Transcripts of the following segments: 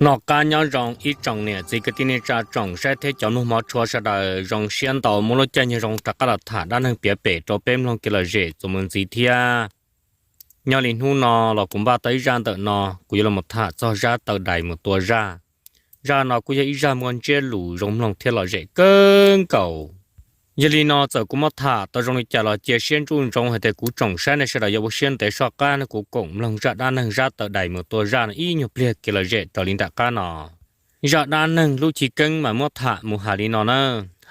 Noj qab nyob zoo ib tsoom niam txiv kwv tij neej tsa tsoom saib thiab cov mloog hmov tshua sawv daws, zoo siab ntau muaj lub caij nyoog zoo rov qab los tham dab neeg piav pem rau peb mloog kev lom zem txuas mus ntxiv thiab. Nyob li hnub no los kuv npaj tau ib zaj ntawm no, kuv yuav los tham txog zaj taw dais mus tua zaj. Zaj no kuj yog ib zaj muaj ntsiab lus zoo mloog thiab lom zem kawg nkaus. Yog li no txawm kuv muab tham tau zoo li cas los cia siab ntsoov hais tias kuv tsoom saib nej sawv daws yuav ua siab ntev soj qab nrog kuv koom mloog zaj dab neeg zaj taw dais mus tua zaj no ib nyuag pliag kev lom zem raws li nram qab no. Zaj dab neeg lub chiv keeb mas muab tham mus hais li no na,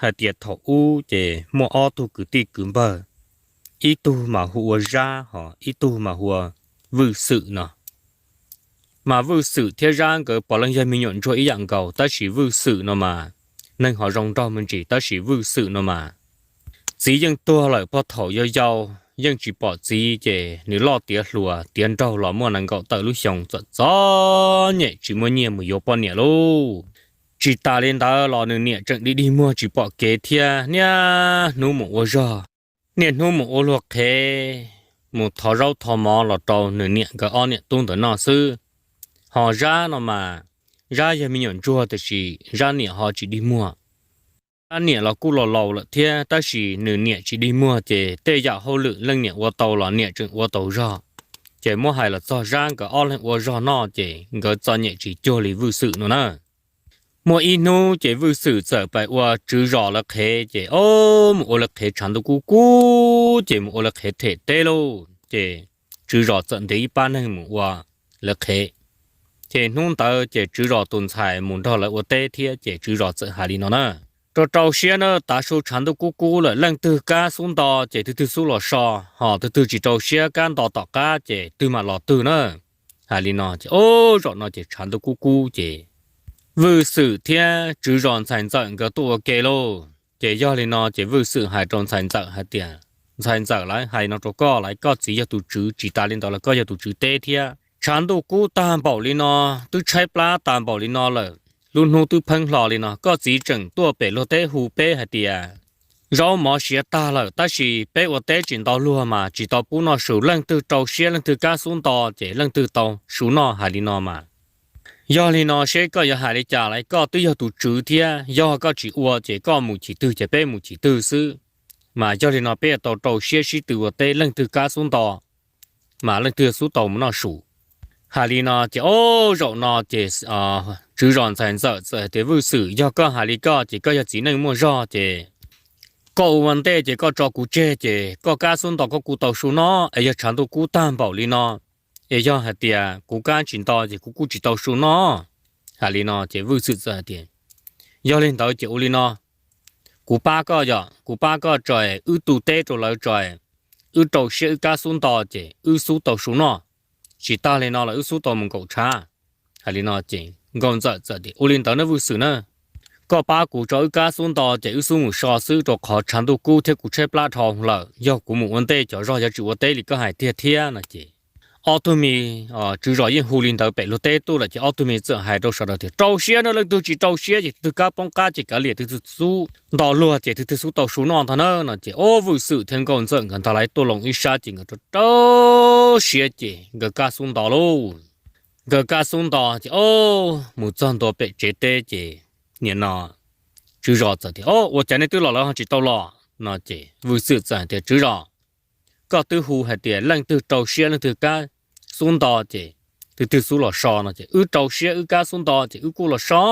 hais tias thaum ub ces muaj ob tug kwv tij kwv npawg, ib tug mas hu ua Zab hos ib tug mas hu ua Vwj Xwm no. Mas Vwj Xwm thiab Zab nkawd puav leej yog me nyuam ntsuag ib yam nkaus, tab sis Vwj Xwm no mas neeg ho zoo nraug me ntsis, tab sis Vwj Xwm no mas txiv yeej tuag lawm, puag thaum yau yau yeej tsis pom txiv, ces nws loj tiav hluas tiav nraug los muaj nees nkaum tawm lub xyoo, txom txom nyem tsis muaj nyiaj mus yuav poj niam lauj. Tsis tas li ntawd los nws niam tseem dig dig muag tsis pom kev thiab, niaj hnub mus ua zog, niaj hnub mus ua luag qhev, mus thov zaub thov mov los rau nws niam nkawd ob niam tub ntawd noj xwb. Ho Zab no mas, Zab yog me nyuam ntsuag tiam sis Zab niam ho tsis dig muag. Zab niam los kuj laus laus lawm thiab, tab sis nws niam tsis dig muag, ces tej yam hauj lwm leej niam ua tau los niam tseem ua tau zog. Ces muab hais los txog Zab nkawd ob leeg ua zog noj ces nkawd txom nyem tsis cuag li Vwj Xwm no na. Muaj ib hnub ces Vwj Xwm txawm pais ua Tswv Zos lawv qhev, ces o, mus ua lawv qhev tshav ntuj kub kub, ces mus ua lawv qhev them teb lauj, ces Tswv Zos txawm ntiav ib pab neeg mus ua lawv qhev. Ces hnub ntawd ces Tswv Zos tus ntxhais mus nrog lawv ua teb thiab, ces Tswv Zos txawm hais li no na: Rau rau siab na, tav su tshav ntuj kub kub lawm, leej twg kab xub nto ces tus twg xub los so, ho tus twg tsis rau siab kab nto tom qab ces tus twg mam los twg na. Hais li no ces o, zaum no ces tshav ntuj kub kub ces Vwj Xwm thiab Tswv Zos ntxhais ntxawm nkawd tuaj ua ke lauj. Ces yog li no ces Vwj Xwm hais rau ntxhais ntxawm hais tias, Ntxhais ntxawm, lawv hais no rau koj lawm, koj txiv yog tus tswv, tsis tas li ntawd los koj yog tus tswv teb thiab. Tshav ntuj kub tag npaum li no, twb tshaib plab tag npaum li no lawm, lub hnub twb pheeb hlo li no, koj txiv tseem tuaj pem luag teb hu peb hais tias zaub mov siav tag lawm, tab sis peb ua teb tsis ntau luag mas tsis tau pub noj su, leej twg rau siab leej twg kab xub nto ces leej twg tau su noj. Hais li no mas, yog li no seb koj yuav hais li cas lawm, koj twb yog tus tswv thiab, yog koj tsis ua ces koj mus chim twg ces peb mus chim twg xwb. Mas yog li no peb yuav tau rau siab sib tw ua teb, leej twg kab xub nto mas leej twg xub tau mus noj su. Hais li no ces o, zaum no ces Tswv Zos ntxhais ntxawm txawm hais tias, Vwj Xwm, yog koj hais li koj ces koj yog txiv neej muaj zog ces koj ua ua ntej ces koj tso kuv tseg ces koj kab xub nto koj kuj tau su noj, es yog tshav ntuj kub tag npaum li no, es yog hais tias kuv kab tsis nto ces kuv kuj tsis tau su noj. Hais li no ces Vwj Xwm txawm hais tias, Yog li ntawd ces ua li no, kuv pab koj yom, kuv pab koj tso, wb tu teb rau lawv tso, wb rau siab wb kab xub nto ces wb xub tau su noj, tsis tas li no los wb xub tau mus nkaum tshav. Hais li no ces nkauj ntxawm txawm tias, Ua li ntawd na Vwj Xwm na, koj pab kuv tso wb kab xub nto ces wb xub mus so xwb, rau qhov tshav ntuj kub thiab kuv tshaib plab dhau lawm, yog kuv mus ua ntej cov zog yuav tsis ua teb li koj hais tiag thiab no ces ob tug me, Tswv Zos yeej hu li ntawd pem luag teb tuaj lawm ces ob tug me txawm hais rau sawv daws tias, Rau siab na, leej twg tsis rau siab ces tus twg kab poob qab ces kav liam, tus twg xub nto luag ces tus twg xub tau su noj ntag na no ces o, Vwj Xwm thiab nkauj ntxawm nkawd ntag lais tuaj loo ib sab ces nkawd rau rau siab ces nkawd kab xub nto lauj. Nkawd kab xub nto ces o, mus txog ntua pem tsev teb ces nim no Tswv Zos txawm tias, O, ua cas nej twb los lawv ho tsis tau los no ces Vwj Xwm txawm hais tias, Tswv Zos, koj twb hu hais tias leej twg rau siab leej twg kab xub nto ces tus twg xub los so no ces wb rau siab wb kab xub nto ces wb kuj los so,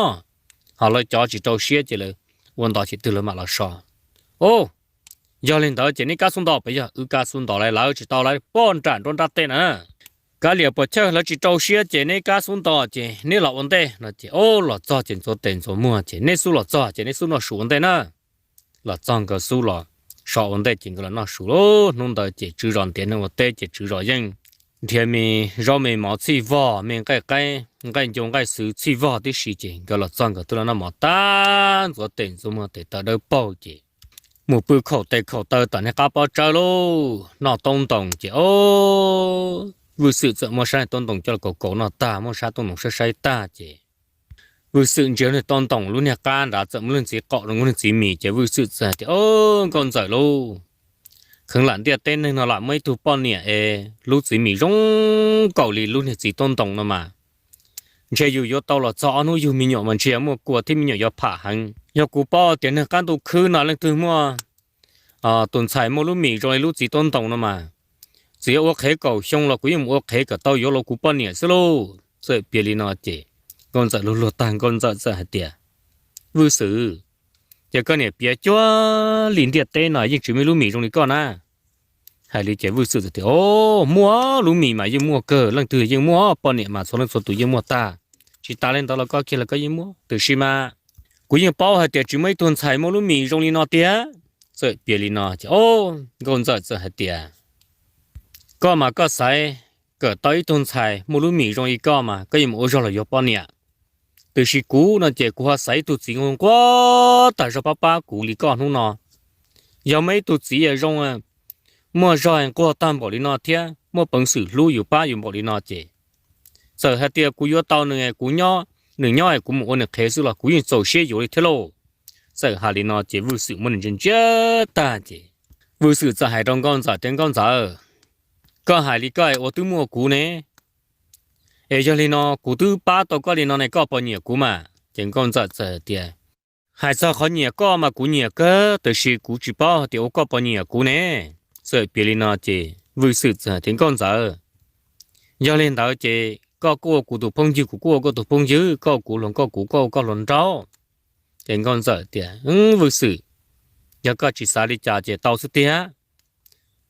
ho lawv cov tsis rau siab ces lawv ua nto ces twg lawv mam los so. O, yog li ntawd ces neb kab xub nto pes yog wb kab xub nto lawv tsis tau lawv poj nram nruab nrab teb na. Kav liam puas chawj, lawv tsis rau siab ces neb kab xub nto ces neb los ua ntej no ces o, los txog ces ntxuav tes ntxuav muag ces neb xub los txog ces neb xub noj su ua ntej na. Los txog nkawd xub los so ua ntej ces nkawd los noj su lauj. Hnub ntawd ces Tswv Zos ntiav neeg ua teb ces Tswv Zos yeej nrhiav me zaub me mov txhij vog, me nqaij qaib nqaij ncu nqaij xwv txhij vog tib si ces nkawd los txog nkawd twb los noj mov tag, ntxuav tes ntxuav muag tes taw dawb paug ces mus pw khaum tes khaum taw tom niag qab pob tsawb lauj. Noj toob ntoos ces o, Vwj Xwm txawm muab sab niag toob ntoos coj los kaus kaus noj tag, muab sab toob ntoos saib saib tag ces Vwj Xwm ntsia niag toob ntoos lub niag qab nrad txawm muaj leej txiv qaum rau nkauj leej txiv mis ces Vwj Xwm txawm hais tias, O, nkauj ntxawm lauj, kheev lam ntiaj teb neeg no lam muaj ib tug poj niam es lub txiv mis zoo nkaus li lub niag txiv toob ntoos no mas, Ntshe yus yuav tau los txog ob hnub yug me nyuam mas ntshe muaj kua thiab me nyuam yuav pham heev. Yog kuv paub tias neeg qab ntuj khwb no leej twg muaj tus ntxhais muaj lub mis zoo li lub txiv tub ntoo no mas, txawm yuav ua qhev kaum xyoo los kuv yeej mus ua qhev kom tau yuav los kuv poj niam xwb lauj. Txawm piav li no ces Nkauj Ntxawm luag luag tag, Nkauj Ntxawm txawm hais tias, Vwj Xwm, ces koj niam piav cuag li ntiaj teb no yeej tsis muaj lub mis zoo li koj na. Hais li ces Vwj Xwm txawm tias, O, muaj lub mis mas yeej muaj kawg, leej twg yeej muaj, poj niam mas txhua leej txhua tus yeej muaj tag. Tsis tas li ntawd los koj kiag los koj yeej muaj, tiam sis mas kuv yeej paub hais tias tsis muaj ib tug ntxhais muaj lub mis zoo li no tiag. Txawm piav li no ces, o, Nkauj Ntxawm txawm hais tias, Koj mas koj xaiv kom tau ib tug ntxhais muaj lub mis zoo li koj mas koj yeej mus ua zog los yuav poj niam. Tiam sis kuv no ces kuv ho xaiv ib tug txiv nquag tag zog pab pab kuv li koj hnub no. Yog muaj ib tug txiv zoo, muaj zog nquag tag npaum li no thiab muaj peev xwm hlub yus pab yus npaum li no ces, txawm hais tias kuv yuav tau nws, kuv nyob, nws nyob es kuv mus ua nws qhev xwb los kuv yeej txaus siab yuav li thiab lauj. Txawm hais li no ces Vwj Xwm muab nws ntsia ntsia tag ces Vwj Xwm txawm hais rau Nkauj Ntxawm tias, Nkauj Ntxawm, koj hais li koj es ua twb muaj kuv ne, es yog li no kuv twb pab tau koj li no ne, koj puas nyiam kuv mas? Ces Nkauj Ntxawm txawm tias, Hais txog qhov nyiam koj mas kuv nyiam kawg, tiam sis kuv tsis paub hais tias ua koj puas nyiam kuv ne. Txawm piav li no ces Vwj Xwm txawm tias, Nkauj Ntxawm, yog li ntawd ces koj kuj ua kuv tus phooj ywg, kuv kuj ua koj tus phooj ywg, koj ua kuv hluas nkauj, kuv koj ua koj hluas nraug. Ces Nkauj Ntxawm tias, Vwj Xwm, yog koj tsis xav li cas ces tau xwb tiag.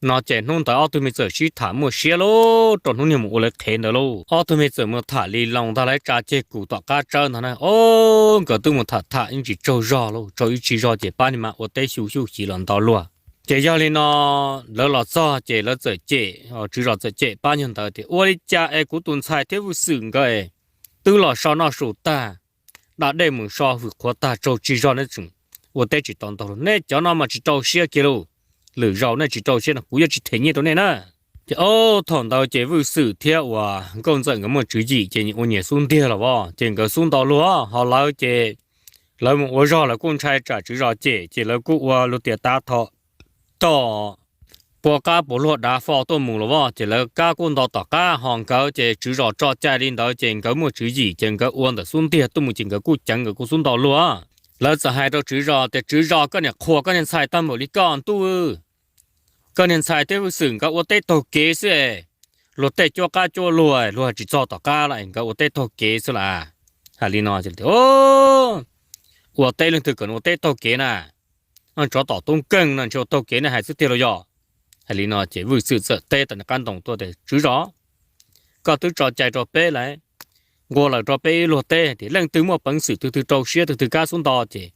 No ces hnub ntawd ob tug me txawm sib tham muaj siab lauj, rau hnub niag mus ua lawv qhev ntawd lauj. Ob tug me txawm mus tham li loo ntag, lawv tsa ceg kus tom qab tsawb ntag na. O, nkawd twb mus tham tham ib tsig tsaug zog lauj, tsaug ib tsig zog ces pab niag mas ua teb xyu xyuj xyiv los nto luag. Ces yog li no lawv los txog ces lawv txawm cem, tswv zos txawm cem pab nyuag ntawd tias, Ua li cas es kuv tus ntxhais thiab Vwj Xwm nkawd twb los so noj su tag, da dej mus so hwm qhuav tag tsaug tsig zog, neb tseem ua teb tsis tau ntau, nej cov no mas tsis rau siab kiag lauj. Lwm zaus nej tsis rau siab no kuv yuav tsis them nyiaj rau nej na. Ces o, thaum ntawd ces Vwj Xwm thiab uas Nkauj Ntxawm nkawd muaj tswv yim ces ua nyias xub ntiag los as, ces nkawd xub nto luag, ho lawv ces lawv mus ua zog lawv kuj ntshai tsam tswv zos cem ces lawv kuj ua luag tias tav thom tom puas qab puas luag dav fo tuaj mus los as, ces lawv kab kuj nto tom qab, ho nkawd ces tswv zos tso cai li ntawd ces nkawd muaj tswv yim ces nkawd ua ntawm xub ntiag tuaj mus ces nkawd kuj ceev nkawd kuj xub nto luag. Lawv txawm hais rau tswv zos tias, Tswv zos, koj niam qhuas koj niag ntxhais tag npaum li koj ntuj, koj niag ntxhais thiab Vwj Xwm nkawd ua teb taug kev xwb es, luag tej cuab qab cuab luag, luag tsis txog tom qab los nkawd ua teb taug kev xwb las. Hais li no, ua teb leej twg kom nws ua teb taug kev na? Tsov tom tub nkeeg no ntshe ua taug kev nej hais xwb tiag los yog? Hais li no ces Vwj Xwm txawm teb tom nws qab ntoo tuaj tias, Tswv zos, koj twb tso cai rau peb lawm, nqua lawm rau peb ib luag teb tias leej twg muaj peev xwm twg twg rau siab twg twg kab xub nto ces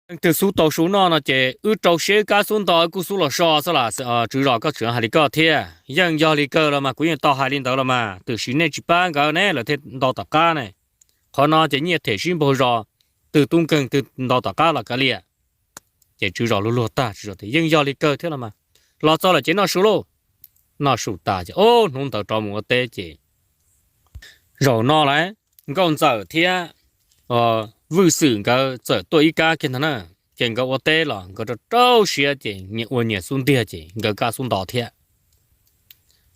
leej twg xub tau su noj no ces wb rau siab wb kab xub nto wb kuj xub los so xwb las. Tswv zos, koj tseem hais li koj thiab, yeej yog li kawg los mas kuv yeej tau hais li ntawd los mas, tiam sis nej tsis pab nkawd ne lawv thiaj nto tom qab ne. Qhov no ces nyiaj them sib npaug zos, twg tub nkeeg twg nto tom qab los kav liam. Ces tswv zos luag luag tag, tswv zos tias, Yeej yog li kawg thiab los mas, los txog lawm ces noj su lauj. Noj su tas ces o, hnub ntawd rov mus ua teb ces zaum no lawm, Nkauj Ntxawm thiab Vwj Xwm nkawd txawm tuaj ib kab kiag ntag na. Ces nkawd ua teb los nkawd rau rau siab ces nyias ua nyias xub ntiag ces nkawd kab xub nto thiab.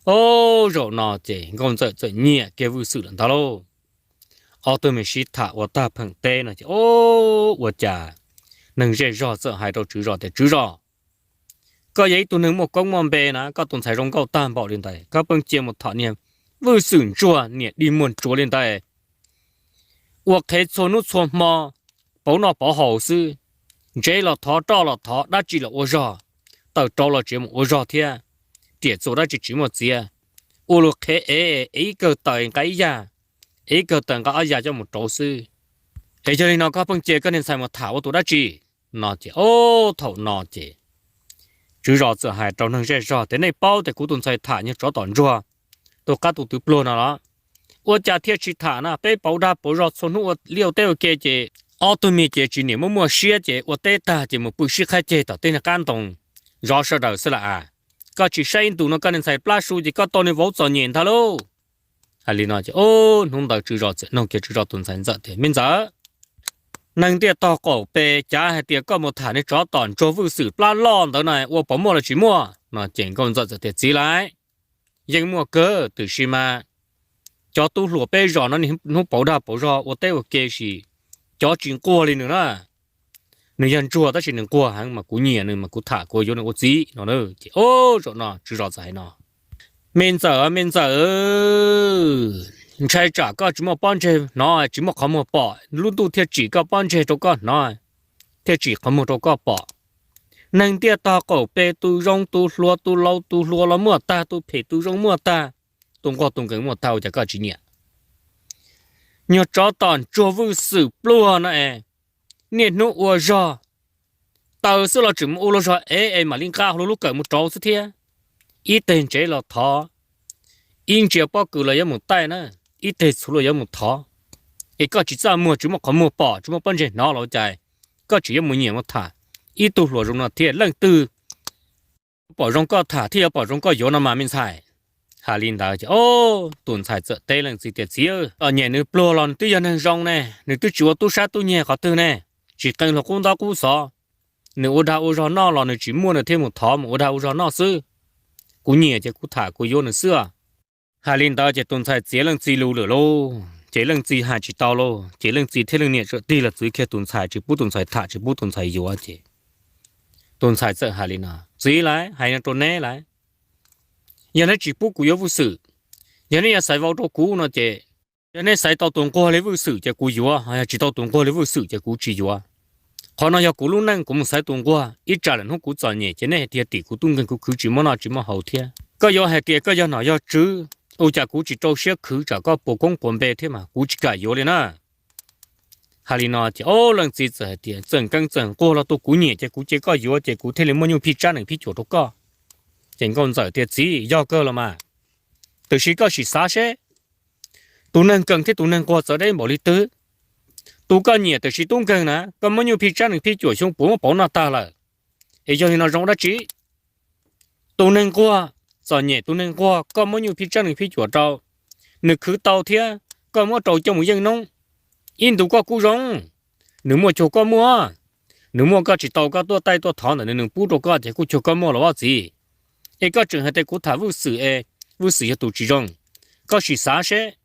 O, zaum no ces Nkauj Ntxawm txawm nyiam kiag Vwj Xwm lawm ntag lauj. Ob tug me sib tham ua tag pheem teb no ces o, ua cas neeg zej zog txawm hais rau tswv zos tias, Tswv zos, koj yog ib tug neeg muaj koob muaj npe na, koj tus ntxhais zoo nkauj tag npaum li ntawd koj pheej cia mus tham niag Vwj Xwm ntsuag niam dig muag ntsuav li ntawd, ua qhev txhua hnub txhua hmo, pauv noj pauv haus xwb, ntsev los thov roj los thov dab tsi los ua zog, tawm rauv los tsev mus ua zog thiab, riam txuas dab tsi tsis muaj txiav, ua luag qhev ev, ev ib kawg taws nqa ib yag, ev ib kawg taws nqa ob yag coj mus rauv xwb. Es yog li no koj pheej cia koj niag ntxhais mus tham ua tus dab tsi? No ces o, thaum no ces tswv zos txawm hais rau neeg zej zog tias, Nej paub tias kuv tus ntxhais tham niag tsov tom ntsuag, tus qab tus twv pluag no los? Ua cas thiaj tsis tham na, peb pauv dag pauv zog txhua hnub ua liaj ua teb ua ke ces ob tug me ces tsis niam muaj muaj siab ces ua teb tag ces mus pw sib qhaib ceg tom tej niag qab ntoo zov sawv daws xwb las as. Koj tsis saib ib ntus no koj niag ntxhais plab su ces koj tau niag vauv txom nyem ntag lauj. Hais li no ces hnub ntawd tswv zos txawm nug kiag tswv zos tus ntxhais Ntxawm tias, Me ntxawm, neeg ntiaj tog qaum pes cav hais tias koj mus tham niag tsov tom ntsuag Vwj Xwm plab loj ntawd na ua puas muaj los tsis muaj? No ces Nkauj Ntxawm txawm tias, Txiv lais, yeej muaj kawg, tiam sis mas Cov tub hluas peb zos no niaj hnub pauv dag pauv zog ua teb ua ke sis cov tsis nquag li nws na. Nws yog ntsuag tab sis nws nquag heev mas kuv nyiam nws mas kuv tham kuv yuav nws ua txiv no. Ces o, zaum no tswv zos txawm hais no, me ntxawm, me ntxawm, ntshai tsam koj tsis muaj pob ntseg hnov, tsis muaj qhov muag pom, lub ntuj thiaj tsim koj pob ntseg rau koj hnov, thiaj tsim qhov muag rau koj pom. Neeg ntiaj tog qaum pem tus zoo tus hluas, tus laus tus hluas los muaj tag, tus phem tus zoo muaj tag, tus nquag tus nkees muaj tag, ua cas koj tsis nyiam? Nyuag tsov tom ntsuag Vwj Xwm pluag no es, niaj hnub ua zog, taws xwb los tseem mus ua luag zog ev es mam li nqa hlo lub kawm mus rauv xwb thiab. Ib teg ntsev los thov, ib ntsia pob kws los yuav mus taij na, ib teg txhuv los yuav mus thov. Es koj tsis txaj muag, tsis muaj qhov muag pom, tsis muaj pob ntseg hnov los cas koj tseem yuav mus nyiam mus tham ib tug hluas zoo no thiab? Leej twg pom zoo koj tham thiab yuav pom zoo koj yuav no mas me ntxhais. Hais li ntawd ces o, tus ntxhais txawm teb leej txiv tias, txiv, txom nyem nws pluag los nws twb yog neeg zoo ne, nws twb tsis ua tub sab tub nyiag qhov twg ne, tsis qee luag qub ntaub qub xov. Nws ua dag ua zog noj los nws tsis muaj nws thiaj mus thov mus ua dag ua zog noj xwb. Kuv nyiam ces kuv tham kuv yuav nws xwb. Hais li ntawd ces tus ntxhais txiav leej txiv lus lawm lauj, ces leej txiv hais tsis tau lauj, ces leej txiv thiab leej niam txawm tig los txwv kiag tus ntxhais, tsis pub tus ntxhais tham, tsis pub tus ntxhais yuav ces tus ntxhais txawm hais li no, txiv lauj, hais no rau neb lauj, yog neb tsis pub kuv yuav Vwj Xwm, yog neb yuav xaiv vau rau kuv no ces, yog neb xaiv tau tus nquag li Vwj Xwm ces kuv yuav, ho yog tsis tau tus nquag li Vwj Xwm ces kuv tsis yuav. Qhov no yog kuv lub neej, kuv mus xaiv tus nquag, ib tsam lwm hnub kuv txom nyem ces nej hais tias tim kuv tub nkeeg kuv khwv tsis muaj noj tsis muaj haus thiab. Koj yuav hais tias koj yog nom yog tswv, ua cas kuv tsis rau siab khwv tsam koj puas koob puas npe thiab mas kuv tsis kam yuav li na. Hais li no ces o, leej txiv txawm hais tias txawm nkees txawm nquag los tus kuv nyiam ces kuv cia koj yuav ces kuv thiaj li muaj nyuj phij tsab nees phij cuam rau koj. Ces nkauj ntxawm tias txiv, yog kawg los mas, tiam sis koj sim xav seb, tus neeg nkees thiab tus neeg nquag txawv deb npaum li twg. Tus koj nyiam tiam sis tub nkeeg na koj muab nyuj phij tsab nees phij cuam xyoo puav muab pauv noj tag lawm, es yog li no zoo dab tsi? Tus neeg nquag, txom nyem tus neeg nquag koj muab nyuj phij tsab nees phij cuam rau, nws khwv tau thiab koj muab rau coj mus yeej noob, ib ntus koj kuj zoo. Nws muaj cuag koj muaj, nws muaj koj tsis tau koj tuaj taij tuaj thov ntawm nws, nws pub rau koj ces kuj cuag koj muaj los vaj txiv. Es koj tseem hais tias kuv tham Vwj Xwm es Vwj Xwm yog tus tsis zoo. Koj sim xav seb,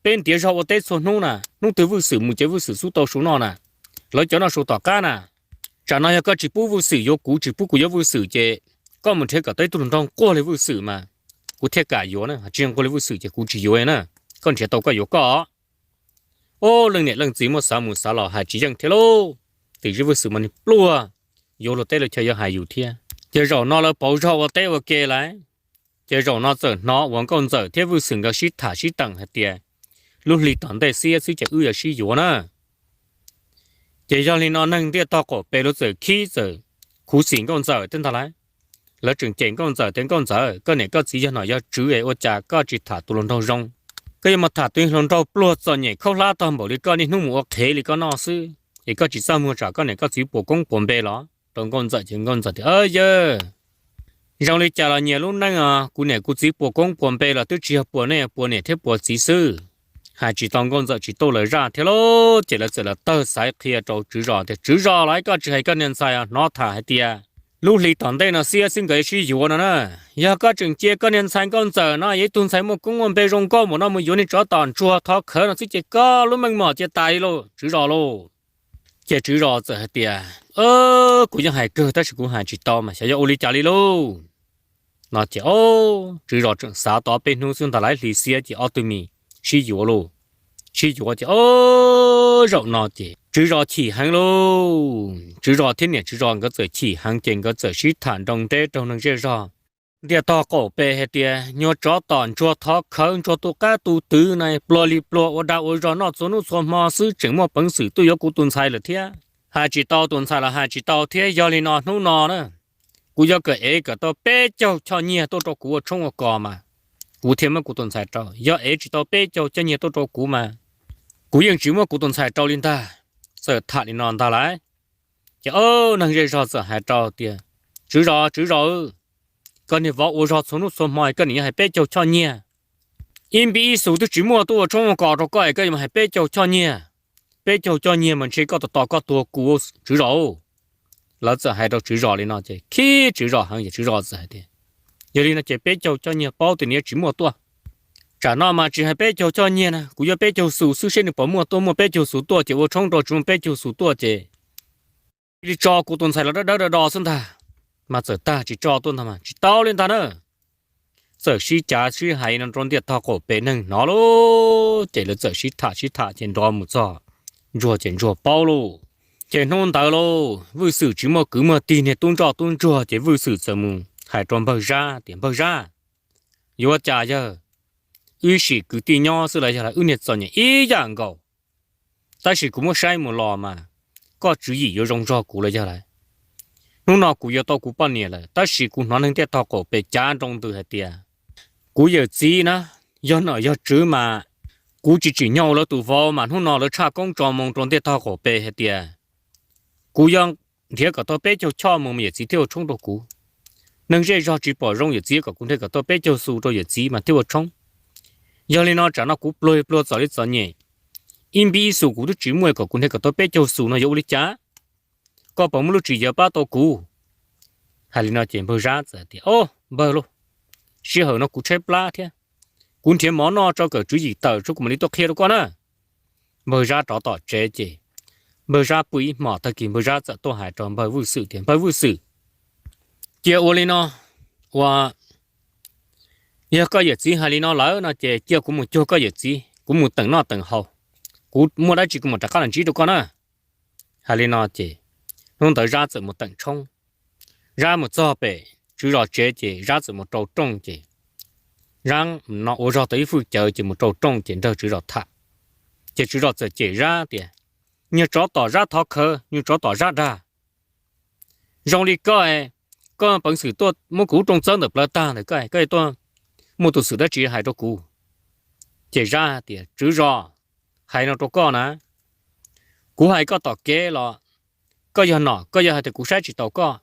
peb ntiav zog ua teb txhua hnub na, hnub twg Vwj Xwm mus ces Vwj Xwm xub tau su noj na, lawv cov noj su tom qab na. Tsam no yog koj tsis pub Vwj Xwm yuav kuv, tsis pub kuv yuav Vwj Xwm ces koj mus nrhiav kom tau ib tug hluas nraug nquag li Vwj Xwm mas kuv thiaj kam yuav na, tsis nquag li Vwj Xwm ces kuv tsis yuav na. Koj nrhiav tau koj yuav koj. Ob leej niam leej txiv muab xav mus xav los hais tsis yeej thiab lauj. Tiam sis Vwj Xwm mas nws pluag, yuav luag teb luag chaw yuav hais yus thiab. Ces zaum no lawv pauv zog ua teb ua ke lawm, ces zaum no txawm hnov uas nkauj ntxawm thiab Vwj Xwm nkawd sib tham sib teem hais tias lub hli tom ntej xiab xwb ces wb yuav sib yuav na. Ces yog li no neeg ntiaj tog qaum pem lawv txawm khib txawm khuv xim nkauj ntxawm thiab ntag lauj. Lawv tseem cem nkauj ntxawm tias nkauj ntxawm, koj niam koj txiv yog nom yog tswv es ua cas koj tsis tham tus hluas nraug zoo? Koj yuav mus tham tus hluas nraug pluag txom nyem khaub hlab tog npaum li koj niaj hnub mus ua qhev li koj noj xwb, es koj tsis txaj muag tsam koj niam koj txiv puas koob puas npe los? Rau nkauj ntxawm ces nkauj ntxawm tias, yawg, zoo li cas los nyias lub neej os, kuv niam kuv txiv puas koob puas npe los twb tsis yog puas nej puas niam thiab puas txiv xwb. Hais tsis tau nkauj ntxawm tsis tuaj lawv zaj thiab lauj, ces lawv txawm los tawg xaiv qhia rau tswv zos tias tswv zos los koj tsis hais koj niag ntxhais hnov tham hais tias lub hli tom ntej no xiab xwb nkawd yuav sib yuav no na. Yog koj tseem cia koj niag ntxhais nkauj ntxawm no yog ib tug ntxhais muaj koob muaj npe zoo nkauj npaum no mus yuav niag tsov tom ntsuag thov khawv no xwb ces koj lub meej mom cia tas li lauj tswv zos lauj. Ces tswv zos txawm hais tias, kuv yeej hais kawg tab sis kuv hais tsis tau mas xyov yog ua li cas li lauj. No ces tswv zos tseem xav tau peb hnub xwb ntag lauj, hli xiab ces ob tug mis sib yuav lauj. Sib yuav ces zaum no ces tswv zos chim heev lauj. Tswv zos thiab niam tswv zos nkawd txawm chim heev ces nkawd txawm sib tham nroo nteb raug neeg zej zog ntiaj tog qaum pem hais tias nyuag tsov tom ntsuag thov khawv ntsuag tu qab tu twv na, pluag li pluag ua dag ua zog noj txhua hnub txhua hmo xwb tseem muaj peev xwm tuaj yuav kuv tus ntxhais lawm thiab. Hais tsis tau tus ntxhais los hais tsis tau thiab, yog li no hnub no na, kuv yuav kom ev kom tau peb caug choj nyiaj tuaj rau kuv ua tshoob ua kos mas kuv thiaj muab kuv tus ntxhais rau. Yog ev tsis tau peb caug choj nyiaj tuaj rau kuv mas kuv yeej tsis muab kuv tus ntxhais rau li ntag. Txawm tham li no ntag lauj, ces neeg zej zog txawm hais rau tias, tswv zos, tswv zos, koj niag vauv ua zog txhua hnub txhua hmo koj nim yuav hais peb caug choj nyiaj. Ib npib ib xus twb tsis muaj tuaj ua tshoob ua kos rau koj es koj yuav hais peb caug choj nyiaj. Peb caug choj nyiaj mas ntshe koj tos tos koj tuag kuv, tswv zos. Lawv txawm hais rau tswv zos li no ces khib tswv zos heev ces tswv zos txawm hais tias, yog li no ces peb caug choj nyiaj paub tias nws yuav tsis muaj tuaj. Tsam no mas tsis hais peb caug choj nyiaj na, kuv yuav peb caug xus xwb, seb nws puas muaj tuaj, muaj peb caug xus tuaj ces ua tshoob rau, tsis muaj peb caug xus tuaj ces cia li tso kuv tus ntxhais los dawb dawb do do xwb ntag. Mas txawm tag tsis tso tuaj ntag mas tsis tau li ntag na. Txawm sib cav sib hais no rau ntiaj tog qaum pem neeg hnov lauj, ces lawv txawm sib tham sib tham ces nrov mus txog Ntsuag ces Ntsuag paub lauj. Ces hnub ntawd lauj, Vwj Xwm tsis muaj kwv muaj tij, niag tub ntsoj tub ntsuag, ces Vwj Xwm txawm mus hais rau Npawg Zab tias, Npawg Zab, yuav cas yawg, wb sim kwv tij nyob xwb los yog lawm, wb niag txom nyem ib yam nkaus, tab sis kuv muab saib mus los mas koj tswv yim yuav zoo nrog kuv los yog lawm. Hnub no kuv yuav tau kuv poj niam lawm, tab sis kuv hnov neeg ntiaj tog qaum pem cav nroo ntws hais tias kuv yawm txiv na, yog nom yog tswv mas kuv tsis tsim nyog ua lawv tus vauv, mas hnub no lawv tshaj koob tso moo rau ntiaj tog qaum pem hais tias kuv yuav nrhiav kom tau peb caug choj moo mas yawm txiv thiaj ua tshoob rau kuv. Neeg zej zog tsis pom zoo, yawm txiv kom kuv nrhiav kom tau peb caug xus rau yawm txiv mas thiaj ua tshoob. Yog li no tsam no kuv pluag pluag txom li txom nyem, ib npib ib xus kuv twb tsis muaj, kom kuv nrhiav kom tau peb caug xus no yuav ua li cas? Koj puas muaj lub tswv yim pab tau kuv? Hais li no ces Npawg Zab txawm tias, Au, Npawg lauj, sij hawm no kuv tshaib plab thiab, kuv nrhiav mov noj tso kawm tswv yim tawm tso kuv mam li tuaj qhia rau koj na. Npawg Zab rov tom tsev ces Npawg Zab pw ib hmos, tag kis Npawg Zab txawm tuaj hais rau Npawg Vwj Xwm tias, Npawg Vwj Xwm, cia ua li no, ua, yog koj yawm txiv hais li no lawm no ces cia kuv mus cuag koj yawm txiv, kuv mus teem noj teem haus, kuv muaj dab tsi kuv mam rov qab los ntsib rau koj na. Hais li no ces hnub ntawd Zab txawm mus teem tshoob. Zab mus txog pem tswv zos tsev ces Zab txawm mus rau rooj ces Zab no ua zog tau ib fwj cawv ces mus rau rooj ces nrog tswv zos tham. Ces tswv zos txawm cem Zab tias, Nyuag tsov tom Zab thov khawv, nyuag tsov tom Zab dag. Zoo li koj, koj peev xwm tuaj muab kuv lub rooj txawb ntawm plawv tag ntawm koj, koj tuaj muaj tus xwm dab tsi hais rau kuv? Ces Zab tias, Tswv zos, hais no rau koj na, kuv hais koj tom kev los koj yog nom, koj yog hais tias kuv saib tsis taus koj,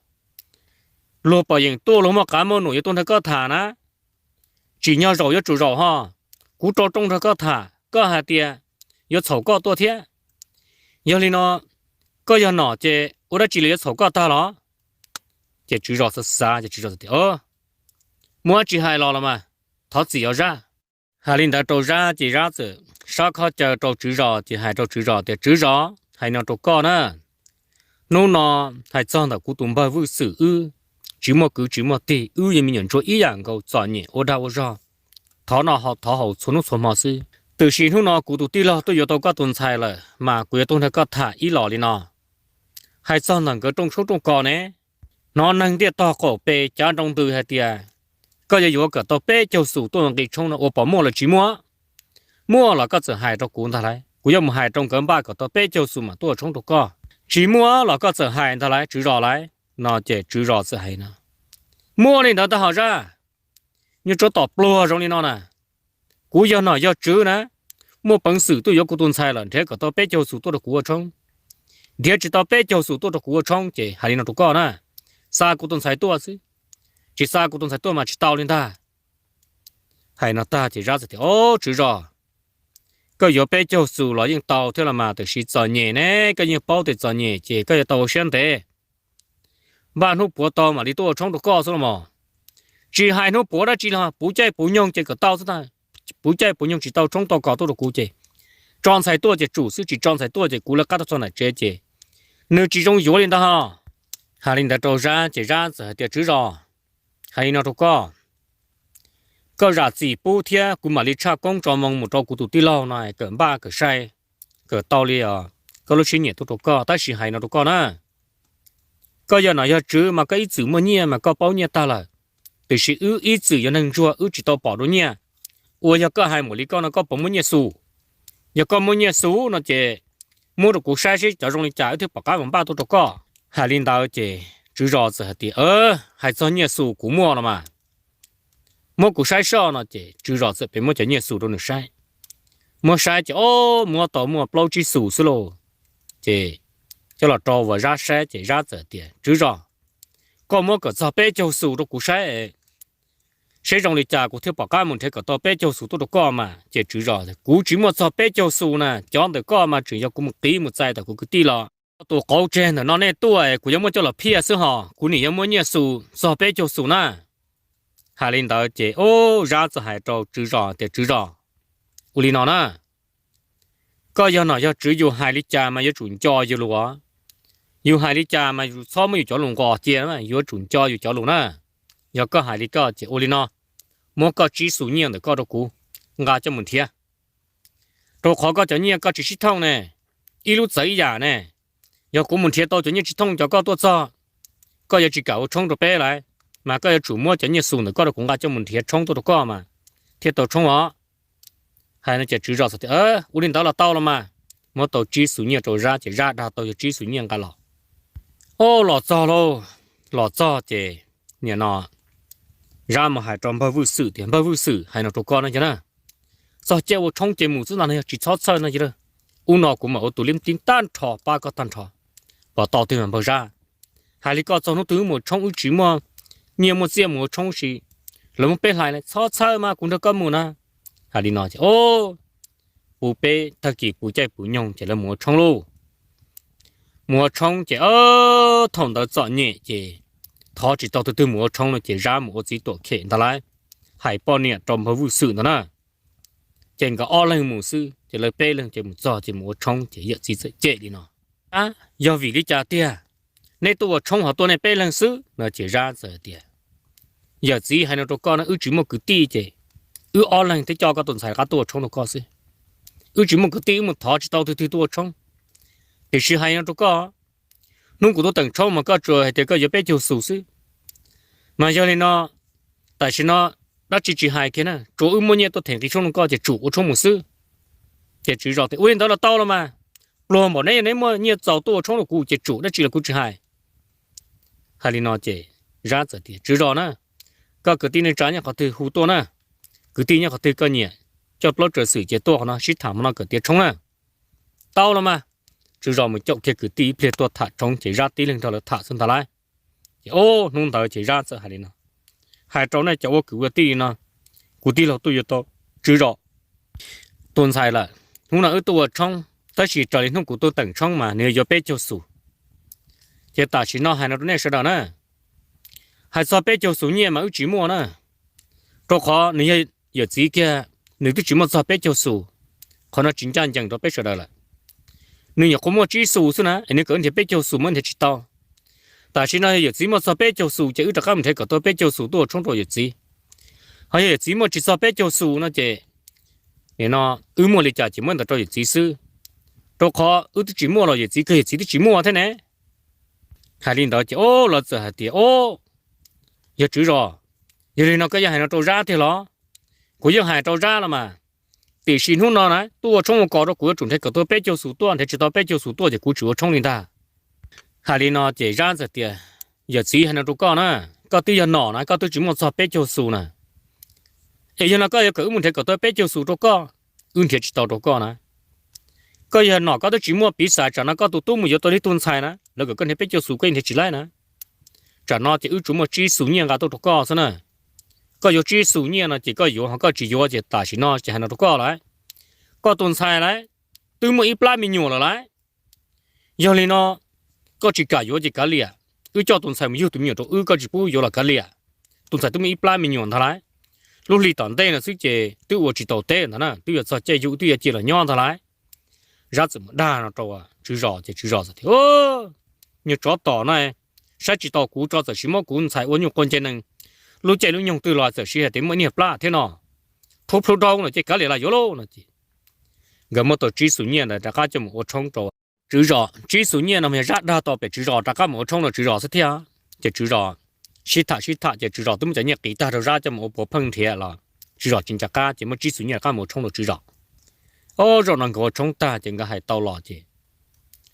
luag pom yeem tuaj, luag muaj qav muaj num yuav tuaj nrog koj tham na. Tsim nyog zaum yuav tsum zaum ho. Kuv rau rooj nrog koj tham, koj hais tias yuav txhaum koj tuaj thiab. Yog li no, koj yog nom ces ua dab tsi los yuav txhaum koj tag los? Ces tswv zos xav xav ces tswv zos tias, Muaj dab tsi hais los los mas, thov txim os Zab. Hais li ntawd rau Zab ces Zab txawm sab khob caw rau tswv zos ces hais rau tswv zos tias, Tswv zos, hais no rau koj na, hnub no hais txog ntawm kuv tus npawg Vwj Xwm wb tsis muaj kwv tsis muaj tij, wb yog me nyuam ntsuag ib yam nkaus, txom nyem ua dag ua zog, thov noj thov haus txhua hnub txhua hmo xwb. Tiam sis hnub no kuv tus tij laug tuaj yuav tau koj tus ntxhais lawm mas kuv yuav tuaj nrog koj tham ib los li no. Hais txog ntawm nkawd rooj tshoob rooj kos ne, hnov neeg ntiaj tog qaum pem cav nroo ntws hais tias koj yuav yuav kom tau peb caug xus tuaj nqi tshoob no, ua pom muaj los tsis muaj? Muaj los koj txawm hais rau kuv ntag lauj, kuv yuav mus hais rau nkawd npaj kom tau peb caug xus mam tuaj ua tshoob rau koj. Tsis muaj los koj txawm hais ntag lauj tswv zos lauj. No ces tswv zos txawm hais no, Muaj li ntawd ntag ho Zab, nyuag tsov tom pluag zoo li no na. Kuv yog nom yog tswv na, muaj peev xwm tuaj yuav kuv tus ntxhais lawm, nrhiav kom tau peb caug xus tuaj rau kuv ua tshoob. Nrhiav tsis tau peb caug xus tuaj rau kuv ua tshoob ces hais li no rau koj na, xa kuv tus ntxhais tuaj xwb, tsis xa kuv tus ntxhais tuaj mas tsis tau li ntag. Hais no tag ces Zab txawm tias, Au tswv zos, koj yuav peb caug xus los yeej tau thiab los mas, tiam sis txom nyem ne, koj yeej paub tias txom nyem ces koj yuav tau ua siab ntev, npaj hnub puav tau mam li tuaj ua tshoob rau koj xwb los mas. Tsis hais hnub puav dab tsi los puv caij puv nyoog ces kom tau xwb ntag. Puv caij puv nyoog tsis tau tshoob tau kos tuaj rau kuv ces tso ntxhais tuaj ces tsum xwb, tsis tso ntxhais tuaj ces kuv lawv qab tuaj txog nram tsev ces nws tsis zoo yuav li ntag ho. Hais li ntawd rau Zab ces Zab txawm hais tias, Tswv zos, hais li no rau koj, koj zam txim pub thiab kuv mam li tshaj koob tso moo mus rau kuv tus tij laug no kawm npaj kawm sai, kawm tau li koj lub siab nyiam tuaj rau koj. Tab sis hais no rau koj na, koj yog nom yog tswv mas koj ib txwm muaj nyiaj mas koj paub nyiaj tag lawm, tiam sis wb ib txwm yog neeg ntsuag wb tsis tau pom dua nyiaj. Ua yog koj hais mus li koj no koj puas muaj nyiaj xus? Yog koj muaj nyiaj xus no ces muab rau kuv saib seb cov zoo li cas wb thiaj pom qab mus npaj tuaj rau koj. Hais li ntawd ces tswv zos txawm hais tias, Hais txog nyiaj xus kuv muaj los mas, muab kuv saib soj. No ces tswv zos txawm pem muab cov nyiaj xus rau nws saib. Muab saib ces o, muab tau muaj plaub tsib xus xwb lauj. Ces coj los rau Zab saib ces Zab txawm tias, Tswv zos, koj muab kom txog peb caug xus rau kuv saib, saib zoo li cas kuv thiaj pom qab mus nrhiav kom tau peb caug xus tuaj rau koj mas. Ces tswv zos, Kuv tsis muaj txog peb caug xus na, cov ntawm koj mas tseem yog kuv mus qiv mus txais ntawm kuv kwv tij los. Tus qauv tseg ntawm no nej tuaj kuv yuav muab coj los phiaj xwb hos kuv nim yuav muaj nyiaj xus txog peb caug xus na. Hais li ntawd ces ub, Zab txawm hais rau tswv zos tias, Tswv zos, ua li no na, koj yog nom yog tswv, yus hais li cas mas yuav tsum nco yus lus os. Yus hais li cas mas yus txhob muab yus cov lus nqos cia, yuav tsum nco yus cov lus na. Yog koj hais li koj ces ua li no, muab koj tsib xus nyiaj ntawm koj rau kuv, nqa coj mus nrhiav. Rau qhov koj cov nyiaj koj tsis sib thooj ne, ib lub txawv ib yam ne. Yog kuv mus nrhiav tau cov nyiaj tsis thooj cov koj tuaj txog, koj yuav tsis kam ua tshoob rau peb lawm, mas koj yuav tsum muab cov nyiaj xus ntawm koj rau kuv nqa coj mus nrhiav tshoob tuaj rau koj mas thiaj tau tshoob os. Hais no ces tswv zos tias, Ua li ntawd los tau los mas. Muab tau tsib xus nyiaj rau Zab ces Zab dag tau yog tsib xus nyiaj nqa los. Ub, los txog lauj, los txog ces nim no Zab mus hais rau npawg Vwj Xwm tias, Npawg Vwj Xwm, hais no rau koj no yog na, txog caij ua tshoob ces mus xwb ntag no, yog tsis txhob txhawj no yog. Ub no kuv mam ua tus liab tib tag nrho pab koj tag nrho. Pom tau twg mas npawg Zab, hais li koj txog hnub twg wb mus tshoob wb tsis muaj nyiaj muaj txiaj mus ua tshoob si, lawv muab peb hlais, txhob txhawj mas kuv nrog koj mus na. Hais li no ces ub, puv peb tag kis puv caij puv nyoog ces lawv mus ua tshoob lauj. Mus ua tshoob ces thaum ntawd txom nyem ces thov tsis tau tus twg mus ua tshoob no ces Zab mus ua txiv tuam khem ntag lauj, hais poj niam rau npawg Vwj Xwm ntawd na. Ces nkawd ob leeg mus xwb ces lawv peb leeg ces mus txog ces mus ua tshoob ces yawm txiv txawm cem li no, Ab, yog vim li cas tiag neb tuaj ua tshoob ho tuaj nej peb leeg xwb no? Ces Zab txawm tias, Yawm txiv, hais no rau koj na, wb tsis muaj kwv tij ces wb ob leeg thiab coj koj tus ntxhais rov qab tuaj ua tshoob rau koj xwb. Wb tsis muaj kwv tij, wb mus thov tsis tau tus twg tuaj ua tshoob. Tiam sis hais no rau koj, hnub kuv tuaj teem tshoob mas koj tsuas hais tias koj yuav peb caug xus xwb. Mas yog li no, tam sim no dab tsi tsis hais kiag na, tsuas wb muaj nyiaj tuaj them nqi tshoob rau koj ces tsum ua tshoob mus xwb. Ces tswv zos tias, Ua li ntawd los tau los mas, pluag npaum neb yog neb muaj nyiaj txaus tuaj ua tshoob rau kuv ces tsum, dab tsi los kuv tsis hais. Hais li no ces Zab txawm tias, Tswv zos na, koj kwv tij neej tsa nyob qhov twg hu tuaj na, kwv tij nyob qhov twg koj nyiam, coj plaub tsaws xwm ces tuaj qhov no sib tham hmo no kawm tiav tshoob na. Tau los mas. Tswv zos mus caum kiag kwv tij ib pliag tuaj tham tshoob ces Zab tib leeg nrog lawv tham xwb ntag lauj. Ces ub, hnub ntawd ces Zab txawm hais li no, Hais rau nej cov ua kwv ua tij li no, kuv tij laug tuaj yuav tau tswv zos tus ntxhais lawm. Hnub no wb tuaj ua tshoob tab sis raws li hnub kuv tuaj teem tshoob mas nws yuav peb caug xus. Ces tam sim no hais no rau nej sawv daws na, hais txog peb caug xus nyiaj mas wb tsis muaj na, rau qhov nws yog yawm txiv kiag, nws twb tsis muaj txog peb caug xus. Qhov no tsis ncaj ncees rau peb sawv daws lawm. Nws nyuam qhuav muaj tsib xus xwb na es nws kom wb nrhiav peb caug xus mas nrhiav tsis tau. Tam sim no yog yawm txiv muaj txog peb caug xus ces wb rov qab mus nrhiav kom tau peb caug xus tuaj ua tshoob rau yawm txiv. Ho yog yawm txiv muaj tsis txog peb caug xus no ces nim no wb muaj li cas ces muab ntawd rau yawm txiv xwb, rau qhov wb twb tsis muaj los yawm txiv kawg yawm txiv twb tsis muaj thiab ne. Hais li ntawd ces ub, lawv txawm hais tias, Ub, yog tswv zos, yog li no koj yeej hais no rau Zab tiag los? Kuv yeej hais rau Zab los mas, tiam sis hnub no na tuaj ua tshoob ua kos rau kuv yuav tsum nrhiav kom tau peb caug xus tuaj, nrhiav tsis tau peb caug xus tuaj ces kuv tsis ua tshoob li ntag. Hais li no ces Zab txawm tias, Yawm txiv, hais no rau koj na, koj twb yog nom na, koj twb tsis muaj txog peb caug xus na. Es yog no koj yuav kom wb mus nrhiav kom tau peb caug xus rau koj, wb nrhiav tsis tau rau koj na. Koj yog nom koj twb tsis muaj, piv xam tsam no koj tus tub mus yuav tau ib tug ntxhais na, lawv kom koj nrhiav peb caug xus koj yeej nrhiav tsis laib na. Tsam no ces wb tsuas muaj tsib xus nyiaj nqa tuaj rau koj xwb na. Koj yuav tsib xus nyiaj no ces koj yuav, ho koj tsis yuav ces tam sim no ces hais no rau koj lawm, koj tus ntxhais lawm twb muaj ib plab me nyuam lawm lauj. Yog li no, koj tsis kam yuav ces kav liam. Wb coj tus ntxhais mus yug tus me nyuam rau wb, koj tsis pub wb yuav los kav liam. Tus ntxhais twb muaj ib plab me nyuam ntag lauj. Lub hli tom ntej no xwb ces twb ua tsis tau teb ntag na, twb yuav txog caij yug wb twb yuav cia los nyob ntag lauj. Zab txawm mus dag no rau tswv zos ces tswv zos tias, Nyuag tsov tom no, saib tsis taus kuv tso, txawm sis muab kuv ntxhais ua nyuj quav nce nees, lub caij lub nyoog twg los txawm sis hais tias muaj niag plab thiab no. Plhub plhub daub no ces kav liam los yuav lauj no ces nkawd muab tau tsib xus nyiaj ntawd rov qab coj mus ua tshoob rau tswv zos. Tsib xus nyiaj no mas yog Zab dag tau pem tswv zos rov qab mus ua tshoob rau tswv zos xwb thiab. Ces tswv zos sib tham sib tham ces tswv zos twb muab cov nyiaj qiv tag rau Zab coj mus ua puav pheej nrhiav los tswv zos tsis nco qab ces muab tsib xus nyiaj rov qab mus ua tshoob rau tswv zos. Ob zaug no nkawd ua tshoob tag ces nkawd hais tau los ces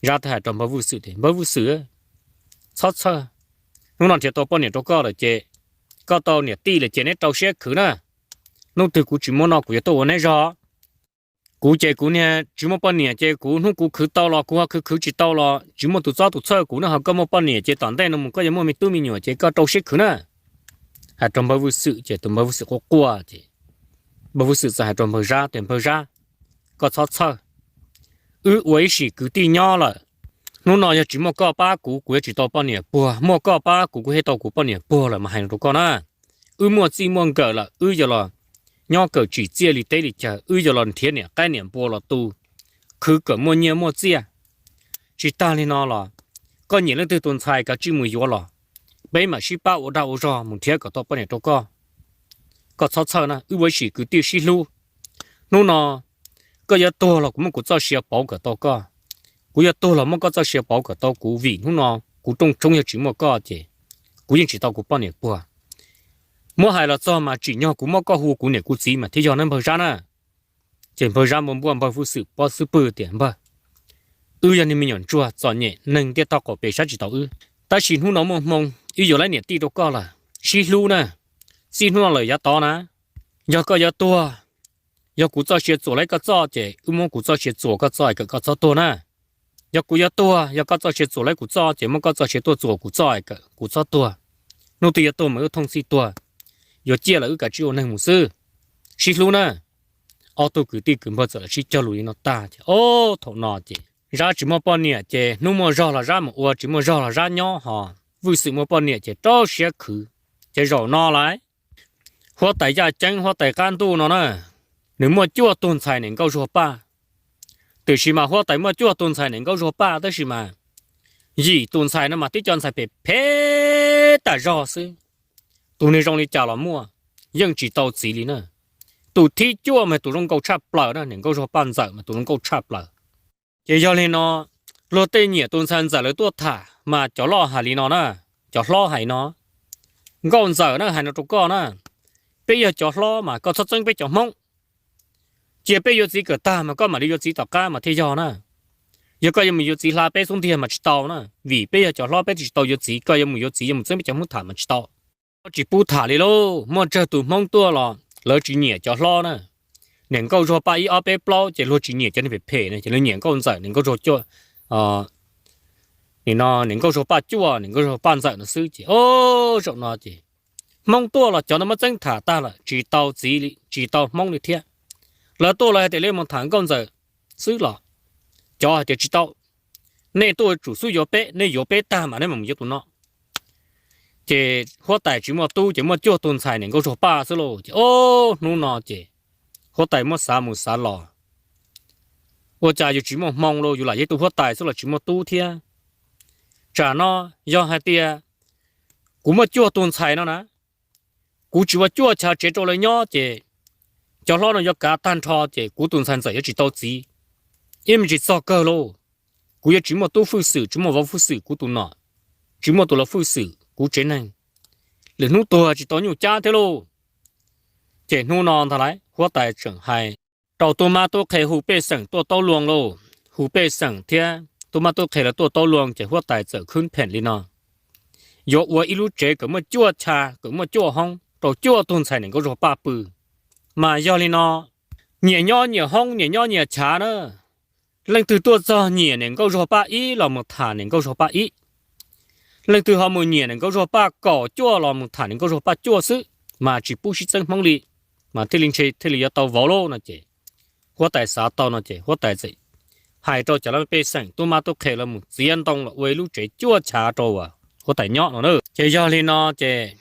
Zab thiaj hais rau npawg Vwj Xwm tias, Npawg Vwj Xwm, txhob txhawj, hnub no nrhiav tau poj niam rau koj lawm ces koj tau niam tij lawm ces neb rau siab khwv na. Hnub twg kuv tsis muaj no kuv yuav tuaj ua neb zog. Kuv ces kuv niag tsis muaj poj niam ces kuv hnub kuv khwv tau los kuv ho khwv, khwv tsis tau los tsis muaj tus txob tus txhawj kuv na, ho koj muaj poj niam ces tom ntej no mus koj yuav muaj me tub me nyuam ces koj rau siab khwv na. Hais rau npawg Vwj Xwm ces tus npawg Vwj Xwm quaj quaj ces npawg Vwj Xwm txawm hais rau npawg Zab tias, Npawg Zab, koj txhob txhawj, wb ua ib sim kwv tij nyob lawm. Hnub no yog tsis muaj koj pab kuv, kuv yuav tsis tau poj niam puag, muaj koj pab kuv, kuv thiaj tau kuv poj niam puag lawm mas hais no rau koj na. wb muaj txij muaj nkawm lawm, wb yuav los nyob kawm tsim txiaj li teb li chaw, wb yuav los nrhiav niam qaib niam npua los tu, khwv kawm muaj nyiaj muaj txiaj. Tsis tag li no los, koj nyiam leej twg tus ntxhais kav tsij mus yuav los, peb mam sib pab ua dag ua zog mus nrhiav kom tau poj niam rau koj. Koj txhob txhawj na, wb ua ib sim kwv tij sib hlub. Hnub no koj yuav tuag los kuv muab kuv txoj sia pauv kom tau koj, kuv yuav tuag los muab koj txoj sia pauv kom tau kuv, vim hnub no kuv rooj tshoob yog tsis muaj koj ces kuv yeej tsis tau kuv poj niam puag. Muab hais los txog mas tsim nyog kuv muab koj hu kuv niam kuv txiv mas thiaj yog na npawg Zab na. Ces npawg Zab npau npuaj npawg Fwj Xwm pob xub pwg tias, npawg, wb yog niag me nyuam ntsuag txom nyem, neeg ntiaj teb qaum pes saib tsis taus wb, tab sis hnub no muaj hmoo, wb yuav lawv niam tij rau koj lawm, sib hlub na. Txij hnub no lawm yav tod na, yog koj yuav tuag, yog kuv txoj sia txuas lawv koj txoj ces wb muab kuv txoj sia txuas koj txoj es kom koj txhob tuag na. Yog kuv yuav tuag, yog koj txoj sia txuas lawv kuv txoj ces muab koj txoj sia tuaj txuas kuv txoj es kom kuv txhob tuag. Hnub twg yuav tuag mas wb thooj txhij tuag, yuav ciaj los wb kav tsij ua neeg mus xwb, sib hlub na. Ob tug kwv tij kwv npawg txawm los sib cog lus li no tag ces, o, thaum no ces Zab tsis muaj poj niam ces hnub muaj zog los Zab mus ua, tsis muaj zog los Zab nyob, ho Fwj Xwm muaj poj niam ces rau siab khwv. Ces zaum no lawm, huab tais yaj ceeb huab tais qab ntuj no na, nws muaj cuaj tug ntxhais niam nkauj zuag paj. Tiam sis mas huab tais muaj cuaj tug ntxhais niam nkauj zuag paj tab sis mas yim tus ntxhais no mas tib co ntxhais phem phem tas zog xwb. Tus niag zoo li cas los muaj, yeej tsis tau txiv li na. Tus thib cuaj mas tus zoo nkauj tshaj plaws na, niam nkauj zuag paj ntxawm mas tus zoo nkauj tshaj plaws. Ces yog li no, luag tej nyiam tus ntxhais ntxawm lawv tuaj tham mas cov loj hais li no na, cov hlob hais no, nkauj ntxawm na hais no rau koj na, peb yog cov hlob mas koj txhob txeeb peb cov Hmoob. Cia peb yuav txiv kawm tag mas koj mam li yuav txiv tom qab mas thiaj yog na. Yog koj yuav mus yuav txiv hla peb xub ntiag mas tsis tau na, vim peb yog cov hlob peb tsis tau yuav txiv, koj yuav mus yuav txiv yuav mus txeeb peb cov Hmoob tham mas tsis tau. Koj tsis pub tham li lauj, muaj tsawg tus Hmoob tuaj los lawv tsis nyiam cov hlob na. Niam nkauj zuag paj ib ob peb plaub ces luag tsis nyiam cov niag phem phem na, ces luag nyiam nkauj ntxawm, niam nkauj zuag cuaj, nim no niam nkauj zuag paj cuaj, niam nkauj zuag paj ntxawm no xwb ces, o, zaum no ces Hmoob tuaj los cov no muab txeeb tham tag lawm, tsis tau txiv li, tsis tau Hmoob li thiab. Lawv tuaj lawv hais tias lawv mus tham nkauj ntxawm xwb los cov hais tias tsis tau, nej tuaj tsum xub yuav peb, nej yuav peb tag mas nej mam mus yuav tus no. Ces huab tais tsis muaj tub ces muaj cuaj tus ntxhais niam nkauj zuag paj xwb lauj. Ces o, hnub no ces huab tais muab xav mus xav los, ua cas yus tsis muaj hmoo lauj, yus lam yog ib tug huab tais xwb los tsis muaj tub thiab. Tsam no yog hais tias kuv muaj cuaj tus ntxhais no na, kuv tsis ua cuaj chav tsev rau lawv nyob ces cov hlob no yuav kav tag nrho ces kuv tus ntxhais ntxawm yuav tsis tau txiv. Ib me ntsis txog kawg lauj, kuv yuav tsis muaj tub Fwj Xwm, tsis muaj vauv Fwj Xwm kuv tus nom, tsis muaj tus lau Fwj Xwm kuv tsev neeg, lwm hnub tuag tsis tau nyuj cab thiab lauj. Ces hnub no ntag lauj, huab tais tseem hais rau tub mab tub qhe hu pej xeem tuaj taub luag lauj, hu pej xeem thiab tub mab tub qhe lawv tuaj taub luag ces huab tais txawm khwb pheem li no, yuav ua ib lub tsev kom muaj cuaj chav, kom muaj cuaj hoob rau cuaj tug ntxhais niam nkauj zuag paj pw. Mas yog li no, nyias nyob nyias hoob, nyias nyob nyias chav na. Leej twg tuaj txog nyiam niam nkauj zuag paj ib los mus tham niam nkauj zuag paj ib, leej twg ho mus nyiam niam nkauj zuag paj kaum cuaj los mus tham niam nkauj zuag paj cuaj xwb, mas tsis pub sib txeeb hmoob li, mas thiaj li ntshe thiaj li yuav tau vauv lauj no ces, huab tais xav tau no ces huab tais txawm hais rau cov pej xeem tub mab tub qhe lawv mus txiav ntoo los ua ib lub tsev cuaj chav rau huab tais nyob no na. Ces yog li no ces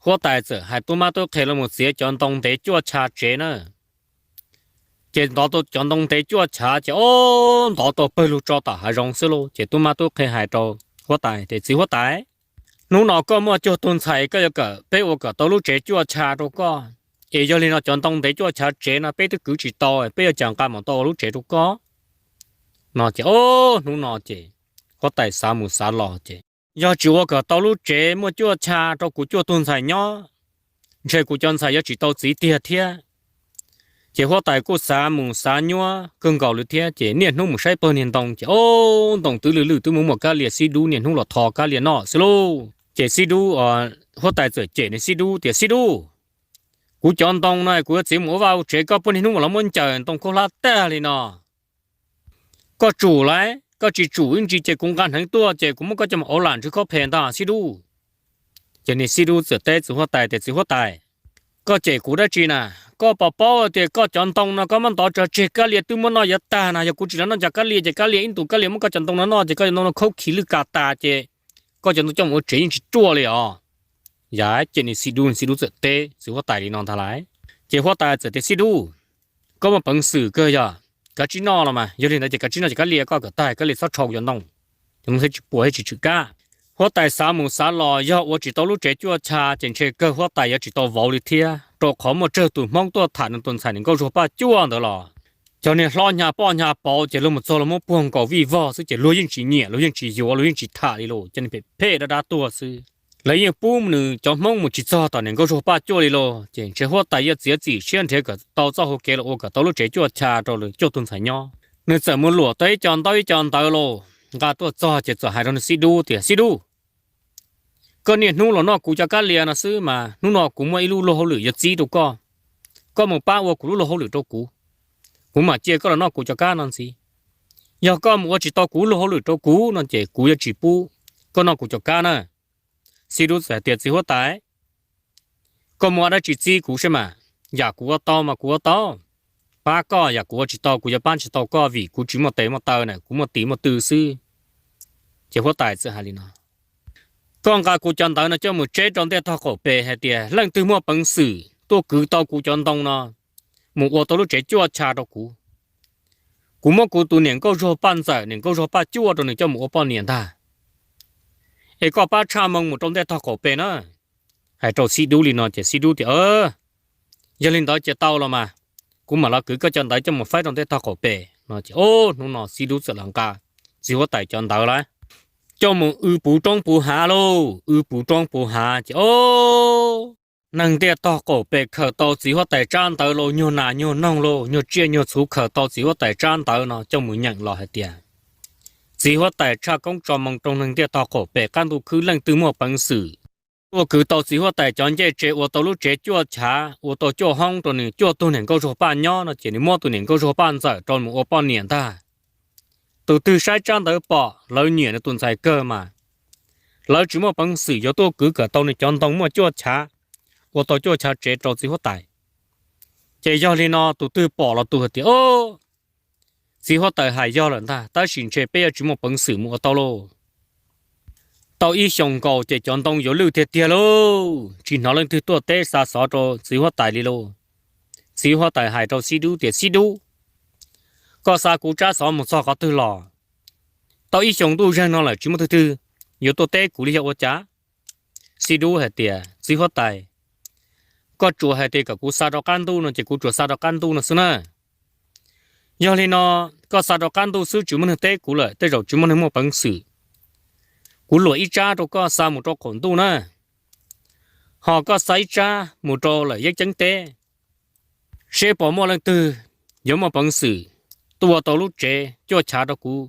huab tais txawm hais tub mab tub qhe lawv mus txiav cov ntoo ntev cuaj chav tsev na. Ces ntov tau cov ntoo ntev cuaj chav ces o, ntov tau pawg lug tso tom hav zoov xwb lauj. Ces tub mab tub qhe hais rau huab tais tias, txiv huab tais, hnub no koj muaj cuaj tug ntxhais koj yuav kom peb ua kom tau lub tsev cuaj chav rau koj, es yog li no cov ntoo ntev cuaj chav tsev no peb twb kwv tsis tau, peb yuav cas nqa mus tau ua lub tsev rau koj no ces o, hnub no ces huab tais xav mus xav los ces, yog tsis ua kom tau lub tsev muaj cuaj chav rau kuv cuaj tug ntxhais nyob, ntshe kuv cov ntxhais yuav tsis tau txiv tiag thiab. Ces huab tais kuj xav mus xav nyuaj kawg nkaus li thiab ces niaj hnub mus saib pawg niag ntoo ces o, ntoo twb lwj lwj twb muaj muaj kab lia, xib dub niaj hnub los tho kab lia noj xwb lauj. Ces xib dub, huab tais txawm cem niag xib dub tias, xib dub, kuv cov ntoo no kuv yuav txiav mus ua vaj ua tsev, koj pheej niaj hnub mus los muab ncaws ntoo khaub hlab tag li no. Koj tsum lauj, koj tsis tsum ib ntsis ces kuv nqa hneev tuaj ces kuv muab koj coj mus auv lam nrhiav khaub phem ntag xib dub. Ces niag xib dub txawm teb txiv huab tais tias, txiv huab tais, koj cem kuv dab tsi na? Koj puas paub tias koj cov ntoo no koj muab ntov tso tseg, kab lia twb muab noj yav tag na, yog kuv tsis los noj cov kab lia ces kab lia ib ntus kab lia muab koj cov ntoo no noj ces koj cov ntoo no khaub khi lwj ka tas ces koj cov ntoo coj mus ua tsev yeej tsis ruaj li os. Yam ces nws xib dub, nws xib dub txawm teb txiv huab tais li no ntag lauj. Ces huab tais txawm tias, Xib dub, koj muaj peev xwm kawg yog, kav tsij noj los mas, yog li ntawd ces kav tsij noj ces kab lia koj kom tag, kab lia txhob tshau cov ntoo, cov ntoo thiaj tsis puas thiab tsis tshwm kab. Huab tais xav mus xav los yog ua tsis tau lub tsev cuaj chav ces ntshe kawg huab tais yuav tsis tau vauv li thiab, rau qhov muaj tsawg tus Hmoob tuaj tham nws tus ntxhais niam nkauj Zuag Paj Cuaj ntawd los cov niag hlob hnyav poj hnyav pauv ces luag mus txog luag muab puag nkaus vij vog xwb ces luag yeej tsis nyiam, luag yeej tsis yuav, luag yeej tsis tham li los, cov niag phem phem dab dab tuag xwb. Lawv yeej pub nws cov Hmoob mus tsis txog tom niam nkauj Zuag Paj Cuaj li los, ces ntshe huab tais yuav txiav txim siab nrhiav kom tau txoj hau kev los ua kom tau lub tsev cuaj chav rau lawv cuaj tug ntxhais nyob. Nws txawm mus luam tau ib co ntaub ib co ntawv los nqa tuaj txog ces txawm hais rau nws xib dub tias, Xib dub, koj niaj hnub los noj kuv cov kab lia no xwb mas hnub no kuv muaj ib lub luag hauj lwm yuav txib rau koj. Koj mus pab ua kuv lub luag hauj lwm rau kuv, kuv mam cia koj los noj kuv cov kab no ntxiv. Yog koj mus ua tsis tau kuv lub luag hauj lwm rau kuv no ces kuv yuav tsis pub koj noj kuv cov kab na. Xib dub txawm hais tias, Txiv huab tais, koj muaj dab tsi txib kuv seb mas, yam kuv ua tau mas kuv ua tau. Pab koj yam kuv ua tsis tau, kuv yuav pab tsis tau koj vim kuv tsis muaj tes muaj taw na, kuv muaj tis muaj tw xwb. Ces huab tais txawm hais li no, Koj nqa kuv cov ntawv no coj mus tseb rau ntiaj tog qaum pem hais tias leej twg muaj peev xwm tuaj kwv tau kuv cov ntoo no mus ua tau lub tsev cuaj chav rau kuv, kuv muab kuv tus niam nkauj Zuag Paj Ntxawm, niam nkauj Zuag Paj Cuaj rau nws coj mus ua poj niam ntag. Es koj pab tshaj moo mus rau ntiaj tog qaum pem na. Hais rau xib dub li no ces xib dub tias, Yog li ntawd ces tau los mas, kuv mam los kwv koj cov ntawv coj mus faib rau ntiaj tog qaum pem no. Ces o, hnub no xib dub txawm los nqa txiv huab tais cov ntawv lawm coj mus wb puv roob puv hav lauj, wb puv roob puv hav ces o, neeg ntiaj tog qaum pem khaws tau txiv huab tais tsab ntawv los nyuag nas nyuag noog lauj, nyuag tsiaj nyuag txhuv khaws tau txiv huab tais tsab ntawv no coj mus nyeem los hais tias, txiv huab tais tshaj koob tso moo rau neeg ntiaj tog qaum pem qab ntuj khwb leej twg muaj peev xwm tuaj kwv tau txiv huab tais cov ncej tsev ua tau lub tsev cuaj chav, ua tau cuaj hoob rau nws cuaj tug niam nkauj Zuag Paj nyob no ces nws muab tus niam nkauj Zuag Paj Ntxawm rau mus ua poj niam ntag. Tus twg saib tsab ntawv pom lawv nyiam nws tus ntxhais kawg mas lawv tsis muaj peev xwm yuav tuaj kwv kom tau nws cov ntoo muaj cuaj chav, ua tau cuaj chav tsev rau txiv huab tais. Ces yog li no tus twg pom los tus hais tias, O, txiv huab tais hais yog lawm ntag, tab sis ntshe peb yuav tsis muaj peev xwm mus ua tau lauj. Tau ib xyoos nkaus ces cov ntoo yuav lwj tiag tiag lauj, tsis hnov leej twg tuaj teb xa xov rau txiv huab tais li lauj. Txiv huab tais hais rau xib dub tias, Xib dub, koj xa kuv tsab xov mus txog qhov twg los? Tau ib xyoos ntuj zeeg no lawm tsis muaj twg twg yuav tuaj teb kuv li, yog ua cas? Xib dub hais tias, Txiv huab tais, koj tsuas hais tias kom kuv xa rau qab ntuj no ces kuv tsuas xa rau qab ntuj no xwb na. Yog li no, koj xa rau qab ntuj xwb tsis muaj neeg teb kuv lawm, tej zaum tsis muaj neeg muaj peev xwm. Kuv luam ib tsab rau koj xa mus rau qaum ntuj na, ho koj xa ib tsab mus rau lawm yeeb ceeb teb, seb puas muaj leej twg yuav muaj peev xwm tuaj ua tau lub tsev cuaj chav rau kuv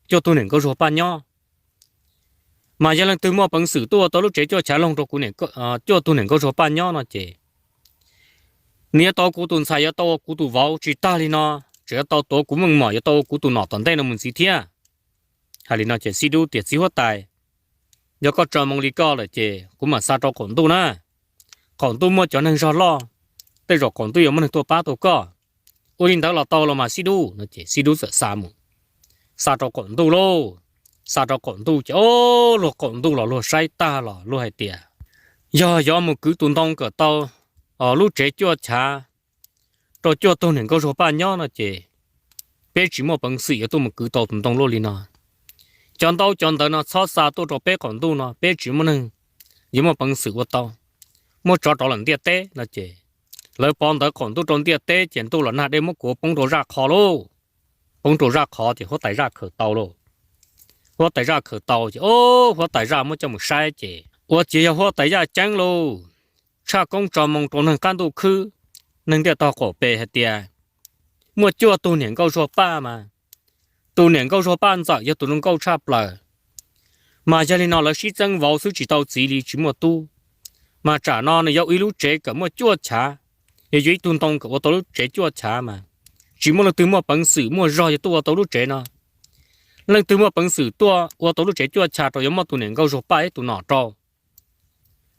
cuaj tug niam nkauj Zuag Paj nyob. Mas yog leej twg muaj peev xwm tuaj ua tau lub tsev cuaj chav loog rau kuv cuaj tug niam nkauj Zuag Paj nyob no ces nws yuav tau kuv tus ntxhais, yuav tau ua kuv tus vauv, tsis tag li no tseem yuav tau tuav kuv meej mom, yuav tau ua kuv tus nom tom ntej no mus ntxiv thiab. Hais li no ces xib dub tias, Txiv huab tais, yog koj tso moo li koj lawm ces kuv mam xa rau qaum ntuj na. Qaum ntuj muaj cov neeg zog loj, tej zaum qaum ntuj yuav muaj neeg tuaj pab tau koj. Ua li ntawd los tau los mas xib dub no ces xib dub txawm xa mus, xa rau qaum ntuj lauj. Xa rau qaum ntuj ces o, luag qaum ntuj los luag saib tag los luag hais tias, Yog yuav mus kwv tus ntoo kom tau lub tsev cuaj chav rau cuaj tug niam nkauj Zuag Paj nyob no ces peb tsis muaj peev xwm yuav tuaj mus kwv tau tus ntoo luaj li no. Cov ntaub cov ntawv no txhob xa tuaj rau peb qaum ntuj no, peb tsis muaj neeg yuav muaj peev xwm ua tau. Muab tso rov lawm ntiaj teb no ces lawv pov ntawv qaum ntuj rau ntiaj teb ces ntuj los nag dej muab kuav poob rau zaj qhov lauj. Poob rau zaj qhov ces huab tais zaj khaws tau lauj. Huab tais zaj khaws tau ces o, huab tais zaj muab coj mus saib ces ua ciav yog huab tais zaj ceeb lauj. Tshaj koob tso moo rau neeg qab ntuj khwb, neeg ntiaj tog qaum pem hais tias muaj cuaj tug niam nkauj Zuag Paj mas tus niam nkauj Zuag Paj ntxawm yog tus zoo nkauj tshaj plaws. Mas yog li no lawv sib txeeb vauv xwb tsis tau txiv li, tsis muaj tub. Mas tsam no nws yuav ua ib lub tsev kom muaj cuaj chav, yog yuav ib tug ntoo kom ua tau lub tsev cuaj chav mas tsis muaj leej twg muaj peev xwm muaj zog yuav tuaj ua tau lub tsev no. Leej twg muaj peev xwm tuaj ua tau lub tsev cuaj chav rau yuav muab tus niam nkauj Zuag Paj ib tus nom rau.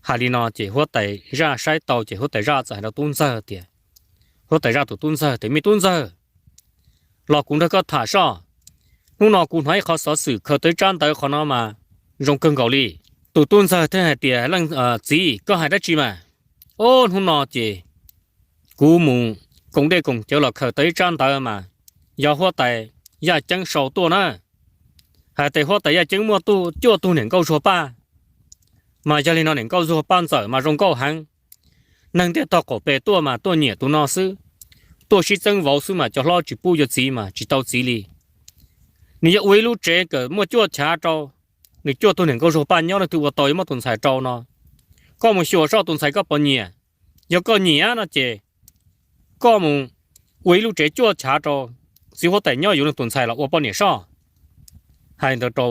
Hais li no ces huab tais zaj saib tau ces huab tais zaj txawm hais rau tub ntxawg tias, huab tais zaj tus tub ntxawg tias, Me tub ntxawg, los kuv nrog koj tham soj. Hnub no kuv hnov ib qho xov xwm khaws tau ib tsab ntawv qhov no mas zoo kawg nkaus li. tus tub ntxawg thiaj hais tias, Leej txiv, koj hais dab tsi mas? Ob hnub no ces kuv mus koom dej koom cawv los khaws tau ib tsab ntawv mas yog huab tais Yaj Ceeb sau tuaj na, hais tias huab tais Yaj Ceeb muaj cuaj tug niam nkauj Zuag Paj. Mas yog li no niam nkauj Zuag Paj ntxawm mas zoo nkauj heev, neeg ntiaj tog qaum pes tuaj mas tuaj nyiam tus no xwb, tuaj sib txeeb vauv xwb mas cov hlob tsis pub yuav txiv mas tsis tau txiv li. Nws yuav ua ib lub tsev kom muaj cuaj chav rau nws cuaj tug niam nkauj Zuag Paj nyob, leej twg ua tau yuav muab tus ntxhais rau no. Koj mus xyuas soj tus ntxhais koj puas nyiam. Yog koj nyiam no ces koj mus ua ib lub tsev cuaj chav rau txiv huab tais nyob, yuav nws tus ntxhais los ua poj niam soj. Hais ntawd rau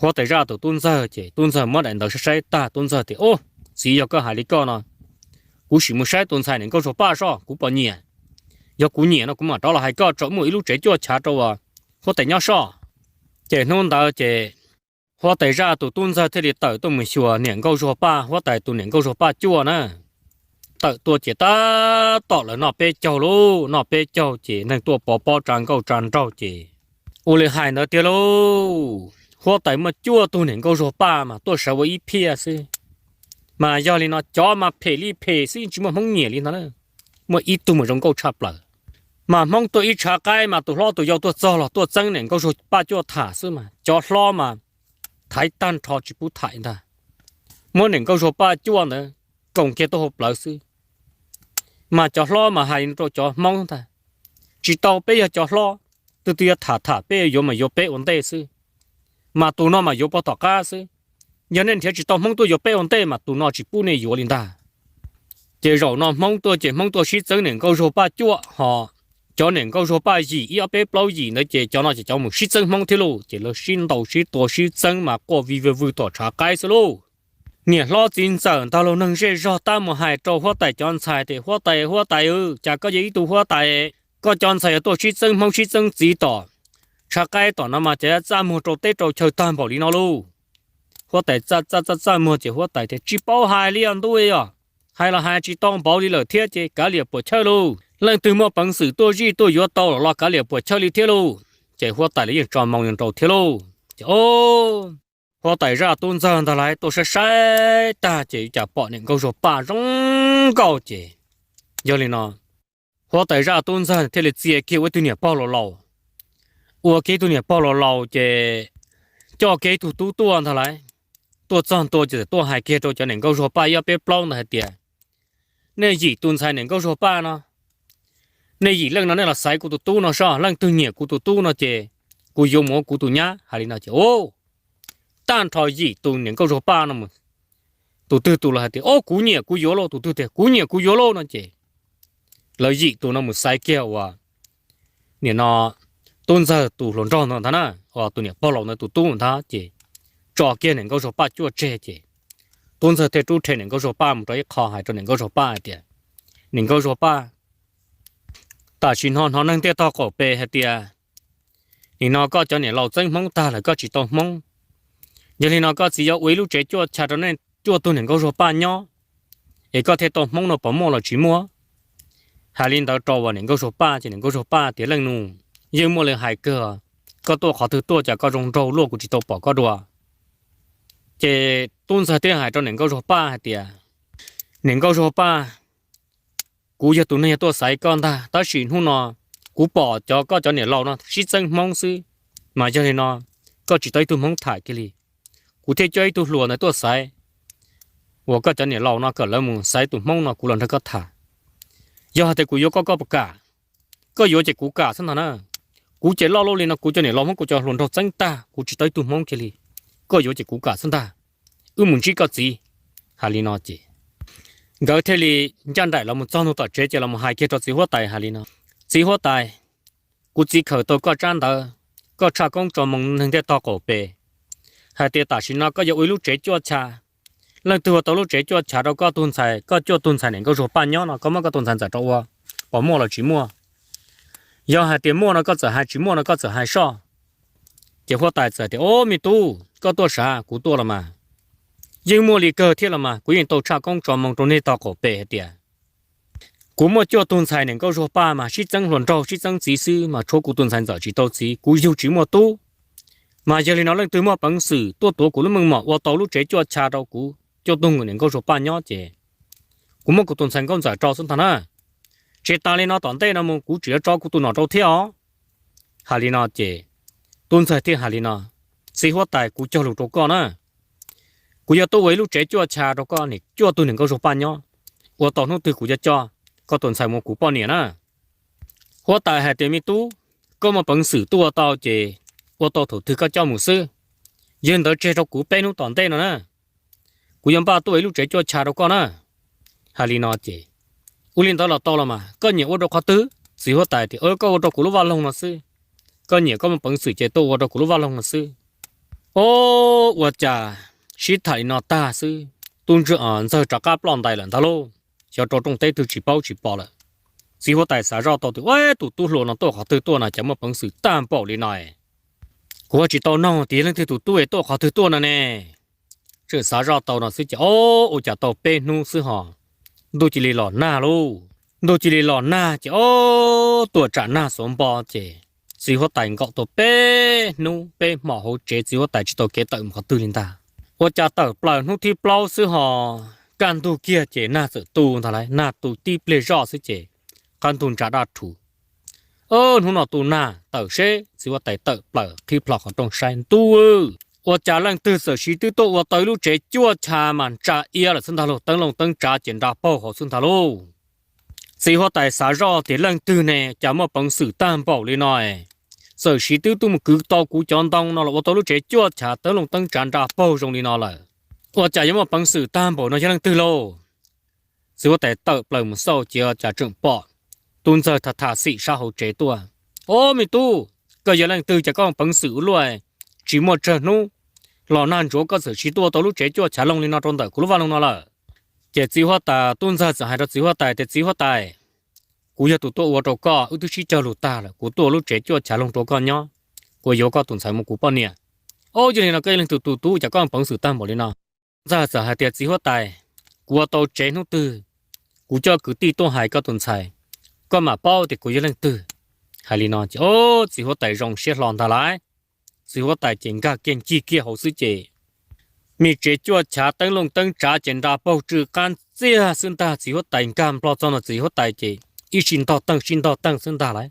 huab tais Zaj tus tub ntxawg ces tub ntxawg muab daim ntawv saib saib tag, tub ntxawg tias, Ub, txiv, yog koj hais li koj no, kuv sim mus saib tus ntxhais niam nkauj Zuag Paj soj kuv puas nyiam. Yog kuv nyiam no kuv mam rov los hais koj, tso muaj ib lub tsev cuaj chav rau huab tais nyob soj. Ces hnub ntawd ces huab tais Zaj tus tub ntxawg thiaj li tawm tuaj mus xyuas niam nkauj Zuag Paj, huab tais tus niam nkauj Zuag Paj cuaj na. Tawm tuaj ces tab tom lawv noj peb caug lauj, noj peb caug ces neeg tuaj pov pob tsa nkauj tsa nraug ces ua li hais ntawd tiag lauj, huab tais muaj cuaj tug niam nkauj Zuag Paj mas tuaj sawv ua ib phiaj xwb. Mas yog li no cov mas phem li phem xwb, tsis muaj Hmoob nyiam li ntag na. Muaj ib tug mas zoo nkauj tshaj plaws. Mas Hmoob tuaj ib tshav qaib mas tus hlob tus yau tuaj txog los tuaj txeeb niam nkauj Zuag Paj cuaj tham xwb mas cov hlob mas thaiv tag nrho tsis pub tham ntag. Muab niam nkauj Zuag Paj cuaj ntawd koom kiag tuaj hauv plawv xwb. Mas cov hlob mas hais rau cov Hmoob ntag, tsis tau peb yog cov hlob, tus twg yuav tham tham peb yuav mas yuav peb ua ntej xwb, mas tus no mas yuav pog tom qab xwb. Yog nej nrhiav tsis tau Hmoob tuaj yuav peb ua ntej mas tus no tsis pub nej yuav li ntag. Ces zaum no Hmoob tuaj ces Hmoob tuaj sib txeeb niam nkauj Zuag Paj cuaj ho cov niam nkauj Zuag Paj yim ib ob peb plaub yim ntawd ces cov no ces cov mus sib txeeb Hmoob thiab lauj. Ces lawv sib ntaus sib tua sib txeeb mas quaj vij vwg vwg tom tshav qaib xwb lauj. Niam hlob txiv ntxawm ntag los neeg zej zog tab mus hais rau huab tais cov ntxhais tias, Huab tais, huab tais, cas koj yog ib tug huab tais, koj cov ntxhais yuav tuaj sib txeeb Hmoob sib txeeb txiv tom tshav qaib tom no mas cas txaj muag rau teb rau chaw tag npaum li no lauj? Huab tais txaj txaj txaj txaj muag ces huab tais tias, Tsis paub hais li os ntuj os, hais los hais tsis tau npaum li lawm thiab ces kav liam puam chawj lauj. Leej twg muaj peev xwm tuaj zij tuaj yuav tau los los kav liam puam chawj li thiab lauj. Ces huab tais los yeej tso moo rau thiab lauj. Ces huab tais Zaj tub ntxawg ntag lais tuaj saib saib tag ces cas pom niam nkauj Zuag Paj zoo nkauj ces, yog li no huab tais Zaj tub ntxawg thiaj li txia kiag ua ib tug niam pog laus laus, ua kiag ib tug niam pog laus laus ces coj kiag ib tug tub tuaj ntag lais. Tuaj txog ntua ces txawm tuaj hais kiag rau cov niam nkauj Zuag Paj ib ob peb plaub ntawd hais tias, Nej yim tus ntxhais niam nkauj Zuag Paj no, nej yim leej no nej los xaiv kuv tus tub no soj, leej twg nyiam kuv tus tub no ces kuv yuav mus ua kuv tus nyab. Hais li no ces tag nrho yim tus niam nkauj Zuag Paj no mus, tus twg tus los hais tias, Ob, kuv nyiam kuv yuav lauj, tus twg tias, Kuv nyiam kuv yuav lauj no ces lawv yim tus no mus xaiv kiag uas nim no tub ntxawg tus hluas nraug ntawd ntag na, uas tus niam pog laus ntawd tus tub ntag ces tso kiag niam nkauj Zuag Paj cuaj tseg ces tub ntxawg thiaj rub rhe niam nkauj Zuag Paj mus rau ib qho hais rau niam nkauj Zuag Paj hais tias, Niam nkauj Zuag Paj, tam sim no hnov neeg ntiaj tog qaum pes hais tias nim no koj cov niam laus txeeb Hmoob tag lawm koj tsis tau Hmoob. Yog li no koj txiv yuav ua ib lub tsev cuaj chav rau nej cuaj tug niam nkauj Zuag Paj nyob, es koj thiaj tau Hmoob no puas muaj los tsis muaj? Hais li ntawd rau uas niam nkauj Zuag Paj ces niam nkauj Zuag Paj tias, Leej nus, yeej muaj li hais kawg, koj tuaj qhov twg tuaj cas koj zoo nraug luaj kuv tsis tau pom koj dua. Ces tub ntxawg thiaj hais rau niam nkauj Zuag Paj hais tias, Niam nkauj Zuag Paj, kuv yog tus neeg yog tuaj xaiv koj ntag, tab sis hnub no kuv pom cov koj cov niam laus no sib txeeb Hmoob xwb, mas yog li no koj tsis tau ib tug Hmoob tham kiag li. Kuv thiaj coj ib tug hluas ntawd tuaj xaiv uas koj cov niam laus no kom lawv mus xaiv tus Hmoob no kuv los nrog koj tham. Yog hais tias kuv yuav koj, koj puas kam? Koj yuav ces kuv kam xwb ntag na. Kuv ces loj luaj li no kuv cov niam laus Hmoob kuv cov hluas nraug txeeb tag kuv tsis tau ib tug Hmoob kiag li. Koj yuav ces kuv kam xwb ntag. Wb mus ntsib koj txiv. Hais li no ces nkawd thiaj li ncaj nraim los mus txog ntua tom tsev ces los mus hais kiag rau txiv huab tais hais li no, Txiv huab tais, kuv txiv khaws tau koj tsab ntawv, koj tshaj koob tso moo neeg ntiaj tog qaum pes, hais tias tam sim no koj yuav ua ib lub tsev cuaj chav. Leej twg ua tau lub tsev cuaj chav rau koj tug ntxhais, koj cuaj tug ntxhais niam nkauj Zuag Paj nyob no koj muab koj tus ntxhais ntxawm rau ua, puas muaj los tsis muaj? Yog hais tias muaj no koj txawm hais, tsis muaj no koj txawm hais soj. Ces huab tais txawm tias, Ob, me tub, koj tuaj sav, kuv tuaj los mas. Yeej muaj li kawg thiab los mas, kuv yeej tau tshaj koob tso moo rau nej tog qaum pes hais tias kuv muaj cuaj tug ntxhais niam nkauj Zuag Paj mas sib txeeb hluas nraug sib txeeb txiv xwb mas tshuav kuv tus ntxhais ntxawm tsis tau txiv, kuv yug tsis muaj tub. Mas yog li no leej twg muaj peev xwm tuaj tuav kuv lub meej mom ua tau lub tsev cuaj cha rau kuv cuaj tug niam nkauj Zuag Paj nyob ces kuv muab kuv tus ntxhais nkauj ntxawm rau xwb ntag na. Tsis tas li no tom ntej no mus kuv tseem yuav tso kuv tus nom rau thiab os. Hais li no ces tub ntxawg thiaj hais li no, txiv huab tais, kuv cog lus rau koj na, kuv yuav tuaj ua ib lub tsev cuaj cha rau koj niam cuaj tug niam nkauj Zuag Paj nyob, ua tau hnub twg kuv yuav coj koj tus ntxhais mus kuv poj niam na. Huab tais hais tias, me tub, koj muaj peev xwm tuaj ua tau ces ua tau thaum twg koj coj mus xwb. Yog li ntawd tseg rau kuv peb hnub tom ntej no na, kuv yuav npaj tuaj ua ib lub tsev cuaj cha rau koj na. Hais li no ces, ua li ntawd los tau los mas, koj nyiam ua rau qhov twg? Txiv huab tais tias, koj ua rau kuv lub vaj loog no xwb. Koj nyiam koj muaj peev xwm ces tuaj ua rau kuv lub vaj loog no xwb. Ob, ua cas sib tham li no tag xwb, tub ntxawg rov qab ploj ntais lawm ntag lauj. Xyov rau rooj teb twg tsis paub tsis pom lawm. Txiv huab tais xav zoj tau tias, ua, tus tub hluas no tuaj qhov twg tuaj no cas muaj peev xwm tag npaum li no? Kuv tsis tau noog tias yog leej twg tus tub es tuaj qhov twg tuaj no ne. Tseem xav zoj tau no xwb ces, ob, ua cas tau peb hnub xwb ho ntuj cia li los nag lauj. Ntuj cia li los nag ces, ob, tuaj tsam nag xuav npo ces txiv huab tais nkaum tau peb hnub peb hmos hauv tsev, txiv huab tais tsis tau kev tawm mus qhov twg li ntag. Ua cas tawm plaws hnub thib plaub xwb ho kaj ntug kiag ces nag txawm tu ntag lauj. Nag tu tib pliag zoj xwb ces qab ntug ntsa daj rhuv. Hnub no tu nag, tawm seb. Txiv huab tais tawm plaws qhib plho qhov rooj saib, ntuj, ua cas leej twg txawm siv twb tuaj ua tau ib lub tsev cuaj cha mas ntsa iab lawm xwb ntag lauj. Teeb looj teeb tsav ces nra paug hauv xwb ntag lauj. Txiv huab tais xav zoj tias leej twg ne cas muaj peev xwm tag npaum li no, txawm siv twb tuaj mus kwv tau kuv cov ntoo no los ua tau lub tsev cuaj cha, teeb looj teeb tsav nra paug zoo li no lawm. Ua cas yuav muaj peev xwm tag npaum no yog leej twg lauj? Txiv huab tais tawm plaws mus xauj ces cas tseem pom tub ntxawg tham tham xim sab hauv tsev tuaj. Ob, me tub, koj yog leej twg cas koj muaj peev xwm ua luaj, tsis muaj tsawg hnub los nag ntsuav koj txawm siv tuaj ua tau lub tsev cuaj cha loog li no rau ntawm kuv lub vaj loog no lawm? Ces txiv huab tais, tub ntxawg txawm hais rau txiv huab tais tias, txiv huab tais, kuv yog tus tuaj ua rau koj, wb twb sib cog lus tag lawm, kuv tuaj ua lub tsev cuaj cha loog rau koj nyob, kuv yuav koj tus ntxhais mus kuv poj niam. Ob, yog li no koj yog leej twg tus tub cas koj muaj peev xwm tag npaum li no? Tub ntxawg txawm hais tias, txiv huab tais, kuv ua tau tsev hnub twg kuv coj kwv tij tuaj hais koj tus ntxhais, koj mam paub tias kuv yog leej twg. Hais li no ces, ob, txiv huab tais zoo siab hlo ntag lauj. Txiv huab tais ces nkag kiag ncig kiag hauv xwb ces me tsev cuaj chav teeb looj teeb tsav ces nra paug tsw qab ntxiag xwb ntag. Txiv huab tais nkag nplo txog ntawm txiv huab tais ces ib sij ntog teeg sib ntog teeg xwb ntag lauj.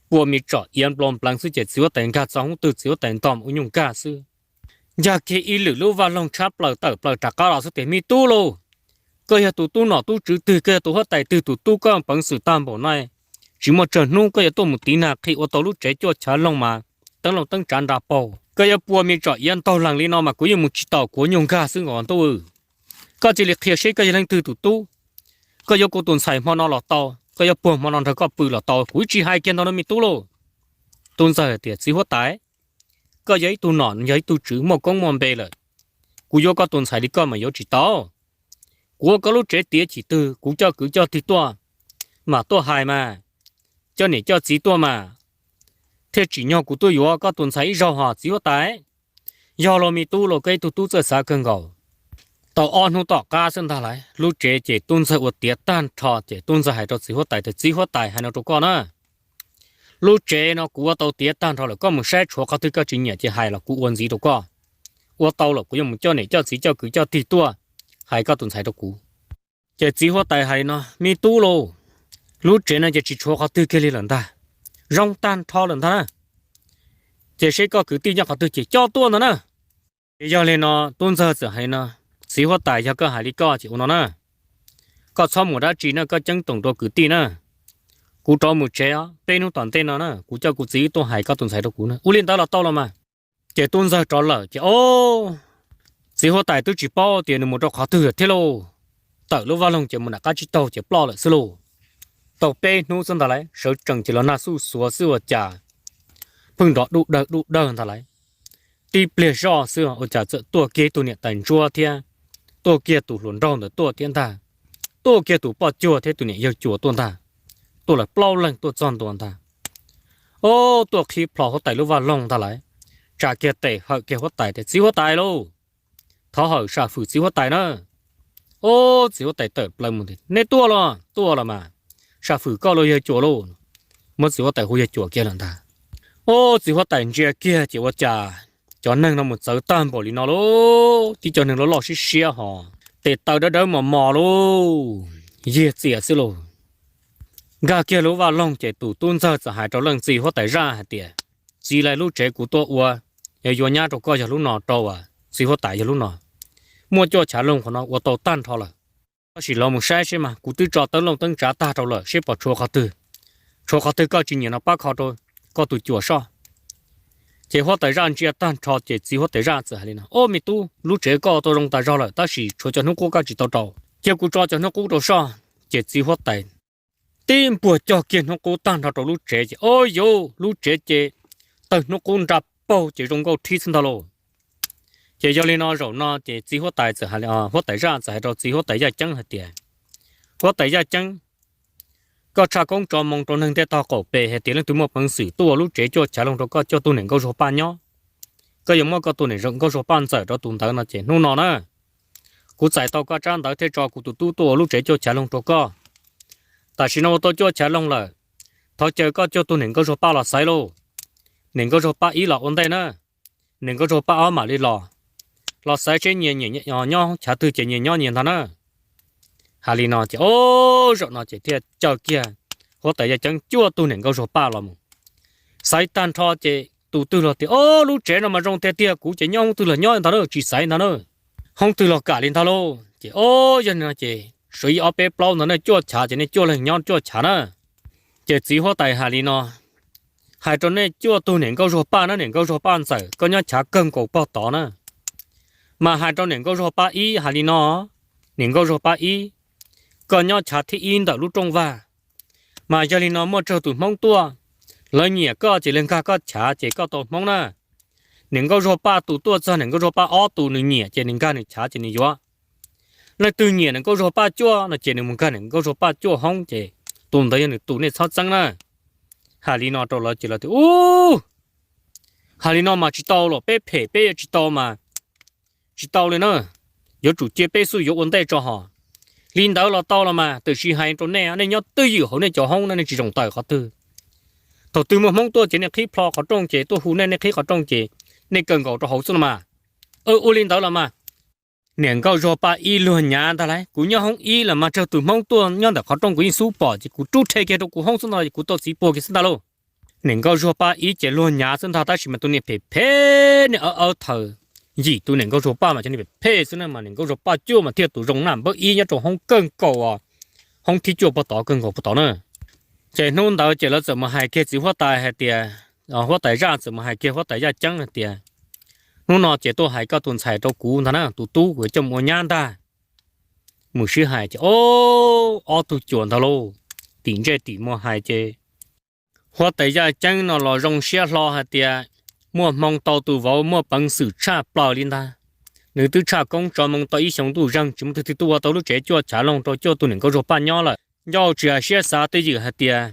Pua me tsom iav nplo npleev xwb ces txiv huab tais nkag txog hnub twg txiv huab tais ntog mus ua nyuj nkag xwb. Ncag kiag ib lwm lub vaj loog tshab plaws tawm plaws rov qab los xwb tias, me tub lauj, koj yog tus tub nom tub tswv twg, koj yog tus huab tais twg tus tub koj peev xwm tag npaum no? Tsis muaj tsawg hnub koj yuav tuaj mus tiv nag qhi ua tau lub tsev cuaj chav loog mas teeb looj teeb tsav nra paug, koj yuav pua me tsom iav ntaug leeg li no mas kuv yeej mus tsis taus, kuv ua nyuj nkag xwb nkaus ntuj. Koj cia li qhia seb koj yog leej twg tus tub. Koj yuav kuv tus ntxhais hmo no los tau, koj yuav puag hmo no nrog koj pw los tau, kuv tsis hais kiag ntau no me tub lauj. Tub ntxawg tias, txiv huab tais, koj yog ib tug nom yog ib tug tswv muaj koob muaj npe lawm, kuv yuav koj tus ntxhais li koj mas yuav tsis tau. Kuv ua koj lub tsev tiav chim twg kuv coj kwv coj tij tuaj, mam tuaj hais mas, coj niam coj txiv tuaj mas, thiaj tsim nyog kuv tuaj yuav koj tus ntxhais ib zaug hos txiv huab tais. Yog los me tub los, koj ib tug tub txawj xav kawg nkaus. Tau ob hnub tom qab xwb ntag lauj, lub tsev ces tub ntxawg ua tiav tag nrho ces tub ntxawg hais rau txiv huab tais tias, txiv huab tais, hais no rau koj na, lub tsev no kuv ua tau tiav tag nrho lawm, koj mus saib tshuav qhov twg koj tsis nyiam ces hais los kuv ua ntxiv rau koj. Ua tau lawm kuv yuav mus coj niam coj txiv coj kwv coj tij tuaj hais koj tus ntxhais rau kuv. Ces txiv huab tais hais li no, me tub lauj, lub tsev no ces tsis tshuav qhov twg kiag li lawm ntag, zoo tag nrho lawm ntag na. Ces seb koj kwv tij nyob qhov twg ces coj tuaj ntag na. Ces yog li no tub ntxawg txawm hais li no, txiv huab tais, yog koj hais li koj ces ua no na, koj txhob mus dab tsi na, koj ceeb toom rau kwv tij na. Kuv rov mus tsev os, peb hnub tom ntej no na kuv coj kuv txiv tuaj hais koj tus ntxhais rau kuv na. Ua li ntawd los tau los mas. Ces tub ntxawg rov lawm ces, o, txiv huab tais twb tsis paub tias nws mus rau qhov twg thiab lauj. Tawm lub vaj loog ces mus nram qab tsib taug ces ploj lawm xwb lauj. Tau peb hnub xwb ntag lauj, sawv tsees ces los nag xuj xuav xwb ua cas pheej nrov dub dawg dub dawg ntag lauj. Tib pliag zoj xwb ua cas txawm tuaj kiag tus niam tais ntsuab thiab tuaj kiag tus hluas nraug ntawd tuaj thiab ntag, tuaj kiag tus poj cuag thiab tus niam yawg cuas tuaj ntag, tuaj lawv plaub leeg tuaj txog ntua ntag. O, tuaj qhib plho huab tais lub vaj loog ntag lauj, tsa kiag tes hawm kiag huab tais tias, txiv huab tais lauj, thov hawm sam fwm txiv huab tais na. O, txiv huab tais tawm plaws mus tias, nej tuaj los? Tuaj los mas. Sam fwm koj lauj yawg cuas lauj. Muab txiv huab tais hu yawg cuas kiag lawm ntag. O, txiv huab tais ntsia kiag ces ua cas cov neeg no mus txawv tag npaum li no lauj, tib cov neeg loj loj siab siab hos, tes taw dawb dawb mos mos lauj, yig txias xwb lauj. Nkag kiag lub vaj loog ces tus tub ntxawg txawm hais rau leej txiv huab tais zaj hais tias, txiv, lub tsev kuv tuaj ua, yog yuav nyab rau koj yog lub no rau, txiv huab tais, yog lub no. Muaj cuaj chav loog qhov no ua tau tag nrho lawm. Tab sis los mus saib seb mas, kuv twb tso teeb looj teeb tsav tag rau lawm, seb puas tshuav qhov twg. Tshuav qhov twg koj tsis nyiam no pab kho rau koj tus cuas soj. Ces huab tais zaj ntsia tag nrho ces txiv huab tais zaj txawm hais li no, o me tub, lub tsev koj tau zoo tas zog lawm, tab sis tshuav cov hnub qub koj tsis tau rau, cia kuv tso cov hnub qub rau soj. Ces txiv huab tais tib npuag cog kiag hnub qub tag nrho rau lub tsev ces, o yuv, lub tsev ces tawg hnub qub nra paug ces zoo nkauj thib xwb ntag lauj. Ces yog li no zaum no ces txiv huab tais txawm, huab tais zaj txawm hais rau txiv huab tais yaj ceeb hais tias, huab tais yaj ceeb, koj tshaj koob tso moo rau neeg tej tog qaum pem hais tias leej twg muaj peev xwm tuaj ua lub tsev cuaj chav loog rau koj cuaj tug niam nkauj zuag paj nyob, koj yuav muab koj tus niam nkauj zuag paj ntxawm rau tus ntawd no ces hnub no na, kuv txais tau koj tsab ntawv thiaj tso kuv tus tub tuaj ua lub tsev cuaj chav loog rau koj. Tam sim no ua tau cuaj chav loog lawm, thov caw koj cuaj tug niam nkauj zuag paj los xaiv lauj. Niam nkauj zuag paj ib los ua ntej na, niam nkauj zuag paj ob mam li los, los xaiv seb nyias nyiam nyob chav twg ces nyias nyob nyias ntag na. Hais li no ces, o, zaum no ces thiaj caw kiag huab tais yaj ceeb cuaj tug niam nkauj zuag paj los mus. Xaiv tag nrho ces tus twg los tias, o, lub tsev no mas zoo tiag tiag, kuv ces nyob hoob twg los nyob ntag na, tsis xaiv ntag na. Hoob twg los kam li ntag lauj. Ces, o, yog li no ces suav ib ob peb plaub ntag na, cuaj chav ces nej cuaj leeg nyob cuaj chav na. Ces txiv huab tais hais li no, hais rau nej cuaj tug niam nkauj zuag paj na, niam nkauj zuag paj ntxawm, koj nyob chav kawg nkaus pog tod na. Mas hais rau niam nkauj zuag paj ib hais li no, niam nkauj zuag paj ib, koj nyob chav thib ib ntawm lub rooj vag. Mas yog li no muaj tsawg tus hmoob tuaj, lawv nyiam koj ces lawv nkag koj chav ces koj tau hmoob na. Niam nkauj zuag paj tus tuaj txog niam nkauj zuag paj ob tus nws nyiam ces nws nkag nws chav ces nws yuav. Leej twg nyiam niam nkauj zuag paj cuaj no ces nws mus nkag niam nkauj zuag paj cuaj hoob ces tus ntawd yog nws tus, nej txhob txeeb na. Hais li no rau lawv ces lawv tias, u, hais li no mas tsis tau los, peb phem peb yuav tsis tau mas tsis tau li na. Yuav tsum cia peb xub yuav ua ntej tso hos. Li ntawd los tau los mas, tiam sis hais rau nej, nej nyob twj ywm hauv nej cov hoob no nej tsis zoo tawm qhov twg. Thaum twg muaj hmoob tuaj ces nej qhib plho qhov rooj ces tuaj hu nej, nej qhib qhov rooj ces nej kawg nkaus rau hauv xwb los mas. Ua li ntawd los mas. Niam nkauj zuag paj ib luag nyav ntag lauj, kuv nyob hoob ib los mas tsawg tus hmoob tuaj nyob ntawm qhov rooj kuv yeej xub pom ces kuv rub rhe kiag rau kuv hoob xwb no es kuv tau txiv puag kiag xwb ntag lauj. Niam nkauj zuag paj ib ces luag nyav xwb ntag, tab sis mas tus niag phem phem niag awb awb thaws yim tus niam nkauj zuag paj mas cov niag phem phem xwb na, mas niam nkauj zuag paj cuaj mas thiaj tus zoo na, npawb ib nyob rau hoob kawg nkaus, hoob thib cuaj puag tod kawg nkaus puag tod na. Ces hnub ntawd ces lawv txawm mus hais kiag txiv huab tais hais tias, huab tais zaj txawm mus hais kiag huab tais yaj ceeb hais tias, hnub no ces tuaj hais koj tus ntxhais rau kuv ntag na, tus tub kuv yuav coj mus ua nyab ntag. Mus sib hais ces, o, ob tug cuas ntag lauj, tim ntsej tim muag hais ces huab tais yaj ceeb no los zoo siab hlo hais tias muaj hmoo tau tus vauv muaj peev xwm tshaj plaws li ntag. Nws twb tshaj koob tso moo tau ib xyoo ntuj zeeg tsis muaj tug twg tuaj ua tau lub tsev cuaj chav loog rau cuaj tug niam nkauj zuag paj nyob lawm. Ncauj tsis hais siab xav twj ywm hais tias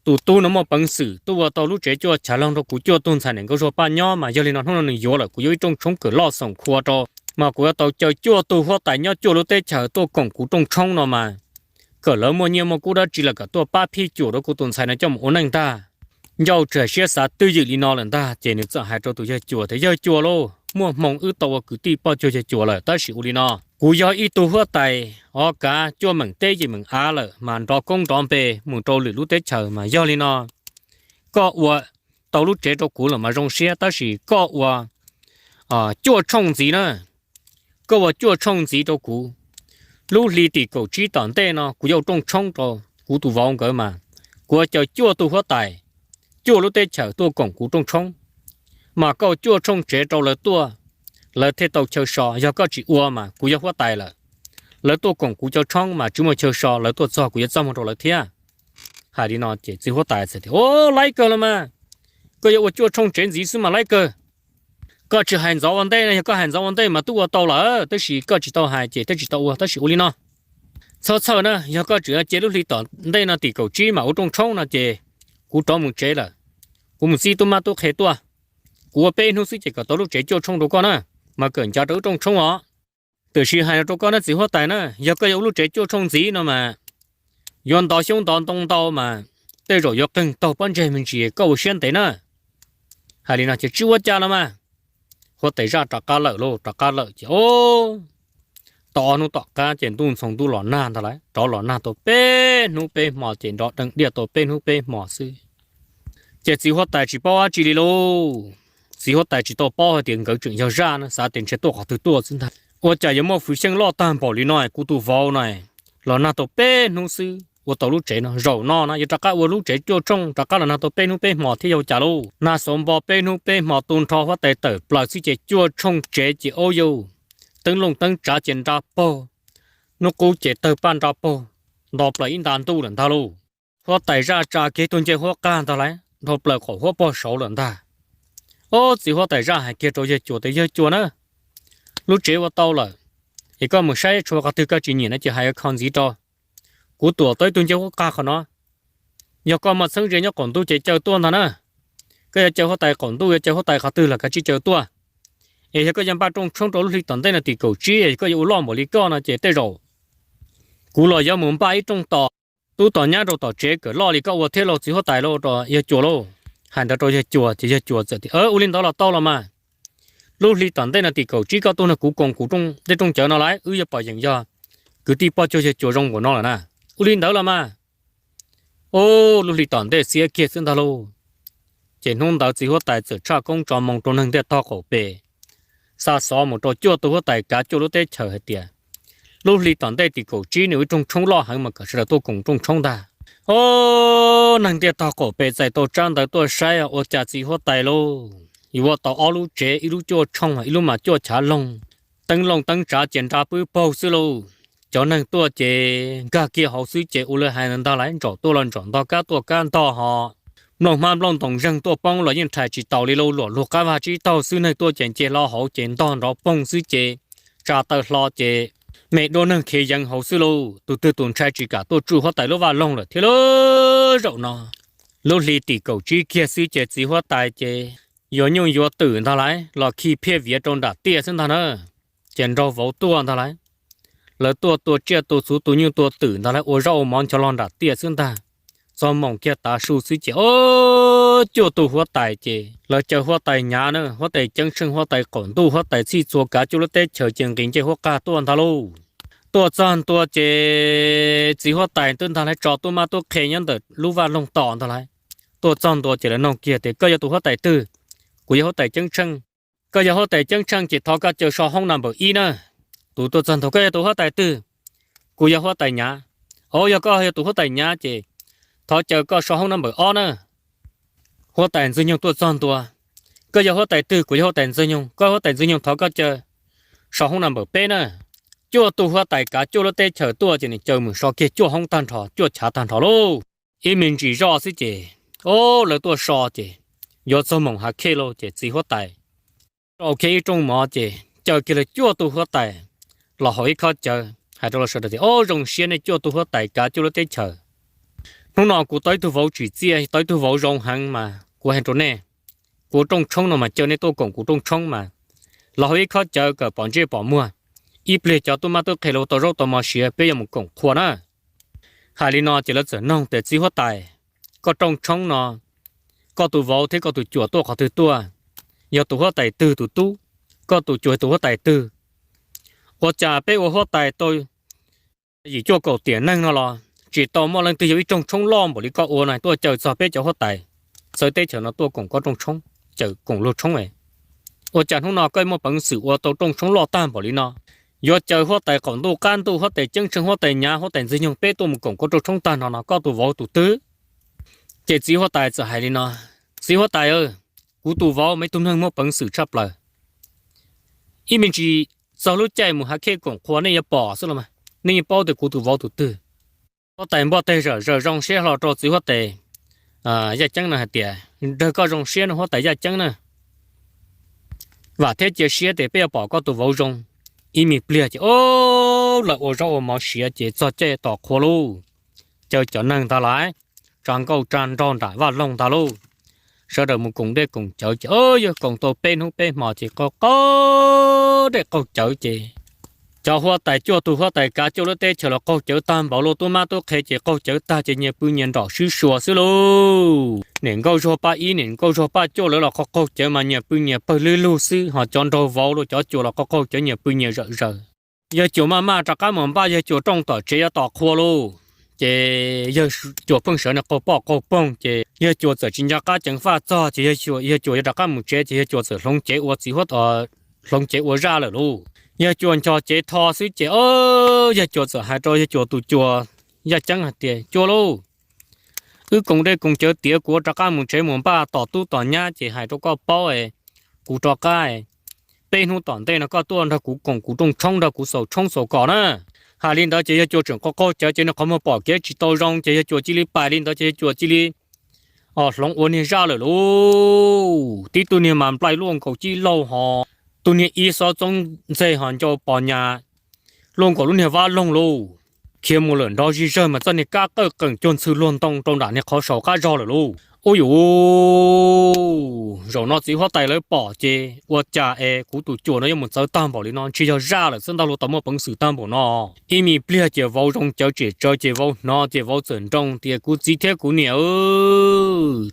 tus tub no muaj peev xwm tuaj ua tau lub tsev cuaj chav loog rau kuv cuaj tug ntxhais niam nkauj zuag paj nyob, mas yog li no hnub no nws yuav lawm, kuv yuav ib rooj tshoob kawm loj xoom khua rau, mas kuv yuav tau caw cuaj tug huab tais nyob cuaj lub teb chaws tuaj koom kuv rooj tshoob no mas, kom lawv muaj nyiaj muaj kub dab tsi los kom tuaj pab phij cuam rau kuv tus ntxhais no coj mus ua neej ntag. Ncauj tsis hais siab xav twj ywm li no lawm ntag ces nws txawm hais rau tus yawg cuas tias, yawg cuas lauj, muaj hmoo wb tau ua kwv tij poj cuag yawg cuas lawm, tab sis ua li no, kuv yog ib tug huab tais o kav cuaj meem teb yim meem av lawm mas nrov koob nrov npe mus rau lwm lub teb chaws, mas yog li no koj ua tau lub tsev rau kuv lawm mas zoo siab, tab sis koj ua cuaj tshooj ntxiv na. Koj ua cuaj tshooj ntxiv rau kuv, lub hli tim kaum tsib tom ntej no kuv yuav ua rooj tshoob rau kuv tus vauv nkawd mas, kuv yuav caw cuaj tug huab tais, cuaj lub teb chaws tuaj koom kuv rooj tshoob, mas koj ua cuaj tshooj tsev rau lawv tuaj, lawv thiaj tau chaw so. Yog koj tsis ua mas kuv yog huab tais lawm, lawv tuaj koom kuv cov tshoob mas tsis muaj chaw so, lawv tuaj txog kuv yuav txaj muag rau lawv thiab. Hais li no ces txiv huab tais txawm tias, o, laib kawg los mas, koj yuav ua cuaj tshooj tsev ntxiv xwb mas laib kawg. Koj tsis hais ntxov ua ntej no, yog koj hais ntxov ua ntej mas twb ua tau lawm, tab sis koj tsis tau hais ces thiaj tsis tau ua. Tab sis ua li no, txhob txhawj na, yog koj tseem cia lub hli tom ntej no tim kaum tsib mas ua rooj tshoob no ces kuv rov mus tsev lawm, kuv mus txib tub mab tub qhe tuaj, kuv ua peb hnub xwb ces kom tau lub tsev cuaj tshooj rau koj na, mas kawm ncav rau wb rooj tshoob os. Tiam sis hais rau koj na txiv huab tais na, yog koj yuav ua lub tsev cuaj tshooj ntxiv no mas, yuav ntov xyoob ntov ntoo ntau mas tej zaum yuav qeeg taug pob ntseg me ntsis, koj ua siab ntev na. Hais li no ces tsis ua cas los mas, huab tais zaj rov qab lawm lauj, rov qab lawm ces ob, tau ob hnub tom qab ces ntuj ntxhoo ntuj los nag ntag lauj, rov los nag tau peb hnub peb hmo ces nrov dees diaj tau peb hnub peb hmo xwb. Ces txiv huab tais tsis paub dab tsi li lauj. Txiv huab tais tsis tau paub hais tias nkawd tseem yog zaj na, xav tias ntshe tuaj qhov twg tuaj xwb ntag. Ua cas yuav muaj fwv xyeej loj tag npaum li no, kuv tus vauv na, los nag tau peb hnub xwb ua tau lub tsev no, zaum no na yuav rov qab ua lub tsev cuaj tshooj, rov qab los nag tau peb hnub peb hmo thiab yog ua cas lauj. Nag xauv npo peb hnub peb hmo tu nrho huab tais tawm plaws xwb ces cuaj tshooj tsev ces ob yau, teeb looj teeb tsav ces nra paug, hnub qub ces tawg paj nra paug, nto plaws ib nta ntuj lawm ntag lauj. Huab tais zaj tsa kiag tus ncej huab qag ntag lauj, dhau plaws qaum huab pog saud lawm ntag. Ob, txiv huab tais zaj hais kiag rau yawg Cuas tias, Yawg Cuas na, lub tsev ua tau lawm, es koj mus saib tshuav qhov twg koj tsis nyiam no ces hais kho ntxiv rau. Kuv tuam tau ib tug ncej huab qag qhov no, yog koj muaj txheeb ze nyob qaum ntuj ces caw tuaj ntag na. Koj yuav caw huab tais qaum ntuj, yuav caw huab tais qhov twg los kav tsij caw tuaj. Es yog koj yuav npaj rooj tshoob rau lub hli tom ntej no tim kaum tsib, koj yuav ua loj npaum li koj no ces tej zaum kuv los yuav mus npaj ib rooj tos tub tos nyab rau tom tsev kom loj li koj ua thiab lauj txiv huab tais lauj, rau yawg Cuas lauj. Hais ntawd rau yawg Cuas ces yawg Cuas txawm tias, Ua li ntawd los tau los mas. Lub hli tom ntej no tim kaum tsib koj tuaj nrog kuv koom kuv tej rooj cawv no lauj, wb yuav pom yeem yog kwv tij poj cuag yawg Cuas zoo npaum no lawm na. Ua li ntawd los mas. Ub, lub hli tom ntej xiab kiag xwb ntag lauj. Ces hnub ntawd txiv huab tais txawm tshaj koob tso moo rau neeg ntiaj tog qaum pem, xa xov mus rau cuaj tus huab tais kav cuaj lub teb chaws hais tias, lub hli tom ntej tim kaum tsib nws ib rooj tshoob loj heev mas kom sawv daws tuaj koom rooj tshoob ntag. Ub, neeg ntiaj tog qaum pem txais tau tsab ntawv tuaj saib ua cas txiv huab tais lauj, yuav ua tau ob lub tsev, ib lub cuaj tshooj, ib lub mas cuaj chav loog, teeb looj teeb tsav ces nra pwb paug xwb lauj. Cov neeg tuaj ces nkag kiag hauv xwb ces ua li hais ntawd ntag lauj, ntsaum tuaj los ntsaum ntog, kab tuaj kab ntog ho, nplooj hmab nplooj ntoos zeeg tuaj poob los yeej rhais tsis taus li lauj, luam lug qab vag tsib taug xwb, neeg tuaj ces nce hlo hauv ces ntog nrov poog xwb ces tsa taw hlo ces me duab neeg khiav yeev hauv xwb lauj. Tus twg tus ntshai tsis kam tuaj tsuj huab tais lub vaj loog lawm thiab lauj. Zaum no lub hli tim kaum tsib kiag xwb ces txiv huab tais ces yuav nyuj yuav twm ntag lauj, los khi phiaj viav rau nram tiaj xwb ntag na. Ces nraug vauv tuaj ntag lauj, lawv tuaj tua tsiaj tua txhuv tua nyuj tua twm ntag lauj, ua zaub ua mov nchov los nram tiaj xwb ntag. Txog moos kiag tav su xwb ces ob, cuaj tus huab tais ces lawv caw huab tais Nyav na, huab tais Ceeb Tsheej, huab tais qaum ntuj, huab tais txhij txhua kav cuaj lub teb chaws ces nqis ncej huab qag tuaj ntag lauj. Tuaj txog ntua ces txiv huab tais twb ntag lauj tso tub mab tub qhe nyob ntawm lub vaj loog tos ntag lauj. Tuaj txog ntua ces lawv noog kiag tias, Koj yog tus huab tais twg? Kuv yog huab tais Ceeb Tsheej. Koj yog huab tais Ceeb Tsheej ces thov koj caw so hoob number ib na. Tus tuaj txog ntua, Koj yog tus huab tais twg? Kuv yog huab tais Nyav. Au, yog koj yog tus huab tais Nyav ces thov caw koj so hoob number ob na. Huab tais Ntxwg Nyoog tuaj txog ntua, Koj yog huab tais twg? Kuv yog huab tais Ntxwg Nyoog. Koj huab tais Ntxwg Nyoog, thov koj caw so hoob number peb na. Cuaj tus huab tais kav cuaj lub teb chaws tuaj ces nws caw mus so kiag cuaj hoob tag nrho, cuaj chav tag nrho lauj. Ib me ntsis zoj xwb ces, o, lawv tuaj so ces yuav txog moos hav khej lauj ces txiv huab tais rau kiag ib rooj mov ces caw kiag lawv cuaj tus huab tais los haus ib khob cawv, hais rau lawv sawv daws tias, O, zoo siab nej cuaj tus huab tais kav cuaj lub teb chaws. Hnub no kuv tau ib tug vauv tsim txiaj, tau ib tug vauv zoo heev mas kuv hais rau nej, kuv rooj tshoob no mas caw nej tuaj koom kuv rooj tshoob mas los haus ib khob cawv kom pom ntsej pom muag, ib pliag cov tub mab tub qhe los tau zaub tau mov siav peb yuav mus koom qhua na. Hais li no ces lawv txawm noog tias, Txiv huab tais, koj rooj tshoob no, koj tus vauv thiab koj tus cuam tuaj qhov twg tuaj? Yog tus huab tais twg tus tub? Koj tus cuam yog tus huab tais twg? Ua cas peb ua huab tais tau yim cuaj kaum tiam neeg no los tsis tau muaj leej twg yog ib rooj tshoob loj npaum li koj ua no tuaj caw txog peb cov huab tais txawv teb chaws no tuaj koom koj rooj tshoob, caw koom luag tshoob? Ua cas hnub no koj muaj peev xwm ua tau rooj tshoob loj tag npaum li no? Yuav caw huab tais qaum ntuj qab ntuj, huab tais Ceeb Tsheej, huab tais Nyav, huab tais Ntxwg Nyoog peb tuaj mus koom koj rooj tshoob tag nrho no, koj tus vauv tus twg? Ces txiv huab tais txawm hais li no, Txiv huab tais, kuv tus vauv mas ib tug neeg muaj peev xwm tshaj plaws. Ib me ntsis txog lub caij mus hav khej koom qhua nej yuav pom xwb los mas, nej yeej paub tias kuv tus vauv tus twg. Huab tais npuaj teg zawm zaws zoo siab hlo rau txiv huab tais Yaj Ceeb no hais tias, Nrog koj zoo siab no huab tais Yaj Ceeb na, vam thiab cia siab tias peb yuav pom koj tus vauv zoo. Ib me pliag ces, o, lawv ua zaub ua mov siav ces txog caij tos qhua lauj. Caw cov neeg ntag lauj, tsa nkauj tsa nraug nram vaj loog ntag lauj, sawv daws mus koom dej koom cawv ces, o, yog koom tau peb hnub peb hmo ces qaug qaug dej qaug cawv ces Cov huab tais cuaj tug huab tais kav cuaj lub teb chaws los qaug cawv tag npaum li tub mab tub qhe ces qaug cawv tag ces nyias pw nyias nrom swb sua xwb lauj. Niam nkauj Zuag Paj Ib, niam nkauj Zuag Paj Cuaj lawv los qaug qaug cawv mas nyias pw nyias pawg lwb lug xwb, ho cov nraug vauv los cov cuas los qaug qaug cawv nyias pw nyias zawm zaws. Yawg cuas maj maj rov qab mus npaj yawg cuas rooj tom tsev yuav tom qhua lauj. Ces yawg cuas pheej sawv nws qaug poj qaug poog ces yawg cuas txawm tsis nco qab ceev faj txog ces yawg cuas yuav rov qab mus tsev ces yawg cuas txawm hloov cev ua txiv huab, hloov cev ua zaj lawm lauj. Yawg cuas nchos cev tho xwb ces yawg cuas txawm hais rau yawg cuas tus cuas Yaj Ceeb hais tias, Cuas lauj, wb koom dej koom cawv tiav kuv rov qab mus tsev mus npaj tom tub tom nyab ces hais rau koj paub es kuv rov qab, peb hnub tom ntej no koj tuaj nrog kuv koom kuv rooj tshoob nrog kuv xaus tshoob xaus kos na. Hais li ntawd ces yawg cuas tseem qaug qaug cawv ces nws qhov muag pom kev tsis tau zoo ces yawg cuas cia li pais li ntawd ces yawg cuas cia li hloov ua niag zaj lawm lauj. Tib tug niag mas nplai luaj nkaus cib laug ho, tus niag ib xob txoob ntxeg ho ncau pos nyas luaj nkaus lub niag vab loog lauj. Khiav mus lawm nrov zig zawg mas txoj niag kab qawj qeem cuag ntxhw luag ntoo rau nram niag qhov saum qab zog lawm lauj. Ub yuav, zaum no txiv huab tais lawv pom ces ua cas es kuv tus cuas no yuav mus txawv tag npaum li no, ntshe yog zaj lawm xwb ntag lauj, tau muaj peev xwm tag npaum no. Ib me pliag ces vauv zoo cawv tsem tsawv ces vauv hnov ces vauv txawm nroo tias, Kuv txiv thiab kuv niam,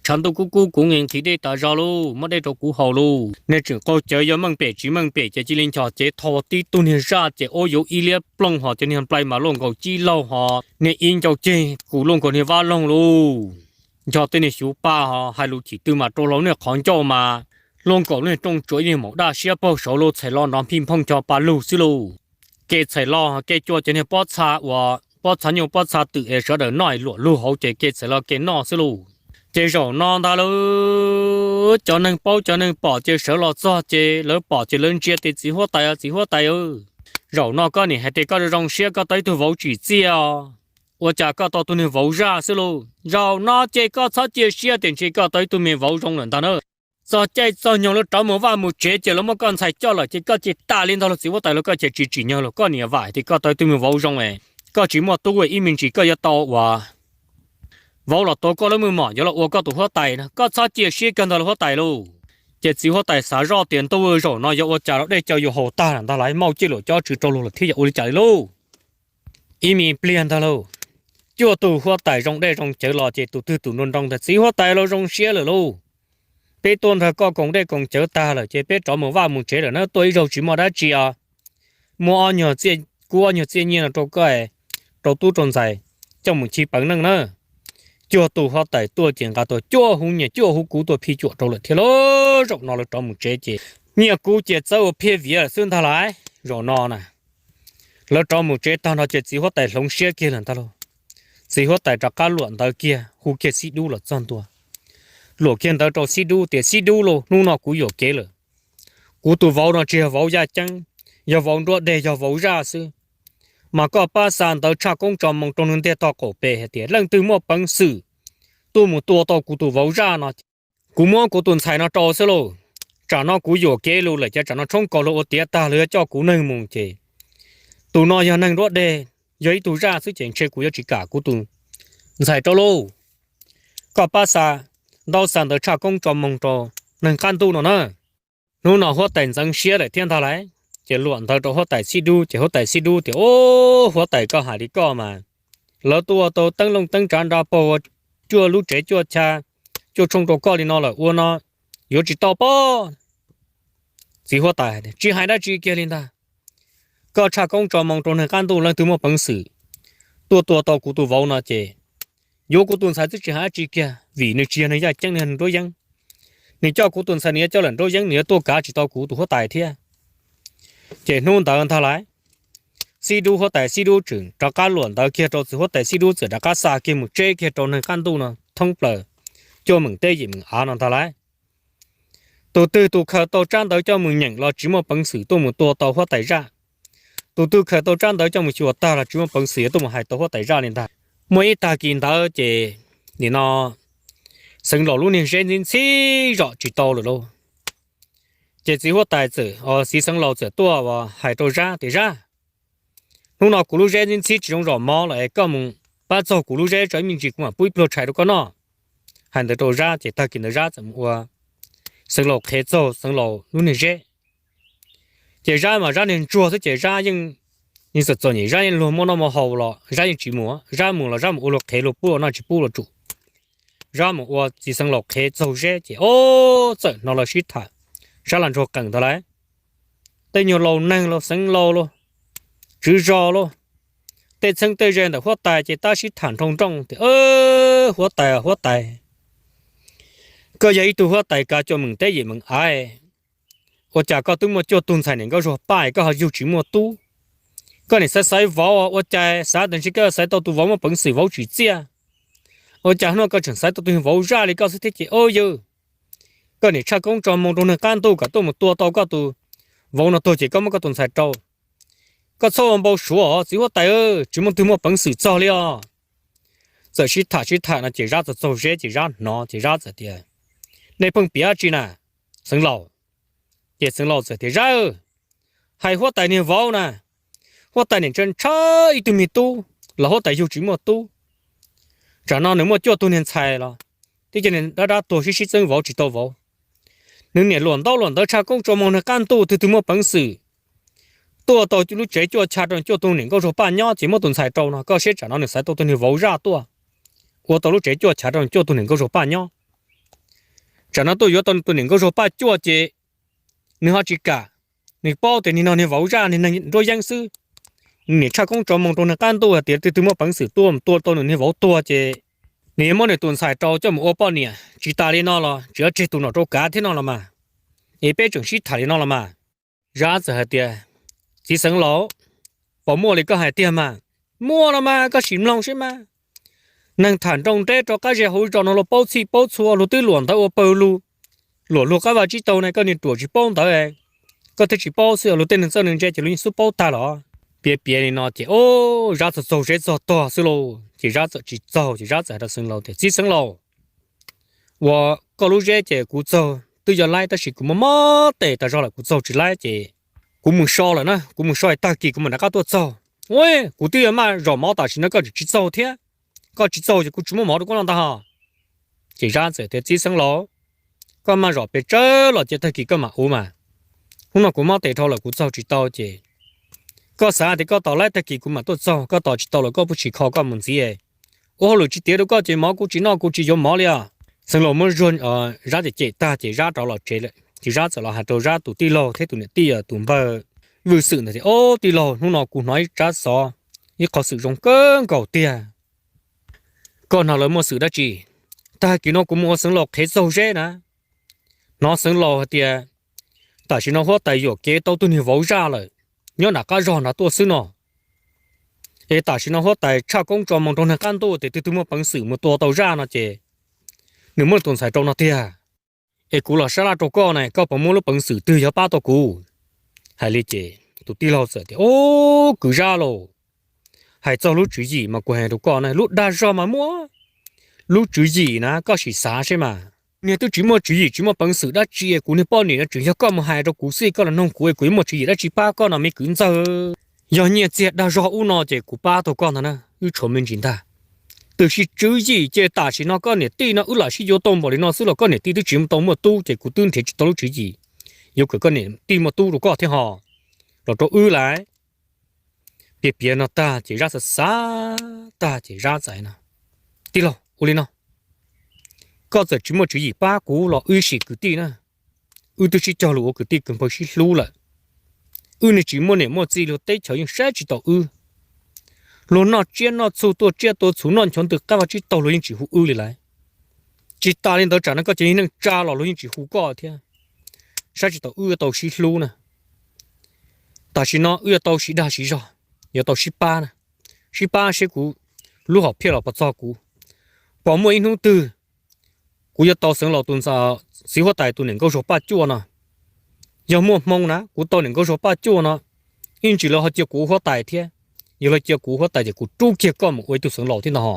tshav ntuj kub kub kuv nqhis nqhis dej tas zog lauj, muab dej rau kuv haus lauj. Nej tseem qaug cawv yog meej pem tsis meej pem ces cia li nchos cev tho tib tug niag zaj ces ub yuav ib liab plooj ho cov niag nplai mas luaj nkaus cib laug ho, niag ib ncau ceg kuv luaj nkaus niag vab loog lauj. Nchos tej niag xyuv pa ho hais lus chim twg mas rau hlau niag qhov ncauj mas luaj nkaus lub niag rooj tsuas ib niag maum daj siab paug saud lauj, txhais los nrov nphij nphooj ncho pa lug xwb lauj. Kev txhais los kev cua cov niag pob txha uas pob txha nyuj pob txha twm es sawv daws noj es luam lug hauv ces kev txhais los kev noj xwb lauj. Ces zaum no ntag lauj, cov neeg paub cov neeg pom ces sawv los txog ces lawv pom ces lawv ntsia tias, Txiv huab tais, txiv huab tais, zaum no koj niam hais tias koj zoo zoo siab koj tau ib tug vauv tsim txiaj os, ua cas koj tau tus niag vauv zaj xwb lauj? Zaum no ces koj txhob cia siab tias ntshe koj tau ib tug me vauv zoo lawm ntag na. Txog caij txog nyoog lawv rov mus vaj mus tsev ces lawv muab koj ntxhais coj lawm ces koj ces tas li ntag lauj, txiv huab tais, los koj ces tsis tsim nyog los koj niam vam hais tias koj tau ib tug me vauv zoo es koj tsis muaj tub ib me ntsis koj yuav tau uas vauv los tuav koj lub mej mom yuav los ua koj tus huab tais no, koj txhob cia siab kawg ntag lauj huab tais lauj. Ces txiv huab tais xav zoj tias, Ntuj, zaum no yuav ua cas los dej cawv yuav haus tag lawm ntag lauj, mauj ciaj luam cob tsw rau lug lawm thiab yog ua li cas li lauj? Ib me pliag ntag lauj, cuaj tug huab tais zoo dej zoo cawv los ces tus twg tus nroo nroo tias, Txiv huab tais, los zoo siab lawm lauj, peb tuaj nrog koj koom dej koom cawv tag lawm ces peb rov mus vaj mus tsev lawm na, tuaj ib zaug tsis muaj dab tsi os. Muab ob nyuag txiaj, kub ob nyuag txiaj nyiaj no rau koj, rau tub rau ntxhais coj mus chiv peev neej na. Cuaj tus huab tais tuaj ces nqa tau cuaj hub nyiaj cuaj hub kub tuaj phij cuam rau lawm thiab lauj. Zaum no lawv rov mus tsev ces nyiaj kub ces txawb ua phiaj viav lawm xwb ntag lauj. Zaum no na, lawv rov mus tsev tag nrho ces txiv huab tais hloov siab kiag lawm ntag lauj. Txiv huab tais rov qab luam ntawv kiag hu kiag Xib Dub los txog ntua. Luam kiag ntawv rau Xib Dub tias, Xib Dub lauj, hnub no kuv yuam kev lawm. Kuv tus vauv no tsis yog vauv yaj ceeb, yog vauv nruab deg, yog vauv zaj xwb. Mas koj pab xa ntawv tshaj koob tso moo rau neeg ntiag tog qaum pem hais tias leej twg muaj peev xwm tuaj mus tua tau kuv tus vauv zaj no, kuv muab kuv tus ntxhais no rau xwb lauj. Tsam no kuv yuam kev lug lawm ces tsam no tshoob kos lug ua tiav tag lawv yuav coj kuv neeg mus ces tus no yog neeg nruab deg, yog ib tug zaj xwb ces ntshe kuv yuav tsis kam kuv tus ntxhais rau lauj. Koj pab xa ntaub xa ntawv tshaj koob tso moo rau neeg qab ntuj no na. Hnub no huab tais ntxeev siab lawm thiab ntag lauj. Ces luam ntawv rau huab tais Xib Dub ces huab tais Xib Dub tias, Ub, huab tais, koj hais li koj mas lawv tuaj ua tau teeb looj teeb tsav nra paug ua cuaj lub tsev cuaj chaw, cuaj tshooj rau koj li no lawm ua no yuav tsis tau pob. Txiv huab tais tsis hais dab tsi kiag li ntag. Koj tshaj koob tso moo rau neeg qab ntuj leej twg muaj peev xwm tuaj tua tau kuv tus vauv no ces yuav kuv tus ntxhais twb tsis hais dab tsi kiag vim nws tsis yog neeg yaj ceeb, nws yog neeg nruab yeeb. Nws coj kuv tus ntxhais nws yuav coj lawm nruab yeeb, nws yuav tuaj kav tsis tau kuv tus huab tais thiab. Ces hnub ntawd ntag lauj, Xib Dub, huab tais Xib Dub tseem rov qab luam ntawv kiag rau txiv huab tais Xib Dub txawm rov qab xa kiag mus tseb kiag rau neeg qab ntuj no thoob plaws cuaj meem teb yim meem av no ntag lauj. Tus twg tus khaws tau tsab ntawv coj mus nyeem los tsis muaj peev xwm tuaj mus tua tau huab tais zaj. Tus twg khaws tau tsab ntawv coj mus xyuas tag los tsis muaj peev xwm yuav tuaj mus hais tau huab tais zaj li ntag. Muaj ib tag kis ntawd ces nim no Xeev Laus lub niag zeb ntxhib ntxhib zom tsis tau lawm lauj. Ces txiv huab tais txawm, txiv Xeev Laus txawm tuaj hais rau Zab tias, Zab, hnub no kuv lub zeb ntxhib ntxhib tsis zoo zom mov lawm es koj mus pab txaug kuv lub zeb tso, ib me ntsis kuv mam pub ib pluag tshais rau koj noj. Hais ntawd rau Zab ces tag kis ntawd Zab txawm mus ua Xeev Laus qhev txaug Xeev Laus lub niag zeb. Ces Zab mas Zab niag ntsuag xwb ces Zab yeej Yeej txom txom nyem, Zab yeej luag muaj noj muaj haus los Zab yeej tsis mus, Zab mus los Zab mus ua luag qhev luag pub los noj tsis pub los tsum. Zab mus ua txiv xeev laus qhev txaug zeb ces o, txawm hnov lawv sib tham, sab las ntsuag qees ntawd lawm. Tej nyuag laus neeg los xeev laus los tswv zos los tej txheeb tej ze ntawm huab tais ces tab sib tham nroo nrooj tias, Huab tais, huab tais, koj yog ib tug huab tais kav coj meem teb yim meem av, ua cas koj twb muaj cuaj tug ntxhais niam nkauj Zuag Paj koj ho yug tsis muaj tub? Koj niam xaiv xaiv vauv ua cas xav tias ntshe koj xaiv tau tus vauv muaj peev xwm vauv tsim txiaj, ua cas hnub no koj tseem xaiv tau tus vauv zaj li koj xwb thiab ces o yawg, koj niam tshaj koob tso moo rau neeg qab ntuj kom tuaj mus tua tau koj tus vauv no tuag ces koj muab koj tus ntxhais rau. Koj txhob ua npau suav os txiv huab tais, tsis muaj twg muaj peev xwm txog li os. Txawm sib tham sib tham no ces Zab txog txaug zeb ces Zab hnov ces Zab txawm tias, Nej pheej piav dab tsi na, xeev laus? Ces xeev laus txawm tias, Zab, hais huab tais niag vauv na, huab tais niam ntshaw ntshaw ib tug me tub los huab tais yug tsis muaj tub. Tsam no nws muaj cuaj tug niag ntxhais los twb coj niag dab dab tuag sib sib txeeb vauv tsis tau vauv. Nws niam luam ntaub luam ntawv tshaj koob tso moo neeg qab ntuj twg twg muaj peev xwm tuaj tau lub tsev cuaj chav rau cuaj tug niam nkauj Zuag Paj nyob ces muab tus ntxhais rau no, koj saib tsam no nws xaiv tau tus niag vauv zaj tuaj ua tau lub tsev cuaj chav rau cuaj tug niam nkauj Zuag Paj nyob. Tsam no tuaj yuav tau tus niam nkauj Zuag Paj cuaj ces nws ho tsis kam, nws paub tias niag no niag vauv zaj niag neeg nruab yeeb xwb. Nws niam tshaj koob tso moo rau neeg qab ntuj hais tias twg twg muaj peev xwm tuaj tua tau nws niag vauv tuag ces nws yuav muab nws tus ntxhais rau coj mus ua poj niam, tsis tas li no los tseem yuav tseg tus nom rau kav thiab no los mas. Es peb tseem sib tham li no los mas. Zab txawm hais tias, Txiv xeev laus, puas muaj li koj hais tiag mas? Muaj los mas, koj sim mloog seb mas. Neeg tham nroo nreb rau qab zej hauv zos no luag paub txhij paub txhua, luag twb luam ntawv ua pawg lug, luam luag qab vaj tsib taug ne, koj niag ruam tsis paub ntawv, koj thiaj tsis paub xwb, luag tej neeg txawj neeg ntse ces luag yeej xub paub tag los. Piav piav li no ces o, Zab txog txaug zeb txog tog xwb lauj, ces Zab txawm tsis txaug ces Zab txawm hais rau xeev laus tias, Txiv xeev laus, uas koj lub zeb ces kuv txaug twb yog laib tab sis kuv mob mob tes tas zog lawm kuv txaug tsis laib ces kuv mus so lawm na, kuv mus so es tag kis kuv mam rov qab tuaj txaug. Ua, kuv twb yuav maj zom mov tam sim no koj tseem tsis txaug thiab. Koj tsis txaug ces kuv tsis muab mov rau koj noj ntag ho. Ces Zab txawm tias, Txiv xeev laus, koj maj zom pes tsawg los cia tag kis koj mam ua mas. Hnub no kuv mob tes dhau lawm kuv txaug tsis tau ces koj xav tias koj tos laib tag kis kuv mam tuaj txaug, koj tos tsis tau los koj pub tsis kho koj mus ntxiv. Ua hauj lwm tsis tiav rau koj ces mov kuv tsis noj kuv tsis yuav mov li os. Xeev laus muab zuag Zab cem cem tag ces Zab rov los tsev lawm ces Zab txawm los hais rau Zab tus tij laug thiab tus niam tij tus npawg Vwj Xwm ntawd tias, Ob tij laug, hnub no kuv hnov ib tsab xov, ib qho xwm zoo kawg nkaus tiag. Koj hnov lawv muaj xwm dab tsi? Tag kis no kuv mus ua xeev laus qhev txaug zeb na, hnov xeev laus hais tias tam sim no huab tais yuam kev tau tus niag vauv zaj lawm, nyob nram qab zog nrad tuaj xwb no. Es tam sim no huab tais tshaj koob tso moo rau neeg qab ntuj tias twg twg muaj peev xwm mus tua tau zaj no ces nws muab nws tus ntxhais rau no tiag. Es kuv los sab laj rau koj ne, koj puas muaj lub peev xwm twg yuav pab tau kuv? Hais li ces tus tij laug txawm tias, Ob, kwv Zab lauj, hais txog lub tswv yim mas kuv hais rau koj na, lub dag zog mas muaj, lub tswv yim na koj sim xav seb mas. Niag twb tsis muaj tswv yim tsis muaj peev xwm dab tsi, kuv niag poj niam no tseem yog koj mus hais rau kuv xwb, koj los noog kuv es kuv yuav muaj tswv yim dab tsi pab koj no me kwv ntxawg? Yog nyiaj txiag dag zog ub no ces kuv pab tau koj ntag na, wb tshuav me ntsis ntag. Tiam sis tswv yim ces tam sim no koj niam tij no wb lam sib yuav tau npaum li no xwb los koj niam tij twb tsis tau muaj tub ces kuv twb nrhiav tsis tau lub tswv yim yuav kom koj niam tij muaj tub rau koj thiab ho los rau wb lawm. Piav piav no tag ces Zab xav xav tag ces Zab txais no, Tij laug, ua li no, koj txawm tsis muaj tswv yim pab kuv los wb sim kwv tij na, wb twb sib cog lus ua kwv tij kawg npawg sib hlub lawm. Wb niag tsis muaj niam muaj txiv, luag teb chaws yeej saib tsis taus wb. Luag noj tsiab noj txhuv, tua tsiaj tua txhuv, noj nchuav ntws qab vaj tsib taug luag yeej tsis hu wb li lawm. Tsis tas li ntawd, tsam no koj cov neeg tsa los luag yeej tsis hu koj thiab. Saib tsis taus wb, yuav tau sib hlub na. Tam sim no wb yuav tau sib dag sib zog, yuav tau sib pab na, sib pab seb kuv lub hom phiaj los puas txog kuv. Puas muaj ib hnub twg kuv yuav tau xeev laus tus ntxhais, txiv huab tais tus niam nkauj Zuag Paj cuaj no. Yog muaj hmoo na, kuv tau niam nkauj Zuag Paj cuaj no, ib ntsis lawv ho cia kuv ua huab tais thiab. Yog lawv cia kuv ua huab tais ces kuv rub kiag koj mus ua ib tug xeev laus thiab ntag ho.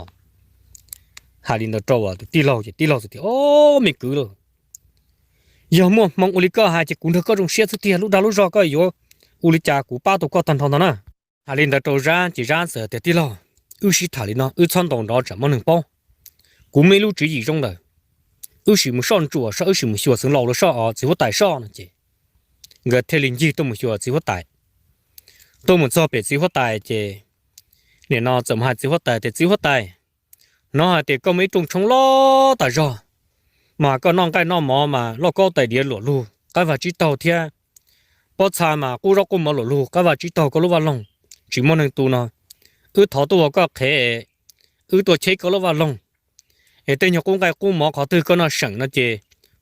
Hais li ntawd rau tus tij laug ces tij laug txawm tias, Ob, me kwv lauj, yog muaj hmoo ua li koj hais ces kuv nrog koj zoo siab xwb tiag, lub dag lub zog koj yuav ua li cas kuv pab tau koj tag nrho ntag na. Hais li ntawd rau Zab ces Zab txawm tias, Tij laug, wb sib tham li no wb txhob ntaus nrov tsam muaj neeg paub. Kuv muaj ib lub tswv yim zoo lawm, wb sim mus soj ntsuam soj, wb sim mus xyuas xeev laus los soj, txiv huab tais soj no ces nkawd thiaj li ncig tuaj mus xyuas txiv huab tais. Tuaj mus txog pem txiv huab tais ces nim no txawm mus hais txiv huab tais tias, Txiv huab tais, hnov hais tias koj muaj ib rooj tshoob loj tas zog, mas koj noj nqaij noj mov mas lauj kaub tais diav luam lug qab vaj tsib taug thiab pob txha mas qub zaub qub mov luam lug qab vaj tsib taug koj lub vaj loog, tsis muaj neeg tu no. Wb thov tuaj ua koj qhev, wb tuaj cheb koj lub vaj loog, es tej nyuag qub nqaij qub mov qhov twg koj noj seem no ces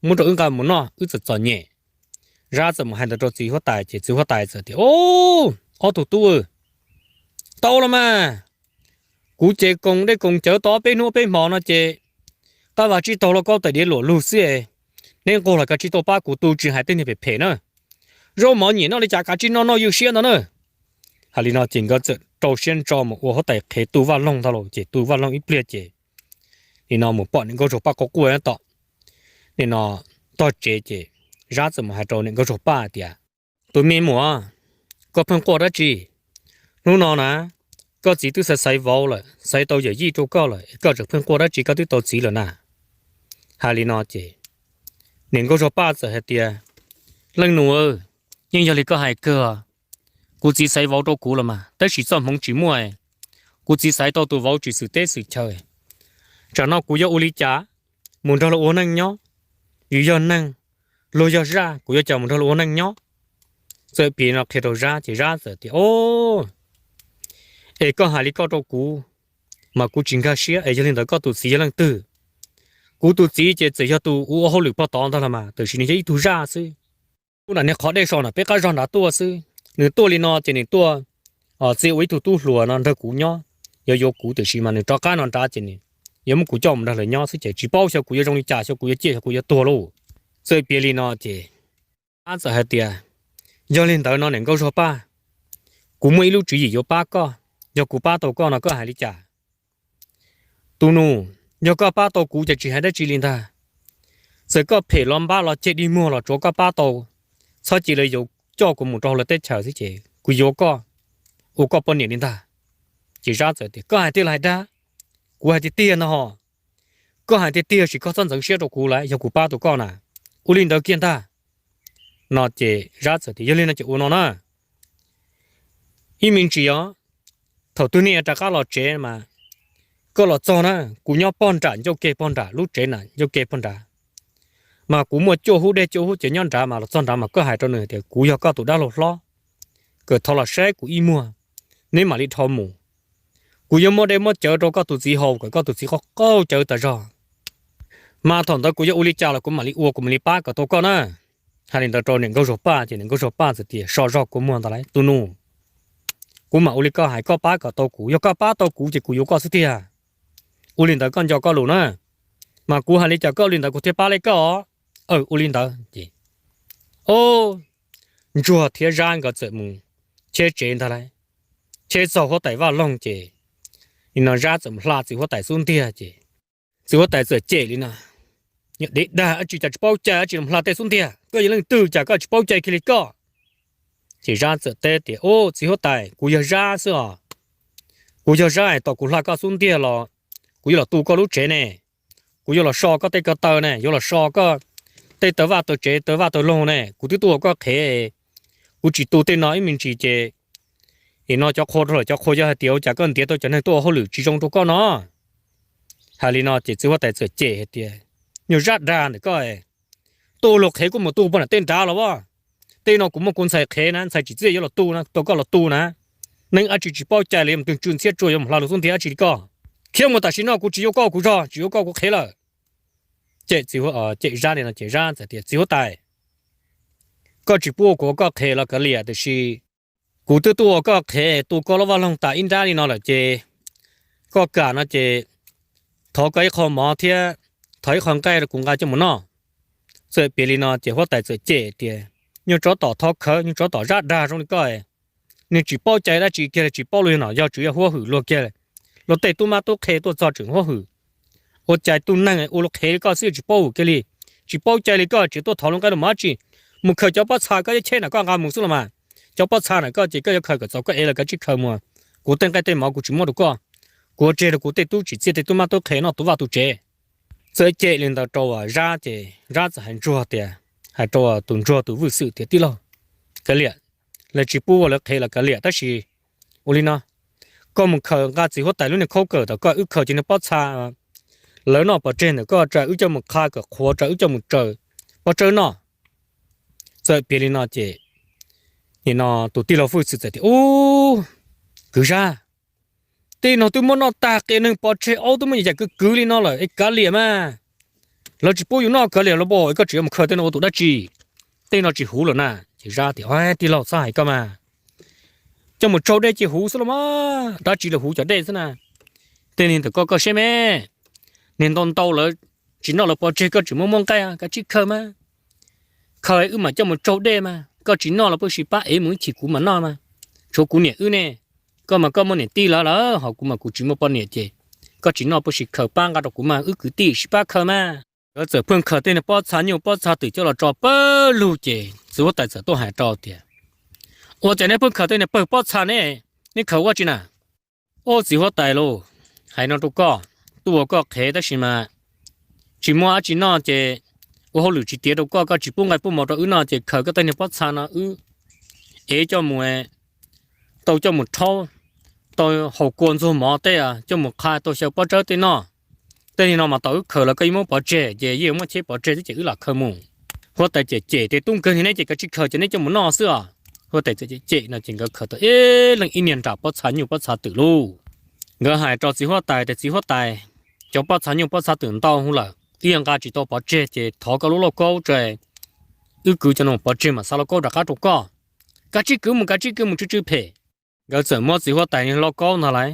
muab rau wb nqa mus noj, wb txom txom nyem. Zab txawm mus hais ntawd rau txiv huab tais ces txiv huab tais txawm tias, Ob tug tub, tau los mas, kuv ces koom dej koom cawv tau ob peb hnub ob peb hmo no ces qab vaj tsib taug lauj kaub tais diav luam lug xwb, neb nquag los kav tsij tuaj pab kuv tu, tsis hais tej niag phem phem na, zaub mov nyiam noj li cas kav tsij noj, noj ywj siab ntag na. Hais li no ces nkawd txawm rau siab ntso mus ua huab tais qhev tu vaj loog ntag lauj. Ces tu vaj loog ib pliag ces nim no mus pom niam nkauj Zuag Paj quaj quaj tom nim no tog tsev ces Zab txawm mus hais rau niam nkauj Zuag Paj tias, Tus me muam, koj pheej quaj dab tsi? Hnub no na, koj txiv twb xaiv xaiv vauv lawm, xaiv tau yawm yij rau koj lawm, koj tseem pheej quaj dab tsi, koj twb tau txiv lawm na? Hais li no ces niam nkauj Zuag Paj txawm hais tias, Leej nus, yeej yog li koj hais kawg, kuv txiv xaiv vauv rau kuv los mas tab sis txoj hmoov tsis muaj, kuv txiv xaiv tau tus vauv tsis xwm teb xwm chaw. Tsam no kuv yuav ua li cas mus nrog luag ua neej nyob? Yus yog neeg, luag yog zaj, kuv yuav cas mus nrog luag ua neej nyob? Txawm piav no qhia rau Zab ces Zab txawm tias, Es koj hais li koj rau kuv, mas kuv tsis nkag siab, es yog li ntawd koj tus txiv yog leej twg? Kuv tus txiv ces txawm yog tus ua hauj lwm pog tod ntag los mas, tiam sis nws yog ib tug zaj xwb. Tuaj nram niag qhov dej so nram peb qab zog nrad tuaj xwb. Nws tuaj li no ces nws tuaj txia ua ib tug tub hluas no nrog kuv nyob, yuav yuav kuv, tiam sis mas nws rov qab no nrad ces nws yuav muab kuv coj mus nrog lawv nyob xwb ces tsis paub xyov kuv yuav zoo li cas, xyov kuv yuav ciaj, xyov kuv yuav tuag lauj. Txawm piav li no ces Zab txawm hais tias, Yog li ntawd no niam nkauj Zuag Paj, kuv muaj ib lub tswv yim yuav pab koj, yog kuv pab tau koj no koj hais li cas? Tus nus, yog koj pab tau kuv ces tsis hais dab tsi li ntag. Txawm koj phem los npab los ceg dig muag los tsuav koj pab tau, txhob cia li yuav coj kuv mus rau hauv lawv teb chaws xwb ces kuv yuav koj ua koj poj niam li ntag. Ces Zab txawm tias, Koj hais tiag los hais dag? Kuv hais tiag tiag ntag hos. Koj hais tiag tiag sis koj txhob ntxeev siab rau kuv lawm, yog kuv pab tau koj na. Ua li ntawd kiag ntag. No ces Zab txawm tias, Yog li no ces ua no na, ib me ntsis os, thaum twg nej rov qab los tsev mas koj los txog na, kuv nyob pog nram ncauj ke pog nram lub tsev na, ncauj ke pog nrad, mas kuv muaj cuaj hub dej cuaj hub cawv nyob nrad, mas los txog nrad mas koj hais rau nws tias kuv yog koj tus dab laug hlob, kom thov los saib kuv ib muag, neb mam li dhau mus. Kuv yuav muab dej muab cawv rau koj tus txiv haus kom koj tus txiv qaug cawv tas zog, mas thaum ntawd kuv yuav ua li cas los kuv mam li ua, kuv mam li pab kom tau koj na. Hais li ntawd rau niam nkauj Zuag Paj ces niam nkauj Zuag Paj txawm tias, So zog kua muag ntag lauj tus nus, kuv mam ua li koj hais, koj pab kom tau kuv, yog koj pab tau kuv ces kuv yuav koj xwb tiag. Ua li ntawd koj nco koj lus na, mas kuv hais li cas koj ua li ntawd kuv thiaj pab li koj. Ua li ntawd ces, o, Ntsuag thiab Zab nkawd txawm mus cheb tsev ntag lauj. Cheb txog huab tais vaj loog ces nim no Zab txawm mus hla txiv huab tais xub ntiag ces txiv huab tais txawm cem li no, Dev dag dab tsi cas tsis paub cai dab tsi los hla tej xub ntiag, koj yog leej twg cas koj tsis paub cai kiag li koj? Ces Zab txawm teb tias, O, txiv huab tais, kuv yog Zab xwb os. Kuv yog Zab es tom kuv hla koj xub ntiag los kuv yuav los tu koj lub tsev ne, kuv yuav los so koj tej ko taw ne, yuav los so koj tej taw vaj taw tsev, taw vaj taw loog ne, kuv twb tuaj ua koj qhev, kuv tsis tu tej no ib me ntsis ces nim no cov qhua rau lawm, cov qhua yuav hais tias ua cas koj ntiav tau cov neeg tuaj ua hauj lwm tsis zoo rau koj no. Hais li no ces txiv huab tais txawm cem hais tias, Nyuag Zab dag ntawm koj, tuaj ua luag qhev kuj mus tu pog nram tej nrad los as. Tej no kuv muaj kuv ntxhais qhev na, ntxhais tsim txiaj yuav los tu na, tau koj los tu na. Neeg dab tsi tsis paub cai li mus twg tsw ntxhiab tsuag yuav mus hla luag xub ntiag dab tsi li koj. Khiav mus tam sim no, kuv tsis yuav koj ua kuv zog, tsis yuav koj ua kuv qhev lawm. Cem txiv, cem Zab li no ces Zab txawm tias, Txiv huab tais, koj tsis pub ua kuv ua koj qhev los kav liam, tiam sis kuv twb tuaj ua koj qhev tu koj lub vaj loog tas ib nrab li no lawm ces koj kam no ces thov koj ib qho mov thiab thov ib qho nqaij rau kuv nqa coj mus noj. Txawm piav li no ces huab tais txawm cem tias, Nyuag tsov tom thov khawv, nyuag tsov tom Zab dag zoo li koj, nws tsis paub cai dab tsi kiag li, tsis paub luag yog nom yog tswv yog huab hwm luag kiag li. Luag tej tub mab tub qhe tuaj txog tseem huab hwm. Ua cas tug neeg ua luag qhev li koj xwb tsis paub hwm kiag li, tsis paub cai li koj tseem tuaj thov luag nqaij luag mov dab tsi? Mus khaws cov pob txha koj yuav cheb na koj nqa mus xwb los mas. Cov pob txha na koj ces koj yuav khaws kom txaus koj ev los kav tsij khaws mus. Kuv tej nqaij tej mov kuv tsis muab rau koj. Kuv ua tseg rau kuv tej tub tsim txiaj tej tub mab tub qhe noj tu vaj tu tsev. Txawm cem li ntawd rau Zab ces Zab txawm hais Ntsuag tias, hais rau tus Ntsuag tus Vwj Xwm tias, Tij laug, kav liam, lawv tsis pub ua lawv qhev los kav liam, tab sis ua li no, koj mus khaws nqa txiv huab tais lub niag khaub kawm tom koj, wb khaws cov niag pob txha lawv noj pov tseg ntawm koj tso, wb coj mus qha kom qhuav tso, wb coj mus tsaws pob tsawb noj. Txawm piav li no ces nim no tus tij laug Fwj Xwm txawm tias, Ub, kwv Zab, tej no twb muab noj tag, qias neeg pov tseg, aub twb muab yam yam kwv kwv li no lawm es kav liam mas. Lawv tsis pub yus noj, kav liam los pom es koj tseem yuav mus khaws tej no ua tus dab tsi? Tej no tsis huv lawm na. Ces Zab tias, Tij laug, txhob hais koj mas, coj mus tsau dej cia huv xwb los mas, dab tsi los huv cov dej xwb na. Tej niag ntawm koj koj siab me, niag ntau ntau lawv tsis noj lawv pov tseg, koj tseem muab muab nqaij, kav tsij khaws mas. Khaws wb mam coj mus tsau dej mas, koj tsis noj los peb sis pab ev mus ib chim kuv mam noj mas. Tshuav kuv niam wb ne, koj mas koj muaj niam tij lawm lawm, ho kuv mas kuv tsis muaj poj niam ces koj tsis noj peb sis khaws pab nqa rau kuv mas, wb kwv tij sib pab khaws mas. Nkawd txawm pheej khaws tej niag pob txha nyuj pob txha twm coj los tso pawg lug ces txiv huab tais txawm tuaj hais rau tias, Ua cas neb pheej khaws tej niag pawg pob txha ne? Neb khaws ua tsi na? Ub, txiv huab tais lauj, hais no rau koj, tuaj ua koj qhev tab sis mas tsis muaj dab tsi noj ces ua hauj lwm tsis tiav rau koj, koj tsis pub nqaij pub mov rau wb noj ces khaws koj tej niag pob txha no wb ev coj mus, tau coj mus rhaub, tau haus kua ntxuag mov tej, coj mus qha tau xyaw pob tsawb tej noj. Tej niag no mas tau wb khaws los koj yeej muab pov tseg ces yeej muab cheb pov tseg xwb ces wb lam khaws mus. Huab tais cem cem tias, Tub nkeeg niag neb ces kav tsij khaws ces neb coj mus noj xwb os. Huab tais txawm cem cem no ces nkawd khaws tau ib leeg ib niag nram pob txha nyuj pob txha twm lauj. Nkawd hais rau txiv huab tais tias, Txiv huab tais, cov pob txha nyuj pob txha twm ntau heev lawm, wb yuav nqa tsis tau pov tseg ces thov koj lub lauj kaub tso, wb kwv cov no pov tseg mam xa lauj kaub rov qab rau koj. Kav tsij kwv mus, kav tsij kwv mus, tsw tsw phem. Nkawd txawm muab txiv huab tais niag lauj kaub ntag lauj,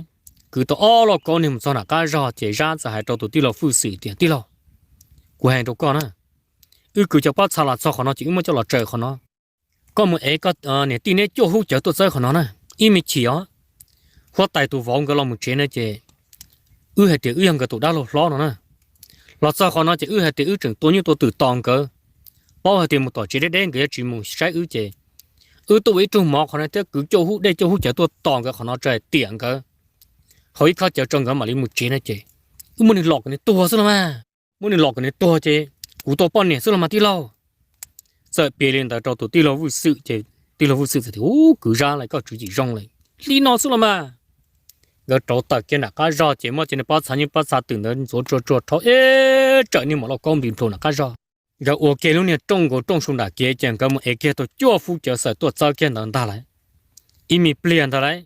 kwv tau ob lauj kaub niag mus txog nram qab zog ces Zab txawm hais rau tus tij laug Fwj Xwm tias, Tij laug, kuv hais rau koj na, wb kwv cov pob txha los txog qhov no ces wb muab coj los tsaws qhov no. Koj mus ev koj niam tij neb cuaj hub cawv tuaj txawb qhov no na, ib me chim os. Huab tais tus vauv nkawd los mus tsev no ces wb hais tias wb yog nkawd tus dab laug hlob no na. Los txog qhov no ces wb hais tias wb tseem tua nyuj tua twm tos nkawd, paub hais tias mus tom tsev deb deb nkawd yuav tsis mus saib wb ces wb tuaj ua ib rug mov qhov no thiab kwv cuaj hub dej cuaj hub cawv tuaj tos nkawd qhov no tso tiam nkawd, haus ib khob cawv tso nkawd mam li mus tsev no ces wb muab nws lom kom nws tuag xwb los mas. Muab nws lom kom nws tuag ces kuv tau poj niam xwb los mas tij laug. Txawm piav li ntawd rau tus tij laug Fwj Xwm ces tij laug Fwj Xwm txawm tias, Ub, kwv Zab lauj, koj tswv yim zoo lawm, li no xwb los mas. Nkawd rauv taws kiag nram qab zog ces muab cov niag pob txha nyuj pob txha twm ntawd ntxuav tsuag tsuag rhaub ib tsawm niag maum lauj kaub nplig nplua nram qab zog. Nkawd ua kiag lub niag rooj nkaus rooj su nram kev ces nkawd mus ev kiag tau cuaj hub cawv xawm tuaj txawb kiag ntawd ntag lauj. Ib me pliag ntag lauj,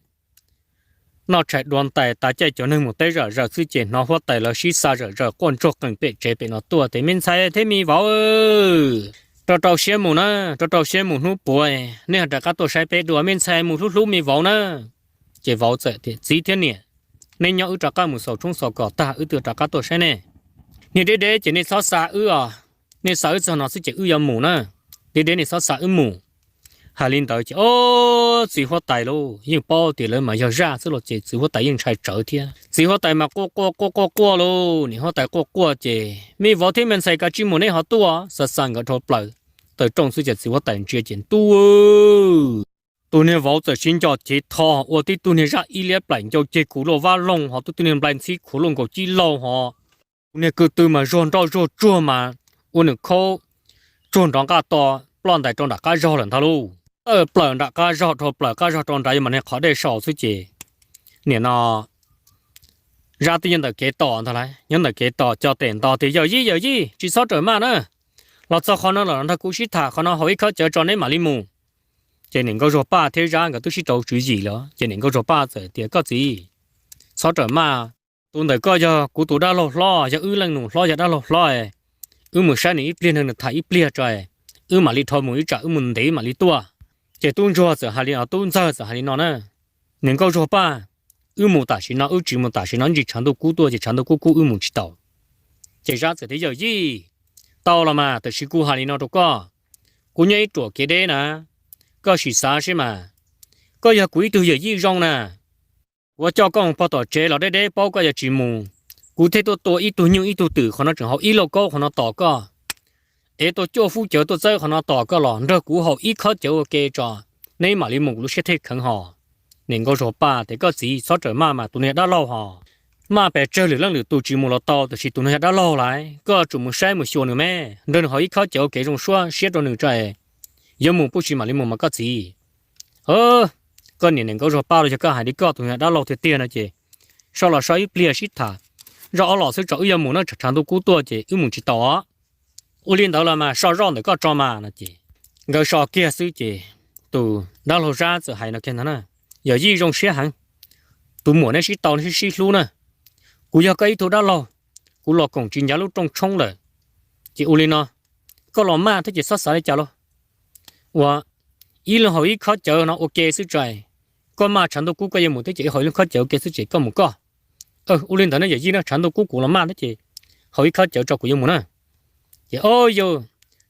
noj tshais dua ntais tas caij cov neeg mus teb zom zaws xwb ces hnov huab tais lawv sib xa zom zaws quaj ntsuag qees pem tsev pem no tuaj tias, Me ntxhais thiab me vauv, rau rau siab mus na, rau rau siab mus, hnub puav nej ho rov qab tuaj saib peb dua, me ntxhais mus hlub hlub me vauv na. Ces vauv txawm tias, Txiv thiab niam, nej nyob wb rov qab mus xaus tshoob xaus kos tag wb twb rov qab tuaj saib nej. Niag deb deb ces nej txhob xa wb os, nej xa wb txog no xwb ces wb yuav mus na. Deb deb nej txhob xa wb mus. Hais li ntawd ces ob txiv huab tais lauj yeej paub tias lawv mas yog zaj xwb los ces txiv huab tais yeej ntshai tsawv thiab. Txiv huab tais mas quaj quaj quaj quaj quaj lauj, niam huab tais quaj quaj ces, Me vauv thiab me ntxhais, kav tsij mus, neb ho tuaj. Xa xa nkawd dhau plaws taw rooj xwb ces txiv huab tais ntsia ces ntuj, tus niag vauv txawm sib nco cev tho ua tib tug niag zaj ib liab plaim ncau ceg khuv luaj vab loog ho tib tug niag nplai ntxhib khuv luaj nkaus cib laug ho tus niag ko tw mas zuag nroj zuag tsuag mas ua nws khaub tsuag nrov nqaj to ploj ntais rau nram qab zog lawm ntag lauj. Tawm plaws nram qab zog dhau plaws qab zog rau nrad yuav mam niag qhov dej saus xwb ces nim no Zab twb nyob ntawm kev tos ntag lauj, nyob ntawm kev tos co tes nto tias, Yawm yij, yawm yij, tsis txhob rawm maj na, los txog qhov no los nrog kuv sib tham qhov no, haus ib khob cawv tso neb mam li mus. Ces niam nkauj Zuag Paj thiab Zab nkawd twb sib rau tswv yim lawm ces niam nkauj Zuag Paj txawm tias, Koj txiv, txhob rawm maj, tus ntawm koj yog kuv tus dab laug hlob, yog wb leej nus hlob, yog dab laug hlob, wb mus saib nws ib pliag, nrog nws tham ib pliag tso, wb mam li dhau mus, ib tsam wb mus ntev wb mam li tuaj. Ces tub ntsuag txawm hais li, tub ntxawg txawm hais li no na, Niam nkauj Zuag Paj, wb mus tam sim no, wb tsis mus tam sim no, ntsis tshav ntuj kub tuaj ces tshav ntuj kub kub wb mus tsis tau. Ces Zab txawm tias, Yawm yij, tau los mas, tab sis kuv hais li no rau koj, kuv nyob ib ruam kev deb na, koj sim xav seb mas, koj yog kuv ib tug yawm yij zoo na, kuv coj koj mus pog tom tsev los deb deb paub koj yuav tsis mus, kuv thiaj tuaj tua ib tug nyuj ib tug twm qhov no tseem haus ib lauj kaub qhov no tos koj, ev tau cuaj hub cawv tuaj txawb qhov no tos koj los nrog kuv haus ib khob cawv ua ke tso, neb mam li mus, kuv lub siab thiaj kheev hos. Niam nkauj Zuag Paj tias, Koj txiv, txhob rawm maj mas, tus niag dab laug hos, maj pes tsawg lwm leej lwm tus tsis mus los tau, tab sis tus niag yog dab laug lauj, koj tsum mus saib mus xyuas nws me, nrog nws haus ib khob cawv ua ke zoo suab siab rau nws tso, yuav mus pub sis mam li mus mas koj txiv. Koj niam niam Nkauj Zuag Paj los yog koj hais li koj tus yog dab laug tiag tiag no ces so los so ib pliag sib tham, zoj ob los xwb tso wb yuav mus na, tsam tshav ntuj kub tuaj ces wb mus tsis tau. Ua li ntawd los mas so zoj ntawm koj tso mas no ces nkawd so kiag xwb ces tus dab laug Zab txawm hais no kiag ntag na: Yawm yij zoo siab heev, tus muam neb sib tau neb sib hlub na, kuv yog koj ib tug dab laug, kuv los koom tsis ncav lub rooj tshoob lawm, ces ua li no, koj los maj thiab ces txhob xav li cas lauj. Ua, ib leeg haus ib khob cawv no ua ke xwb tso, koj maj tshav ntuj kub koj yuav mus thiab ces wb haus ib leeg khob cawv ua ke xwb ces koj mus koj. Ua li ntawd na yawm yij na, tshav ntuj kub kuv los maj thiab ces haus ib khob cawv tso kuv yuav mus na. Ces o yawg,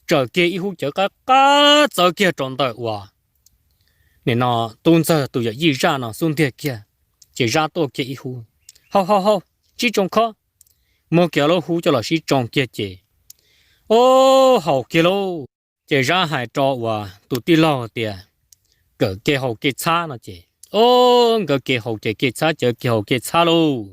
tsaws kiag ib hub cawv qab qab txawv kiag rau ntawm uas nim no tub ntxawg tus yawm yij Zaj no xub ntiag kiag, ces Zab tuaj kiag ib hub, hau hau hau, tsib tsoo khob, muab kiag lub hub coj los sib tsoo kiag ces o, haus kiag lauj. Ces Zab hais rau uas tus tij laug tias, kawm kev haus kev txhab no ces o, nkawd kev haus ces kev txhab, cawv kev haus kev txhab lauj.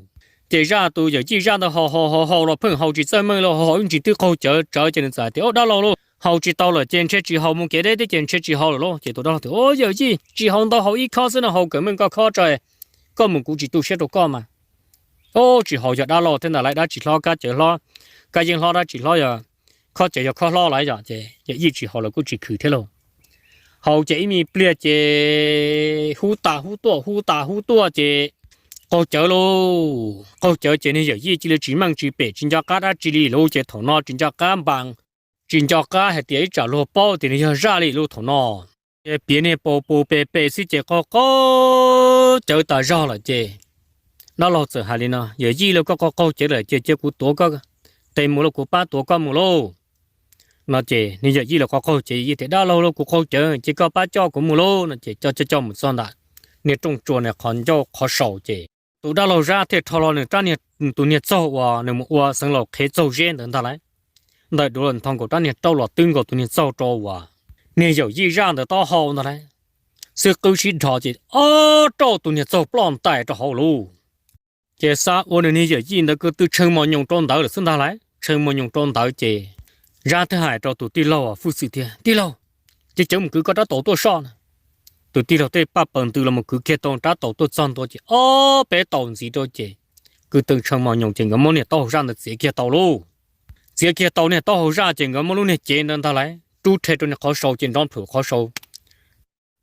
Ces Zaj tus yawm yij Zaj ntawd haus haus haus haus los pheej haus tsis txawj meej los haus ib ntsis twb qaug cawv tsawv ces nws txawm tias, Au dab laug lauj, haus tsis tau lawm ces ntshe tsis haus, mus kev deb thiab ces ntshe tsis haus lawm lauj. Ces tus dab laug tias, Au yawm yij, tsis haus ntau, haus ib khob xwb no, haus kawm meej koj khob tso, koj mus kuv tsis tu siab rau koj mas. Au tsis haus yog dab laug thiab ntag lauj, dab tsi hlob, kab cawv hlob, kab yeeb hlob, dab tsi hlob, yog khob cawv yog khob hlob lawm yom, ces yawm yij tsis haus los kuj tsis khwv thiab lauj. Haus ces ib me pliag ces hub tas hub tuaj, hub tas hub tuaj ces qaug cawv lauj. Qaug cawv ces niag yawm yij cia li tsis meej tsis pem tsis nco qab dab tsi li lauj, ces thaum no tsis nco qab npas, tsis nco qab hais tias ib tsam luag paub tias nws yog Zaj li lauj thaum no. Ces piav niag pau pau pe pe xwb ces qaug qaug cawv tas zog lawm ces dab laug txawm hais li no, Yawm yij lauj, koj qaug qaug cawv lawm ces cia kuv tuav koj tes mus lauj, kuv pab tuav koj mus lauj. No ces niag yawm yij los qaug qaug cawv, yawm yij tias, Dab laug lauj, kuv qaug cawv ces koj pab coj kuv mus lauj. No ces coj coj coj mus txog ntawm niag rooj tsua niag qhov ncauj qhov saus ces tus dab laug Zab thiaj rho hlo nws rab, tus niag txaug uas nws mus ua xeev laus qhev txaug zeb ntawd ntag lauj. Ntawm duav los nthos nkaus rab niag rauj los twb nkaus tus niag txaug rau uas niag yawm yij Zaj ntawd taub hau ntag lauj. Xwb qwb sib dhos ces ob rauj tus niag txaug ploj ntais rau hauv lauj. Ces xav ua nws niag yawm yij ntawd ko tw tshee mos nyoos rau ntawd lawm xwb ntag lauj. Tshee mos nyoos rau ntawd ces Zab thiaj hais rau tus tij laug Fwj Xwm tias, Tij laug, ces cawv mus kwv koj rab taus tuaj soj na. Tus tij laug tej paj paws ntws los mus kwv kiag tau rab taus tuaj txog ntua ces ob peb taus ntxiv rau ces ko tw tshee mos nyoos ces nkawd muab niag taub hau Zaj ntawd txiav kiag tau lauj. Txiav kiag tau niag taub hau Zaj ces nkawd muab lub niag cev ntawd ntag lauj rub rhe rau niag qhov saus ces nrov plhum qhov saus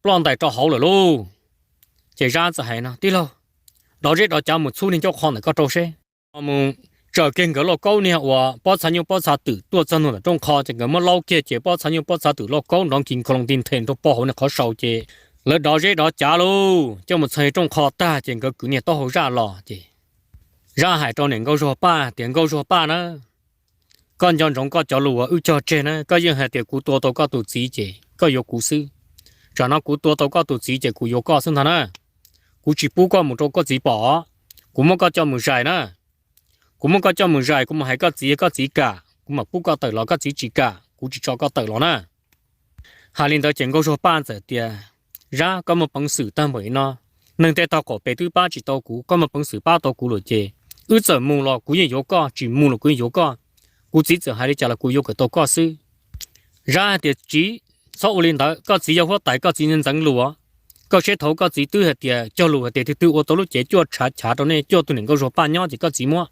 ploj ntais rau hauv lawm lauj. Ces Zab txawm hais no, Tij laug, dov zeb dov cav mus txhub niag ncauj qhov ntawm koj rau seb. Mus tsaws kiag nkawd lauj kaub niag uas pob txha nyuj pob txha twm tuaj txog ntua ntawm rooj qhov ces nkawd muab laub kiag ces pob txha nyuj pob txha twm lauj kaub nrov nkig kho loo ti nthe rau pog hauv niag qhov saus ces lawv dov zeb dov cav lauj coj mus txog rooj qhov tag ces nkawd kwv niag taub hau Zaj los ces Zab hais rau niam Nkauj Zuag Paj tias, Nkauj Zuag Paj na, koj nco ntsoov koj cov lus uas wb cog tseg na, koj yeej hais tias kuv tua tau koj tus txiv ces koj yuav kuv xwb. Tsam no kuv tua tau koj tus txiv ces kuv yuav koj xwb ntag na. Kuv tsis pub koj mus rau koj txiv pom, kuv muab koj coj mus zais na. Kuv muab koj coj mus zais, kuv mus hais koj txiv, koj txiv kam kuv mam pub koj tawm los, koj txiv tsis kam kuv tsis tso koj tawm los na. Hais li ntawd ces Nkauj Zuag Paj txawm tias, Zab, koj muaj peev xwm tag npaum li no, neeg tej tog qaum pem twb pab tsis tau kuv, koj muaj peev xwm pab tau kuv lawm ces wb txawm mus los kuv yeej yuav koj, tsis mus los kuv yeej yuav koj. Kuv txiv txawm hais li cas los kuv yuav kom tau koj xwb. Zab hais tias, Txiv, txhob ua li ntawd, koj txiv yog huab tais, koj txiv ntxeev lus. Koj seb thaum koj txiv twb hais tias cog lus hais tias twg twg ua tau lub tsev cuaj tshav chav rau nej, cuaj tug niam Nkauj Zuag Paj nyob ces koj txiv muab.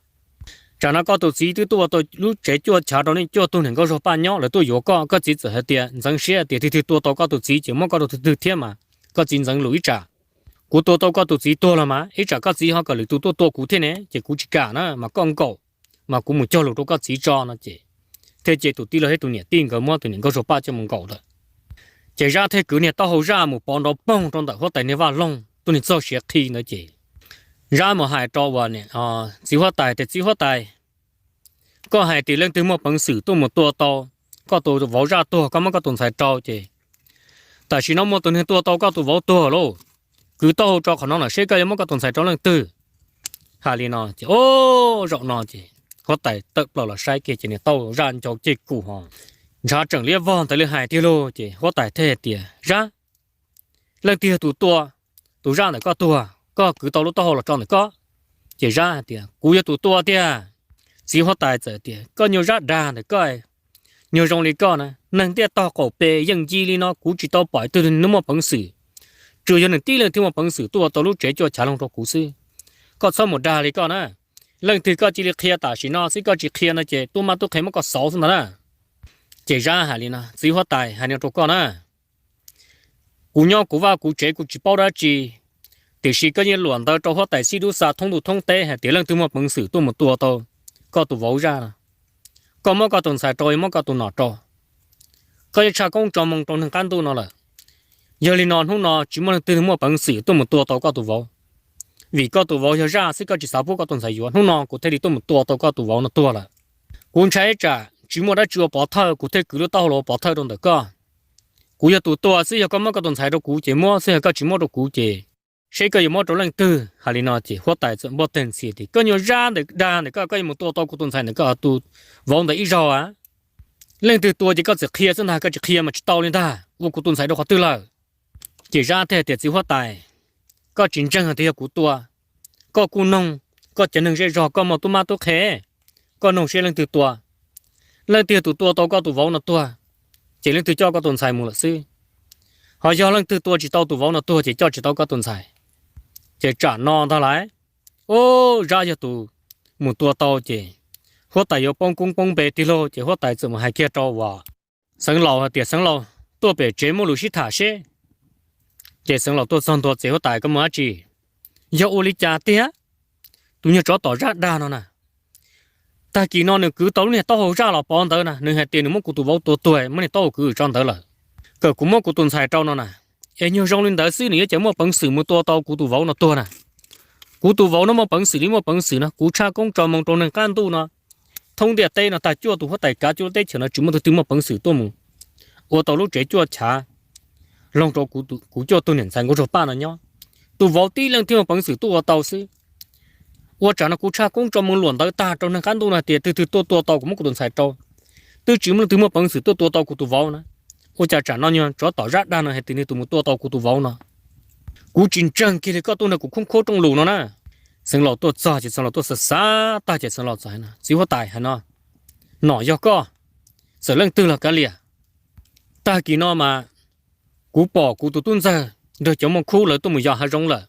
Tsam no koj tus txiv twb tuaj ua tau lub tsev cuaj chav rau nej cuaj tug niam Nkauj Zuag Paj nyob, lawv tuaj yuav koj, koj txiv txawm hais tias ntxeev siab tias twg twg tua tau koj tus txiv ces muab koj rau twg twg thiab mas koj txiv ntxeev lus ib tsam. Kuv tua tau koj tus txiv tuag los mas ib tsam koj txiv ho kom lwm tus tuaj tua kuv thiab ne, ces kuv tsis kam na, mas koj nkaum, mas kuv mus cog lus rau koj txiv tso no ces thiaj cia tus tij laug thiab tus niam tij nkawd muab tus niam Nkauj Zuag Paj coj mus nkaum lawm. Ces Zab thiaj kwv niag taub hau Zaj mus pov nrov poog rau ntawm huab tais niag vaj loog, tus niag txog siav qhi ntawd ces Zab mus hais rau uas txiv huab tais tias, Txiv huab tais, koj hais tias leej twg muaj peev xwm tuaj mus tua tau koj tus vauv Zaj tuag, koj muab koj tus ntxhais rau ces tam sim no muaj tus neeg tua tau koj tus vauv tuag lauj. Kwv taub hau rau qhov no los seb koj yuav muab koj tus ntxhais rau leej twg. Hais li no ces, o, zaum no ces huab tais tawm plaws los saib kiag ces niag taub hau Zaj ncau ceg kus ho ntshav tseem liab vog ntawd li hais tiag lauj. Ces huab tais thiaj tias, Zab, leej twg yog tus tua tus Zaj ntawm koj tuag, koj kwv tau lub taub hau los tso ntawm koj? Ces Zab hais tias, Kuv yog tus tua tiag. Txiv huab tais txawm tias, Koj nyuag Zab dag ntawm koj, nyuag zoo li koj na, neeg ntiaj tog qaum pem yeej yig li no kuv tsis tau pom ib tug hnub muaj peev xwm tsuas yog nws tib leeg thiaj muaj peev xwm tuaj ua tau lub tsev cuaj chav loog rau kuv xwb. Koj txhob mus dag li koj na. Leej twg koj cia li qhia tam sim no xwb, koj tsis qhia no ces tub mab tub qhe muab koj xauv xwb ntag na. Ces Zab hais li no, txiv huab tais, hais li no rau koj na, kuv nyob kuv vaj kuv tsev kuv tsis paub dab tsi, tiam sis koj yeej luam ntawv rau huab tais xib dub xa thoob ntuj thoob teb hais tias leej twg muaj peev xwm tuaj mus tua tau koj tus vauv zaj no, koj muab koj tus ntxhais rau, muab koj tus nom rau. Koj yeej tshaj koob tso moo rau neeg qab ntuj no lawm. Yog li no hnub no tsis muaj leej twg muaj peev xwm tuaj mus tua tau koj tus vauv, vim koj tus vauv yog zaj xwb, koj tsis xav pub koj tus ntxhais yuav, hnub no kuv thiaj li tuaj mus tua tau koj tus vauv no tuag lawm. Kuv ntshai tsam tsis muaj dab tsi ua pov thawj, kuv thiaj kwv lub taub hau los ua pov thawj rau ntawm koj. Kuv yog tus tua xwb, yog koj muab koj tus ntxhais rau kuv ces muab xwb, yog koj tsis muab rau kuv ces seb koj yuav muab rau leej twg. Hais li no ces huab tais txawm npuaj teg ntxhi tias, koj nyuag Zab ntawm dag ntawm koj, koj yuav mus tua tau kuv tus ntxhais ntawm koj tus vauv ntawm ib zaug a? Leej twg tua ces koj txawm qhia xwb ntag, koj tsis qhia mas tsis tau li ntag, ua kuv tus ntxhais rau qhov twg lawm? Ces Zab thiaj tias, txiv huab tais, koj tsis ntseeg tias yog kuv tua. Koj kuj noog koj cov neeg zej zog, koj muaj tub mab tub qhe, koj noog seb leej twg tua. Leej twg yog tus tua tau koj tus vauv no tuag, ces leej twg coj koj tus ntxhais mus lawm xwb. Ho yog leej twg tua tsis tau tus vauv no tuag ces coj tsis tau koj tus ntxhais. Ces tsam no ntag lauj, ub, Zab yog tus mus tua tau ces huab tais yuav poob koob poob npe tiag lauj. Ces huab tais txawm mus hais kiag rau uas Xeev Laus hais tias, Xeev Laus, tuaj pem tsev muaj lus sib tham seb. Ces Xeev Laus tuaj txog ntua txev huab tais, koj mus dab tsi? Yog ua li cas tiag? Tus nyuag tsov tom Zab dag no na, tag kis no nws kwv tau lub niag taub hau zaj los pov ntawd na, nws hais tias nws muab kuv tus vauv tua tuag, muab niag taub hau kwv tso ntawd lawm, kom kuv muab kuv tus ntxhais rau no na. Es nyuag zoo li ntawd xwb nws yuav cas muaj peev xwm mus tua tau kuv tus vauv no tuag na? Kuv tus vauv no muaj peev xwm li muaj peev xwm no, kuv tshaj koob tso moo rau neeg qab ntuj no, thoob ntiaj teb no tag cuaj tus huab tais kav cuaj lub teb chaws no tsis muaj tug twg muaj peev xwm tuaj mus ua tau lub tsev cuaj chav loog rau kuv cuaj tug niam ntxhais Nkauj Zuag Paj no nyob. Tus vauv tib leeg thiaj muaj peev xwm tuaj ua tau xwb. Ua tsam no kuv tshaj koob tso moo luam ntawd tag rau neeg qab ntuj no hais tias twg twg tuaj tua tau kuv muab kuv tus ntxhais rau, twb tsis muaj leej twg muaj peev xwm tuaj tua tau kuv tus vauv na. Ua cas tsam no nyuag tsov tom Zab dag no hais tias nws tus mus tua tau kuv tus vauv no? Kuv tsis ntseeg kiag li koj tuaj nrog kuv khoob khuab rooj lus no na. Xeev Laus tuaj txog ces Xeev Laus tuaj xav xav tag ces Xeev Laus txawm hais no, txiv huab tais, hais no, nom yog koj, txawm leej twg los kav liam, tag kis no mas kuv pom kuv tus tub ntxawg nrog cov muaj khub lawv tuaj mus yos hav zoov lawm.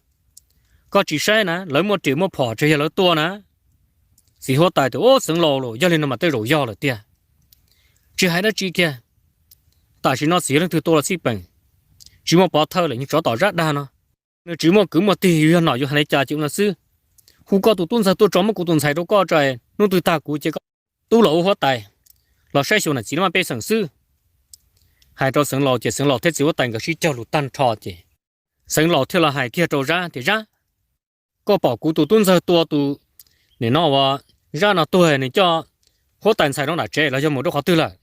Koj tsis saib na, lawv muaj riam muaj phom, tsuas yog lawv tua na. Txiv huab tais tias, ub, Xeev Laus, yog li no mas tej zaum yog lawm tiag. Tsis hais dab tsi kiag, tam sim no txawm yog leej twg tua los xij peem, tsis muaj pov thawj lawm, nyuag tsov tom Zab dag no. Nws tsis muaj kwv muaj tij, yus yog nom yus hais li cas ces ua no xwb. Hu koj tus tub ntxawg tuaj tso muab kuv tus ntxhais rau koj tso, hnub twg tag kuv ces koj tub los ua huab tais, los saib xyuas niam txiv laj mej pej xeem xwb. Hais rau Xeev Laus ces Xeev Laus thiab txiv huab tais nkawd sib cog lus tag nrho ces Xeev Laus thiaj los hais kiag rau Zab tias, Zab, koj pom kuv tus tub ntxawg tua tus, nim no uas Zab no tuag nws coj huab tais ntxhais rau nram tsev los yog mus rau qhov twg lawm?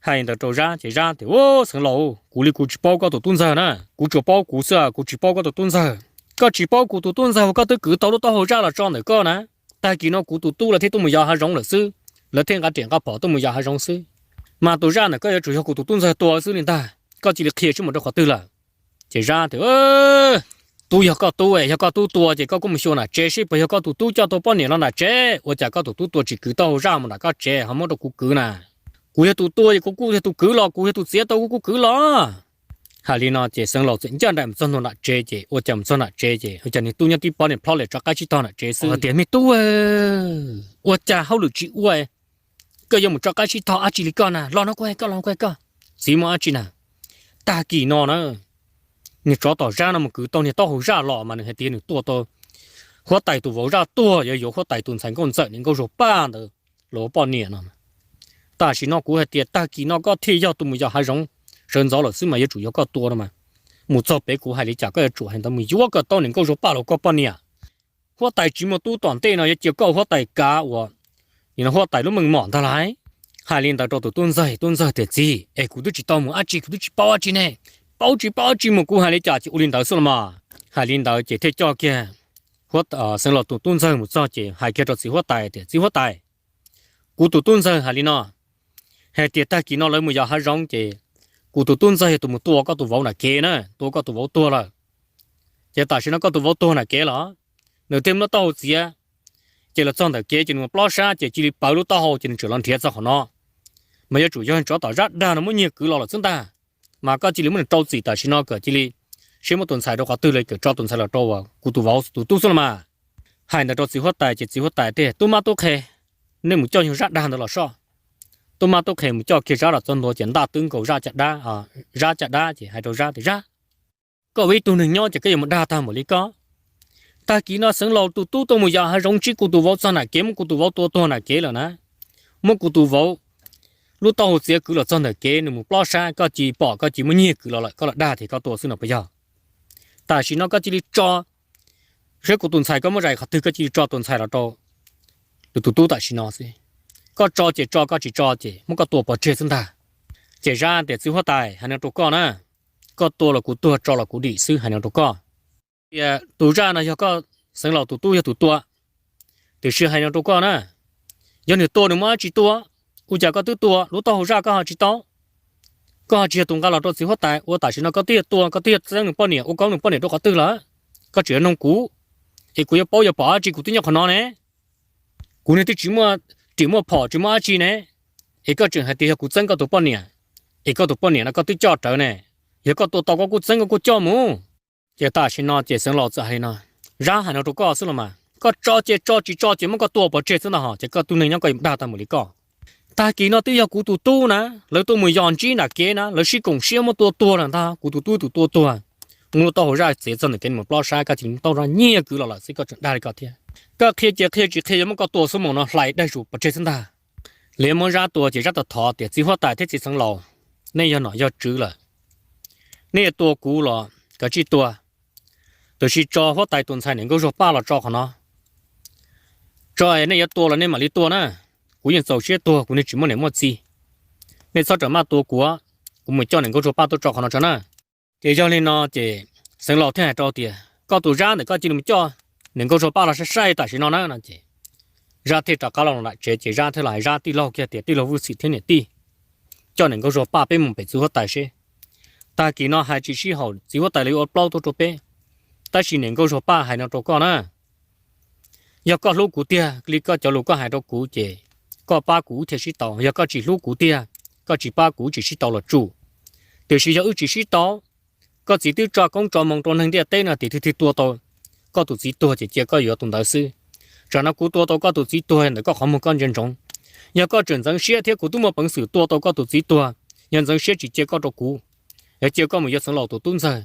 Hais ntawd rau Zab ces Zab tias, ub, Xeev Laus, kuv li kuv tsis paub koj tus tub ntxawg na, kuv tsuas paub kuv xwb, kuv tsis paub koj tus tub ntxawg. Koj tsis paub kuv tus tub ntxawg uas koj twb kwv tau lub taub hau zaj los tso ntawm koj na, tag kis no kuv tus tub lawv thiaj tuaj mus yos hav zoov lawm xwb, lawv thiaj nqa riam nqa phom tuaj mus yos hav zoov xwb. Mas tus zaj ntawm koj yuav tsum yog kuv tus tub ntxawg tua xwb li ntag, koj cia li qhia seb mus rau qhov twg lawm. Ces Zab tias, tub yog koj tub, yog koj tub tua ces koj kuj mus xyuas nram tsev seb puas yog koj tus tub coj tau poj niam los nram tsev, ua cas koj tus tub tua tsis kwv taub hau zaj mus nram koj tsev ho muab rau kuv kwv na. Kuv yog tus tua ces kuv kuj yog tus kwv los, kuv yog tus txiav tau kuv kuj kwv los. Hais li no ces Xeev Laus txawm ncaj nraim mus txog ntua nram tsev ces ua cas mus txog nram tsev ces ua cas nws tub nyob tib pob niam plhob lem tso qab sib tog nram tsev xwb tias, me tub, ua cas hauj lwm tsis ua, koj yuav mus tso qab sib tog dab tsi li koj na, los no kuv hais koj, los kuv hais koj. Txiv, muaj dab tsi na? Tag kis no na, niag tsov tom Zab no mus kwv tau niag taub hau zaj los mas nws hais tias nws tua tau huab tais tus vauv zaj tuag, yuav yuav huab tais tus ntxhais nkauj ntxawm niam Nkauj Zuag Paj ntawd los ua poj niam no. Tam sim no kuv hais tias tag kis no koj thiaj yog tus mus yos hav zoov sawv ntxov lawm xwb mas yuav tsum yog koj tua no mas. Mus txog pem kuv hais li cas koj yuav tsum hais ntawd, mus yuav koj tau niam Nkauj Zuag Paj los ua koj poj niam. Huab tais tsis muaj tub tom ntej no yuav cia koj huab tais kav uas nim no huab tais lub meej mom ntag lauj. Hais li ntawd rau tus tub ntxawg, tub ntxawg tias, txiv, es kuv twb tsis tau mus dab tsi, kuv twb tsis paub dab tsi ne. Paub tsis paub dab tsi mus kuv hais li cas ces ua li ntawd xwb los mas. Hais li ntawd ces thiaj coj kiag Xeev Laus tus tub ntxawg mus txog ces hais kiag rau txiv huab tais tias, txiv huab tais, kuv tus tub ntxawg hais li no, hais tias tag kis no lawv mus yos hav zoov ces kuv tus tub ntxawg yog tus mus tua koj tus vauv nram kev na, tua koj tus vauv tuag lawm. Ces tam sim no koj tus vauv tuag nram kev los, nws thiaj muab taub hau txiav, ces los txog ntawm kev ces nws mus plob sab ces cia li pawv lub taub hau ces nws tseem los nrhiav txog qhov no. Mas yuav tsum yog tsov tom Zab dag no muab nyiag kwv los lawm xwb ntag. Mas koj cia li muab nws rau txim tam sim no kom cia li seb muab tus ntxhais rau qhov twg los kawm tso tus ntxhais los rau kuv tus vauv tus tub xwb los mas. Hais ntawd rau txiv huab tais ces txiv huab tais tias, Tub mab tub qhe, nej mus coj yawg Zab dag ntawd los soj. Tub mab tub qhe mus coj kiag Zab los txog ntua ces ntaj twb nkaus Zab caj dab, Zab caj dab ces hais rau Zab tias, Zab, koj ua ib tug neeg nyob ces koj yuav mus dag tag npaum li koj. Tag kis no xeev laus tus tub tuaj mus yos hav zoov ntsib kuv tus vauv txog nram kev, muab kuv tus vauv tua tuag nram kev lawm na. Muab kuv tus vauv lub taub hau txiav kwv los txog ntawm kev, nws mus plob sab, koj cia li pom, koj cia li muab nyiag kwv los lawm, koj los dag tias koj tua xwb no puas yog? Tam sim no koj cia li tso, saib kuv tus ntxhais koj muab zais qhov twg, koj cia li tso tus ntxhais los rau tus tub tam sim no xwb. Koj tso ces tso, koj tsis tso ces muab koj tua pov tseg xwb ntag. Ces Zab tias, Txiv huab tais, hais no rau koj na, koj tua los kuv tuag, tso los kuv dim xwb, hais no rau koj. Tias tus zaj no yog koj, xeev laus tus tub yog tus tua, tiam sis hais no rau koj na, yog nws tua nws muaj dab tsi tua? Ua cas koj twb tua, lub taub hau zaj koj ho tsis tau? Koj ho tsis yog tus nqa los rau txiv huab tais, ua tam sim no koj twb yog tua, koj twb yog txeeb nws poj niam, ua koob nws poj niam rau qhov twg lawm? Koj tseem yuav noog kuv, es kuv yuav paub yuav pom dab tsi, kuv twb nyob qhov no ne. Kuv niag twb tsis muaj rim muaj phom tsis muaj dab tsi ne, es koj tseem hais tias yog kuv txeeb koj tus poj niam, es koj tus poj niam no koj twb coj rawv ne. Yog koj tua tau koj kuj txeeb koj kuj coj mus. Ces tam sim no ces xeev laus txawm hais li no, Zab, hais no rau koj xwb los mas, koj tso ces tso, tsis tso ces muab koj tua pov tseg xwb ntag hos, ces koj tug neeg nyob koj yuav dag tag mus li koj. Tag kis no twb yog kuv tus tub na, lawv tuaj mus yos ntsib nram kev na, lawv sib koom siab muab tua tuag lawm ntag, kuv tus tub tus tua tuag. Muab lub taub hau zaj txiav txog ntawm kev mus plob sab, koj cia li muab taub hau zaj nyiag kwv los lawm xwb, koj tseem dag li koj thiab. Koj qhia ces qhia, tsis qhia yuav muab koj tua xuab moos no hlais daig zus pov tseg xwb ntag. Lawv muab Zab tua ces Zab tau thov tias, Txiv huab tais thiab txiv xeev laus, nej yog nom yog tswv lawm, nej yuav tua kuv los kav tsij tua, tiam sis tso huab tais tus ntxhais niam nkauj Zuag Paj los tso qhov no. Tso, nej yuav tua los nej mam li tua na, kuv yeej txaus siab tuag, kuv niag tsis muaj niam muaj txiv. Nej txhob ram maj tua kuv, kuv mus coj niam nkauj Zuag Paj tuaj tso qhov no tso na. Ces yog li no ces xeev laus thiaj hais rau tias, Koj tus Zab ntawm koj cia li mus coj niam nkauj Zuag Paj los saib saib tam sim no na no ces Zab thiaj rov qab los nram tsev ces Zab thiaj los hais Zab tij laug kiag tias, Tij laug Vwj Xwm thiab niam tij, coj niam nkauj Zuag Paj peb mus pem txiv huab tais seb. Tag kis no hais tsis sib haum, txiv huab tais lawv yuav ua plaub tuaj rau peb. Tab sis niam nkauj Zuag Paj hais no rau koj na, yog koj hlub kuv tiag li koj cov lus koj hais rau kuv ces koj pab kuv wb thiaj sib tau. Yog koj tsis hlub kuv tiag, koj tsis pab kuv wb tsis sib tau los tsum. Tiam sis yog wb tsis sib tau, koj txiv twb tso koob tso moo rau neeg ntiaj teb no tias twg twg tua tau koj tus txiv tuag ces cia koj yuav tus ntawd xwb. Tsam no kuv tua tau koj tus txiv tuag ntawm koj qhov muag koj ntsia ntsoov. Yog koj tseem ntxeev siab thiab kuv twb muaj peev xwm tua tau koj tus txiv tuag, yog ntxeev siab tsis cia koj rau kuv, yog cia koj mus yuav xeev laus tus tub ntxawg.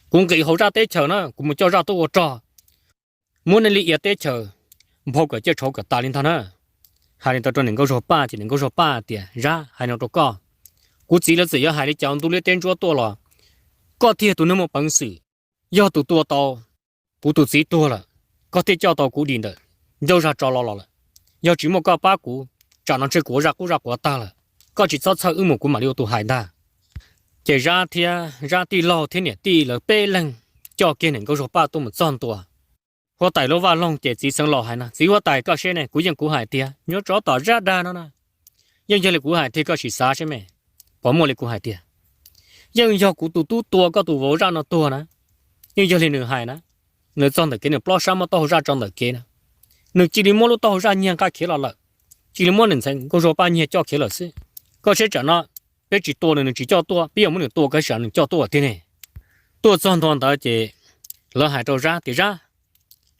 Kuv nqis hauv zaj teb chaws na, kuv mus coj zaj tuaj ua rog, muab nej li ia teb chaws, nphau kom ciaj tshauv kom tas li ntag na. Hais li ntawd rau niam nkauj Zuag Paj ces niam nkauj Zuag Paj tias, Zab, hais no rau koj, kuv txiv lawv txawm yuav hais li cas ntuj liab teb ntsuab tuaj los, koj thiaj yog tus neeg muaj peev xwm, yog tus tua tau kuv tus txiv tuag lawm, koj thiaj coj tau kuv dim ntawm ncauj zaj tso los los lawm. Yog tsis muaj koj pab kuv, tsam no ntshe kuv ua zaj qub zaj quav tag lawm. Koj tsis txhob txhawj, wb mus kuv mam li ua tus hais ntag. Ces Zab thiab Zab tij laug thiab niam tij lawv peb leeg coj kiag niam nkauj Zuag Paj tuaj mus txog ntua huab tais lub vaj loog ces txiv xeev laus hais no, Txiv huab tais koj seb ne, kuv yeej kuv hais tiag, nyob tsov tom zaj dag no na, yeej yog li kuv hais tiag, koj sim xav seb me, puas muaj li kuv hais tiag. Yeej yog kuv tus tub tua koj tus vauv zaj no tuag na. Yeej yog li nws hais na, nws txog ntawm kev nws plob sab muab taub hau zaj tso ntawm kev na, nws cia li muab lub taub hau zaj nyiag nqa khiav los lawm, cia li muab niam ntxhais nkauj Zuag Paj nyiag coj khiav lawm xwb. Koj seb tsam no peb tsis tua nws, nws tsis coj tuaj, peb yuav muab nws tua kav tsam nws coj tuaj tiag ne. Tuaj txog ntua ntawd ces lawv hais rau Zab tias, Zab,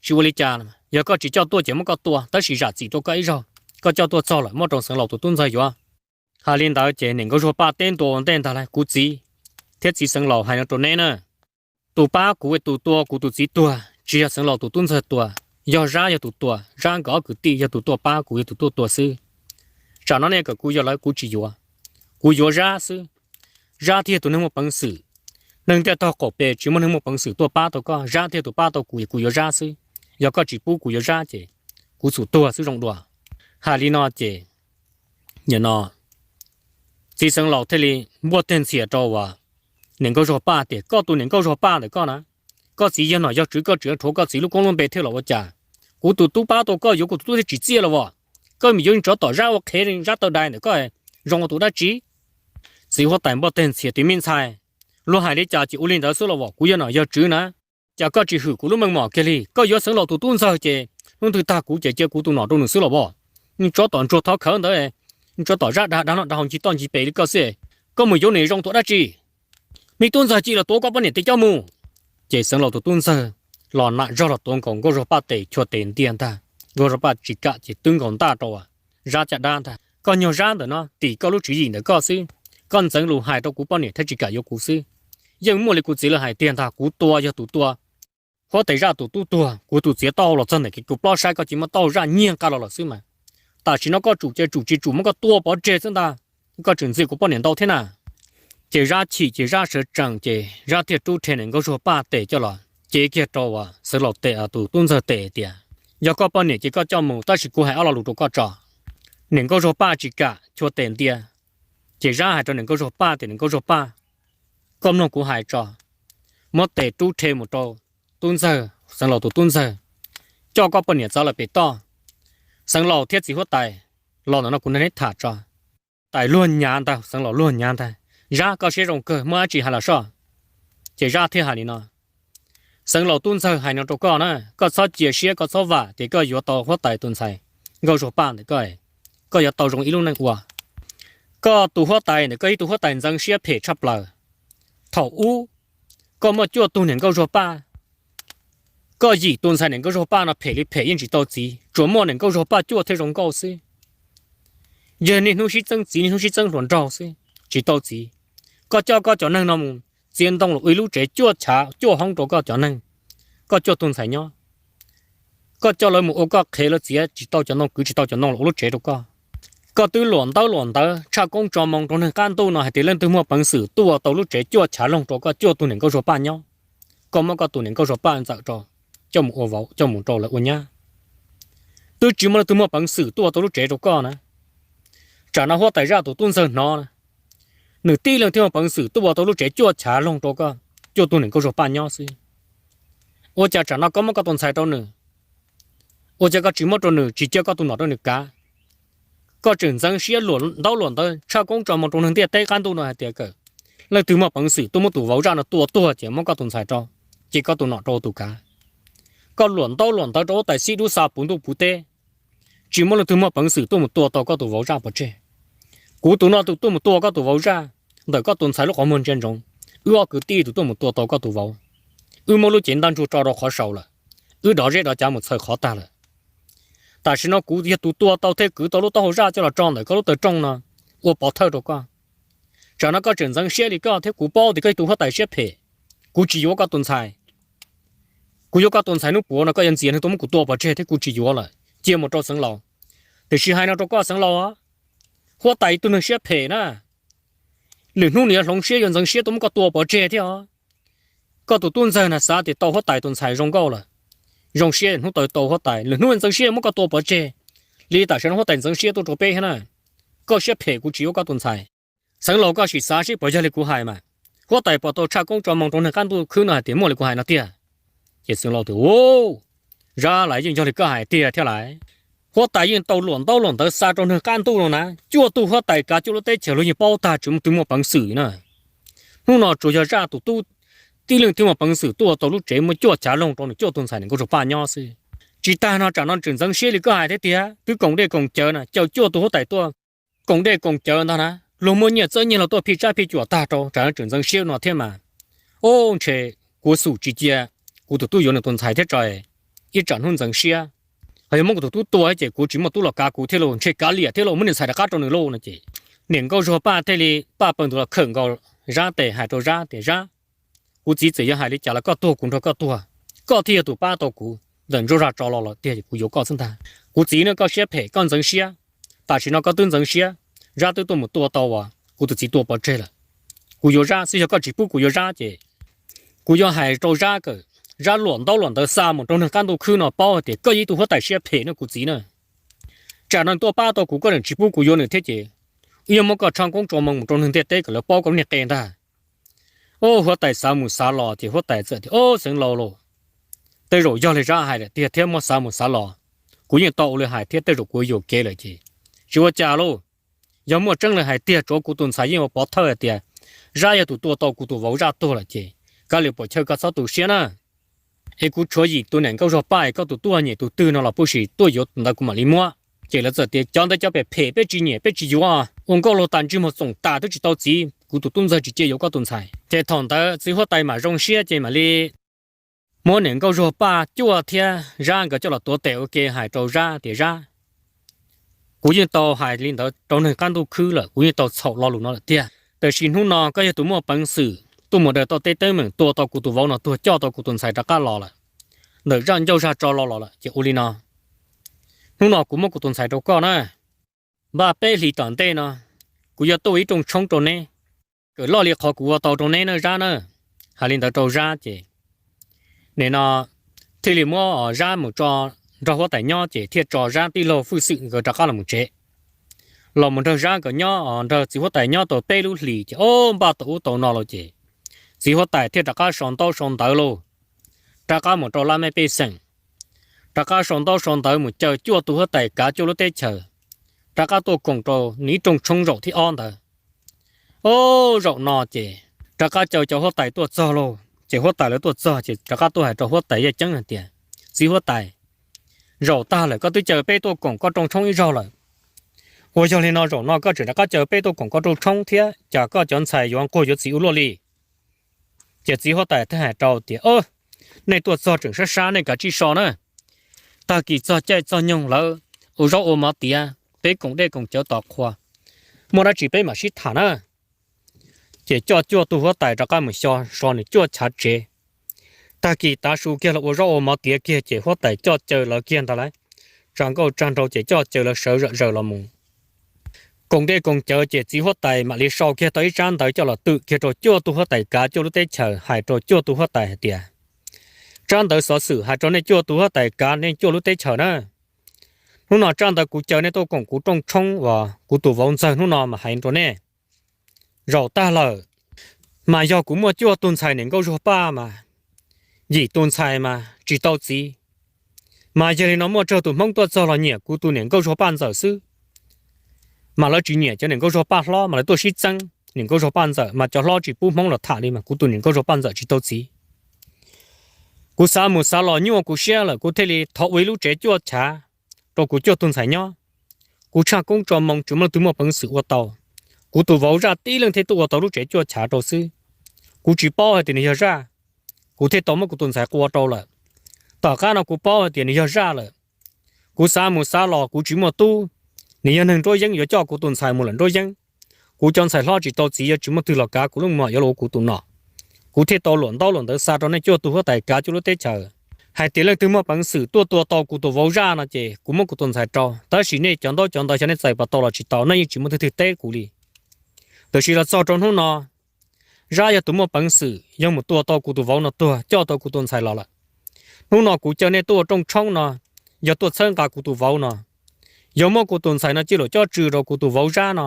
tsis ua li cas, yog koj tsis coj tuaj ces muab koj tua, tab sis zam txim rau koj ib zaug, koj coj tuaj txog lawm muab rau xeev laus tus tub ntxawg yuav. Hais li ntawd ces niam nkauj Zuag Paj teb ntua ua ntej ntag lauj, Kuv txiv thiab txiv xeev laus, hais no rau neb na, tus pab kuv, tus tua kuv tus txiv tuag tsis yog xeev laus tus tub ntxawg tua, yog Zab yog tus tua. Zab nkawd ob kwv tij yog tus tuaj pab, kuv yog tus tuaj tua xwb. Tsam no nej kom kuv yuav lawv kuv tsis yuav, kuv yuav Zab xwb. Zab thiaj yog tus neeg muaj peev xwm. Neeg ntiaj teb qaum pes tsis muaj neeg muaj peev xwm tuaj pab tau koj, Zab thiaj yog tus pab tau kuv, kuv yuav Zab xwb. Yog koj tsis pub kuv yuav Zab ces kuv xum tuag xwb zoo dua. Hais li no ces nim no txiv xeev laus thiaj li npuaj teg ntxhias rau uas niam nkauj Zuag Paj tias, Koj tus niam nkauj Zuag Paj ntawm koj na, koj txiv yog nom yog tswv, koj tseem rhuav koj txiv lub koob lub npe thiab los ua cas? Kuv tus tub pab tau koj yuav, kuv tus tub thiaj tsis txiaj los as. Koj mus yuav tsov tom Zab ua qhev, Zab tawg dais ntawm koj zoo ua tus dab tsi? Txiv huab tais npuaj teg ntxhias tias, Me ntxhais, luag hais li cas ces ua li ntawd xwb los as. Kuv yog nom yog tswv na, cas koj tsis hwm kuv lub meej mom kiag li? Koj yuav xeev laus tus tub ntxawg ces hnub twg tag kuv ces cia kuv tus nom rau nws xwb los as. Tsov tom ntsuag thov khawv ntawd, tsov tom Zab dag dag no dag hau ncig toj ncig pes li koj xwb, koj mus yuav nws zoo ua dab tsi? Me tub ntxawg, cia los tuav koj poj niam tes coj mus. Ces Xeev Laus tus tub ntxawg los nam zog los tuav nkaus Nkauj Zuag Paj tes chua tes ntia ntag. Nkauj Zuag Paj tsis kam ces twb nkaus ntaj rau Zab caj dab ntag. Koj nyuag Zab ntawm no, tim koj lub tswv yim ntawm koj xwb. Koj ntxeev lus hais rau kuv poj niam thiaj tsis kam yuav kuv xwb. Yeej muaj li kuv txiv lawv hais tiag ntag, kuv tua yog tus tua huab tais zaj tus tub tuag, kuv tus txiav taub hau los txog ntawm kev kuv plaub saib koj cia li muab taub hau zaj nyiag nqa los lawm xwb mas. Tam sim no koj tsum ces tsum, tsis tsum muab koj tua pov tseg xwb ntag. Koj tseem ntxias kuv poj niam ntau thiab na. Ces Zab chim ces Zab sawv tsees ces Zab thiaj rub rhe niam Nkauj Zuag Paj tes coj los cev kiag rau Xeev Laus tes, tus tub ntxawg tes tias, yog koj poj niam ces koj coj mus, tab sis kuv hais ob lo lus rau koj tso. Niam Nkauj Zuag Paj tsis kam, chua tes ntia. Ces Zab hais rau niam Nkauj Zuag Paj tias, niam Nkauj Zuag Paj, koj mloog kuv hais tso. Muab tes rub rhe mus rau tub ntxawg, Xeev Laus tus tub ntxawg, coj koj poj niam txav lawm pem toj. Xeev Laus thiab txiv huab tais los ntawm no kuv nrog neb tham tso. Tais luag nyav ntag, Xeev Laus luag nyav ntag. Zab, koj siab zoo kawg, muaj dab tsi hais los soj. Ces Zab thiaj hais li no, Xeev Laus tub ntxawg hais no rau koj na, koj txhob cia siab, koj txhob vam tias koj yuav tau huab tais tus ntxhais Nkauj Zuag Paj ntawm koj, koj yuav tau zoo ib lub neej ua. Koj tus huab tais ntawm koj ib tug huab tais ntxeev siab phem tshaj plaws. Thaum ub koj muaj cuaj tug niam Nkauj Zuag Paj, koj yim tus ntxhais niam Nkauj Zuag Paj no phem li phem yeej tsis tau txiv, tsuas muaj niam Nkauj Zuag Paj cuaj thiaj zoo nkauj xwb. Yog niaj hnub sib txeeb txiv, niaj hnub sib txeeb hluas nraug xwb, tsis tau txiv. Koj coj koj cov neeg no mus txiav ntoo los ua ib lub tsev cuaj chav cuaj hoob rau koj cov neeg, koj cuaj tug ntxhais nyob. Koj coj lawv mus ua koj qhev, lawv txiav tsis tau cov ntoo, kwv tsis tau cov ntoo los ua lub tsev rau koj. Koj twb luam ntaub luam ntawv tshaj koob tso moo rau neeg qab ntuj no hais tias leej twg muaj peev xwm tuaj ua tau lub tsev cuaj chav loog rau koj cuaj tug niam Nkauj Zuag Paj nyob, koj muab koj tus niam Nkauj Zuag Paj ntxawm rau, coj mus ua vauv, coj mus rau lawv ua nyab. Twb tsis muaj leej twg muaj peev xwm tuaj ua tau lub tsev rau koj na. Tsam no huab tais zaj tus tub ntxawg hnov na, nws tib leeg thiaj muaj peev xwm tuaj ua tau lub tsev cuaj chav loog rau koj cuaj tug niam Nkauj Zuag Paj nyob xwb. Ua cas tsam no koj muab koj tus ntxhais rau nws? Ua cas koj tsis muab rau nws, tsis cia koj tus nom rau nws kav? Koj tseem ntxeev siab luam ntaub luam ntawv tshaj koob tso moo rau neeg ntiaj teb qab ntuj no hais tias kom leej twg muaj peev xwm tuaj muab tus vauv zaj no tua tuag ces muab koj tus ntxhais rau, ces koj tus nom rau tus kav. Koj luam ntaub luam ntawv rau huab tais xib dub xa puv ntuj puv teb, tsis muaj leej twg muaj peev xwm tuaj mus tua tau koj tus vauv zaj pov tseg. Kuv tus no tus tuaj mus tua koj tus vauv zaj, ntawm koj tus ntxhais lub qhov muag ntsia ntsoov, wb ob kwv tij tus tuaj mus tua tau koj tus vauv. Wb muab lub cev ntaj ntsug tso rau qhov saud lawm, wb dov zeb dov cav mus txhaws qhov tag lawm. Tam sim no kuv yog tus tua tau thiab kwv tau lub taub hau zaj coj los tso ntawm koj lub taw rooj no ua pov thawj rau koj. Tsam no koj tseem ntxeev siab li koj thiab, kuv paub tias koj yog tus huab tais siab phem. Kuv tsis yuav koj tus ntxhais. Kuv yuav koj tus ntxhais hnub puav no koj yuav ntxias neeg tuaj muab kuv tua pov tseg thiab, kuv tsis yuav lawm, cia mus rau Xeev Laus. Tiam sis hais no rau koj Xeev Laus, huab tais ib tug neeg siab phem na, lwm hnub nws yuav hloov siab yuav ntxeev siab tuaj muab koj tua pov tseg thiab os. Koj tus tub ntxawg na xav tias tau huab tais tus ntxhais zoo nkauj lawm, zoo siab hnub tau tau huab tais, lwm hnub ntxeev siab muab koj tua pov tseg li tam sim no huab tais ntxeev siab tuaj rau peb thiab na. Koj siab phem, kuv tsis yuav koj tus ntxhais. Xeev Laus, koj sim xav seb puas yog li kuv hais mas. Huab tais puas tau tshaj koob tso moo rau neeg qab ntuj khwb no hais tias muaj li kuv hais no tiag? Ces Xeev Laus tias, Zab, lawv yeej yog li koj hais tiag thiab lawm. Huab tais yeej tau luam ntaub luam ntawv xa rau neeg qab ntuj no na, cuaj tug huab tais kav cuaj lub teb chaws luag yeej paub tag tsis muaj twg muaj peev xwm na. Hnub no tsuas yog zaj tus tub tib leeg thiaj muaj peev xwm tuaj tau lub tsev muaj cuaj chav loog rau nws cuaj tug ntxhais niam Nkauj Zuag Paj nyob xwb. Tsis tag no tsam no tseem ntxeev siab li koj hais thiab tiag, twb koom dej koom cawv na, caum cuaj tug huab tais tuaj koom dej koom cawv ntag na, luag muaj nyiaj txawb nyiaj los tuaj phij tsab phij cuam tag rau, tsam no tseem ntxeev siab no thiab mas. Ub, ntshe kuv xum tsis cia kuv tus tub yuav nws tus ntxhais thiab tso, ib tsam hnub ntxeev siab, ho yog muab kuv tus tub tua ces kuv tsis muaj tub los kav kuv thiab lauj, ntshe kav liam thiab lauj, muab niag ntxhais rov qab rau nws lauj no ces niam Nkauj Zuag Paj thiaj li paj peev tus los khawm nkaus Zab tes hais rau Zab tias, Zab, kuv txiv txawm yog hais li cas los koj tuag kuv nrog koj tuag, koj thiaj yog tus pab tau kuv ntawm ntsuab zaj tso los lawm tiag, kuv yuav koj xwb ntag. Kuv txiv ne, koj siab phem koj ntxeev siab, tam sim no koj twb ntxeev siab, Zab twb tuaj mus tua tau kuv tus txiv tua pov tseg lawm. Kuv yuav Zab xwb, yog koj tsis pub kuv yuav Zab ces kuv yuav hais rau Zab kom Zab luam ntaub luam ntawv xa mus rau neeg qab ntuj khwb no paub hais tias koj yog ib tug huab tais siab phem na kuv txiv na. Tsam no tuaj pab tau kuv koj tseem tsis pub kuv yuav nws thiab ces wb yuav muab koj tshaj koob tso moo mus rau neeg ntiaj teb kom lawv paub koj lub niag qe ntag. Ub, huab tais xav mus xav los ces huab tais txawm tias, Ub, Xeev Laus lauj, tej zaum yog li Zab hais lawm tiag thiab, muab xav mus xav los kuv yeej tau ua li hais thiab, tej zaum kuv yuam kev lawm ces tsis ua cas lauj. Yog muaj tseeb li hais tiag tsuav kuv tus ntxhais yeej ua pov thawj hais tias Zab yog tus tua tau kuv tus vauv Zaj tuag lawm ces kav liam puam chawj, koj txhob tu siab na. Es kuv tshuav yim tus niam Nkauj Zuag Paj, koj tus tub nyem tus twg no los puj sim tuaj yuav tus ntawd kuv mam li muab. Ces lawv txawm tias, Cov ntawd cov phem phem peb tsis nyiam peb tsis yuav, ua nkauj laug tas ntsej muag txoom tas twb tsis tau txiv, kuv tus tub ntxawg tsis cia yuav koj tus ntxhais. Ces thaum ntawd txiv huab tais mam zoo siab ces mam li muab niam nkauj Zuag Paj cuaj thiab Zab nkawd coj los tuav tes ua ke hais rau Zab tias, Zab, kuv yeej tau hais li ntawd rau neeg qab ntuj khwb lawm, kuv yeej tau txhaum lo lus no lawm tiag, tab sis hnub no koj yog tus muaj peev xwm tuaj mus daws tau tej teeb meem, tua tau kuv tus vauv no tuag, coj tau kuv tus ntxhais rov qab los lawm, ntawm zaj ncauj zaj tso los los lawm, ces ua li no, hnub no kuv muab kuv tus ntxhais rau koj na. Npaj peb hlis tom ntej no, kuv yuav tuaj ua ib rooj tshoob rau neb, kawm loj li qhov kuv ua tau rau neb na Zab na. Hais li ntawd rau Zab ces nim no thiaj li muab Zab mus tso nrog huab tais nyob, ces thiaj tso Zab tij laug Fwj Xwm nkawd rov qab los mus tsev. Los mus nrog Zab nkawd nyob, nrog txiv huab tais nyob tau peb lub hlis ces ob npaj tau ub tau no lawm ces txiv huab tais thiaj rov qab sau ntaub sau ntawv lauj, rov qab mus rau laj mej pej xeem, rov qab sau ntaub sau ntawv mus caw cuaj tus huab tais kav cuaj lub teb chaws, rov qab tuaj koom rau nws ib rooj tshoob zaum thib ob ntawd. Ob zaum no ces rov qab caw cov huab tais tuaj txog lauj, ces huab tais lawv tuaj txog ces rov qab tuaj hais rau huab tais yaj ceeb hais tias, Txiv huab tais, zaum tag lawm koj twb caw peb tuaj koom koj rooj tshoob ib zaug lawm, uas yog li no zaum no koj tseem rov qab caw peb tuaj koom koj rooj tshoob thiab, cas koj cov ntxhais yuav nquag yuav txiv ua luaj li? Ces txiv huab tais thiaj hais rau tias, Nej tuaj txog tseem sab sab, nej kav tsij so na. Tag kis txog caij txog nyoog lawv ua zaub ua mov tiav, peb koom dej koom cawv tos qhua, muaj dab tsi peb mam sib tham na. Ces coj cuaj tug huab tais rov qab mus xyuas so nws cuaj chav tsev. Tag kis tav su kiag los ua zaub ua mov tiav kiag ces huab tais coj caw lawv kiag ntag lauj, tsa nkauj tsa nraug ces coj caw lawv sawv zom zaws los mus koom dej koom cawv. Ces txiv huab tais mam li sau kiag tau ib tsab ntawv coj los twm kiag rau cuaj tug huab tais kav cuaj lub teb chaws, hais rau cuaj tug huab tais hais tias, Tsab ntawv xov xwm hais rau nej cuaj tug huab tais kav nej cuaj lub teb chaws na. Hnub no tsab ntawv kuv caw nej tuaj koom kuv rooj tshoob uas kuv tus vauv ntxawg hnub no mas hais rau nej, zaum tag lawm, mas yog kuv muaj cuaj tug ntxhais niam nkauj Zuag Paj mas yim tus ntxhais mas tsis tau txiv. Mas yog li no muaj tsawg tus Hmoob tuaj txog los nyiam kuv tus niam nkauj Zuag Paj ntxawm xwb, mas lawv tsis nyiam cov niam nkauj Zuag Paj hlob, mas lawv tuaj sib txeeb niam nkauj Zuag Paj ntxawm, mas cov hlob tsis pub Hmoob los tham li, mas kuv tus niam nkauj Zuag Paj ntxawm tsis tau txiv. Kuv xav mus xav los nyuaj kuv siab lawm, kuv thiaj li thov ua ib lub tsev cuaj chav rau kuv cuaj tug ntxhais nyob. Kuv tshaj koob tso moo tsis muaj leej twg muaj peev xwm ua tau, kuv tus vauv zaj tib leeg thiaj tuaj ua tau lub tsev cuaj chav rau xwb. Kuv tsis paub hais tias nws yog zaj, kuv thiaj tau muab kuv tus ntxhais qua rau lawm. Tom qab no kuv paub hais tias nws yog zaj lawm, kuv xav mus xav los kuv tsis muaj tub, nws yog neeg nruab yeeb yuav coj kuv tus ntxhais mus lawm nruab yeeb. Kuv cov ntxhais hlob tsis tau txiv, yuav tsis muaj twg los kav kuv leej muam yuav los ua kuv tus nom. Kuv thiaj tau luam ntaub luam ntawv xa rau nej cuaj tug huab tais kav cuaj lub teb chaws hais tias leej twg muaj peev xwm tuaj tua tau kuv tus vauv zaj no ces kuv muab kuv tus ntxhais rau, tab sis nej cov ntaub cov ntawv xyov nej txais puas tau los tsis tau, nej yeej tsis muaj leej twg teb kuv li. Tiam sis los txog rau hnub no, zaj yog tus muaj peev xwm yog mus tua tau kuv tus vauv no tuag, coj tau kuv tus ntxhais los lawm. Hnub no kuv caw nej tuaj ua rooj tshoob no, yog tuaj txhawb nqa kuv tus vauv no, yog muab kuv tus ntxhais no cia li cob tsw rau kuv tus vauv zaj no.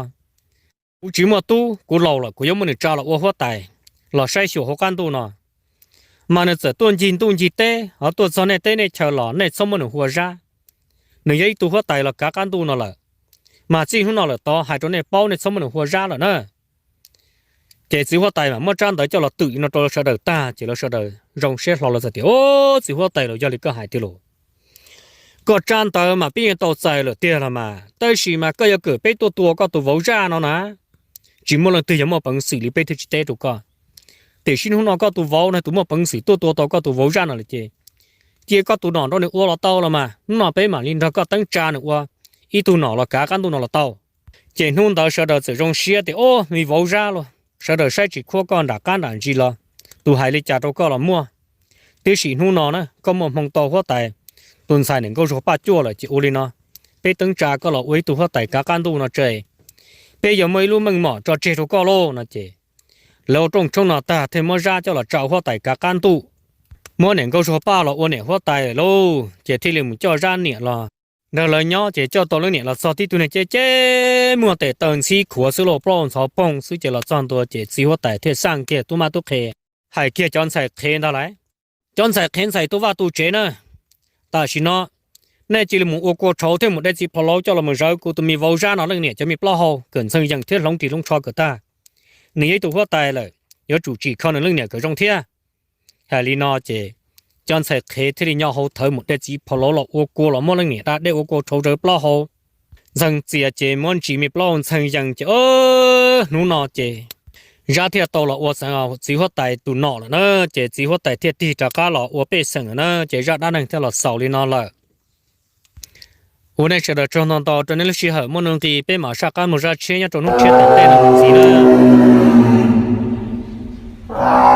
Kuv tsis muaj tub, kuv laus lawm, kuv yuav muab nws tsa los ua huab tais los saib xyuas hauv qab ntuj no. Mas nws txawm tuaj ncig ntuj ncig teb, ho tuaj txog nej teb nej chaw los nej txhob muab nws hu ua zaj. Nws yog ib tug huab tais los kav qab ntuj no lawm, mas txij hnub no lawm tod hais rau nej paub, nej txhob muab nws hu ua zaj lawm na. Ces txiv huab tais mas muab tsab ntawv coj los twm li no rau sawv daws tag ces lawv sawv daws zoo siab hlo lawm txawm tias, Ub, txiv huab tais los yog li koj hais tiag los, koj tsab ntawv mas peb yeej tau txais lawm tiag los mas, tab sis mas koj yuav kom peb tuaj tua koj tus vauv zaj no na, tsis muaj leej twg yuav muaj peev xwm li, peb thiaj tsis teb rau koj. Tiam sis hnub no koj tus vauv no tus muaj peev xwm tuaj tua tau koj tus vauv zaj no lawm ces cia koj tus nom rau nws ua los tau los mas, hnub no peb mam li nrog koj teeb tsa nws ua ib tug nom los kav qab ntuj no los tau. Ces hnub ntawd sawv daws txawm zoo siab tias, Ub, me vauv zaj los, sawv daws saib tsis khuab koj nram qab nram ntsis los, tus hais li cas rau koj los muaj. Tiam sis hnub no na koj muaj hmoo tau huab tais tus ntxhais niam nkauj Zuag Paj cuaj lawm ces ua li no, peb teeb tsa koj los ua ib tug huab tais kav qab ntuj no tso, peb yuav muaj ib lub meej mom tso tseg rau koj lauj no ces lawv ua rooj tshoob no tag thiaj muab zaj coj los tsa huab tais kav qab ntuj, muab niam nkauj Zuag Paj los ua niam huab tais lawm lauj. Ces thiaj li mus coj zaj niam los nrog lawv nyob, ces coj tau leej niam los txog tib tug niag ceb ceb muag tes taw ntxhib khuav xwb lauj, plaub ntxhov poog xwb, ces los txog ntua ces txiv huab tais thiaj xaj kiag tub mab tub qhe, hais kiag cov ntxhais qhev ntag lauj. Cov ntxhais qhev ntxhais tu vaj tu tsev na, tam sim no nej cia li mus ua kua tshauv thiab mus de txiv pha lauv coj los mus zawv kuv tus me vauv zaj no leej niam cov me plaub hau kom ntxheej yees thiab hloov ris hloov tsho kom tag. Nws yog ib tug huab tais lawm, yuav tsum tsim kho nws leej niam kom zoo thiab. Hais li no ces cov ntxhais qhev thiaj li nyo hau thawv mus de txiv pha lauv los ua kua los muab leej niam da dej ua kua tshauv zawv plaub hau, ntxheej txias ces muab ntsis me plaub hau ntxheej yees ces hnub no ces Zab thiaj tau los ua txiv huab tais tus nom lawm na, ces txiv huab tais thiaj tig rov qab los ua pej xeem lawm na, ces zaj dab neeg thiaj los xaus li no lawm. Ua nej sawv daws tsaug ntau ntau rau nej lub sij hawm, muaj nuj nqis peb mam saj qab mloog zaj tshiab nyob rau hnub tshiab tom ntej no ntxiv na.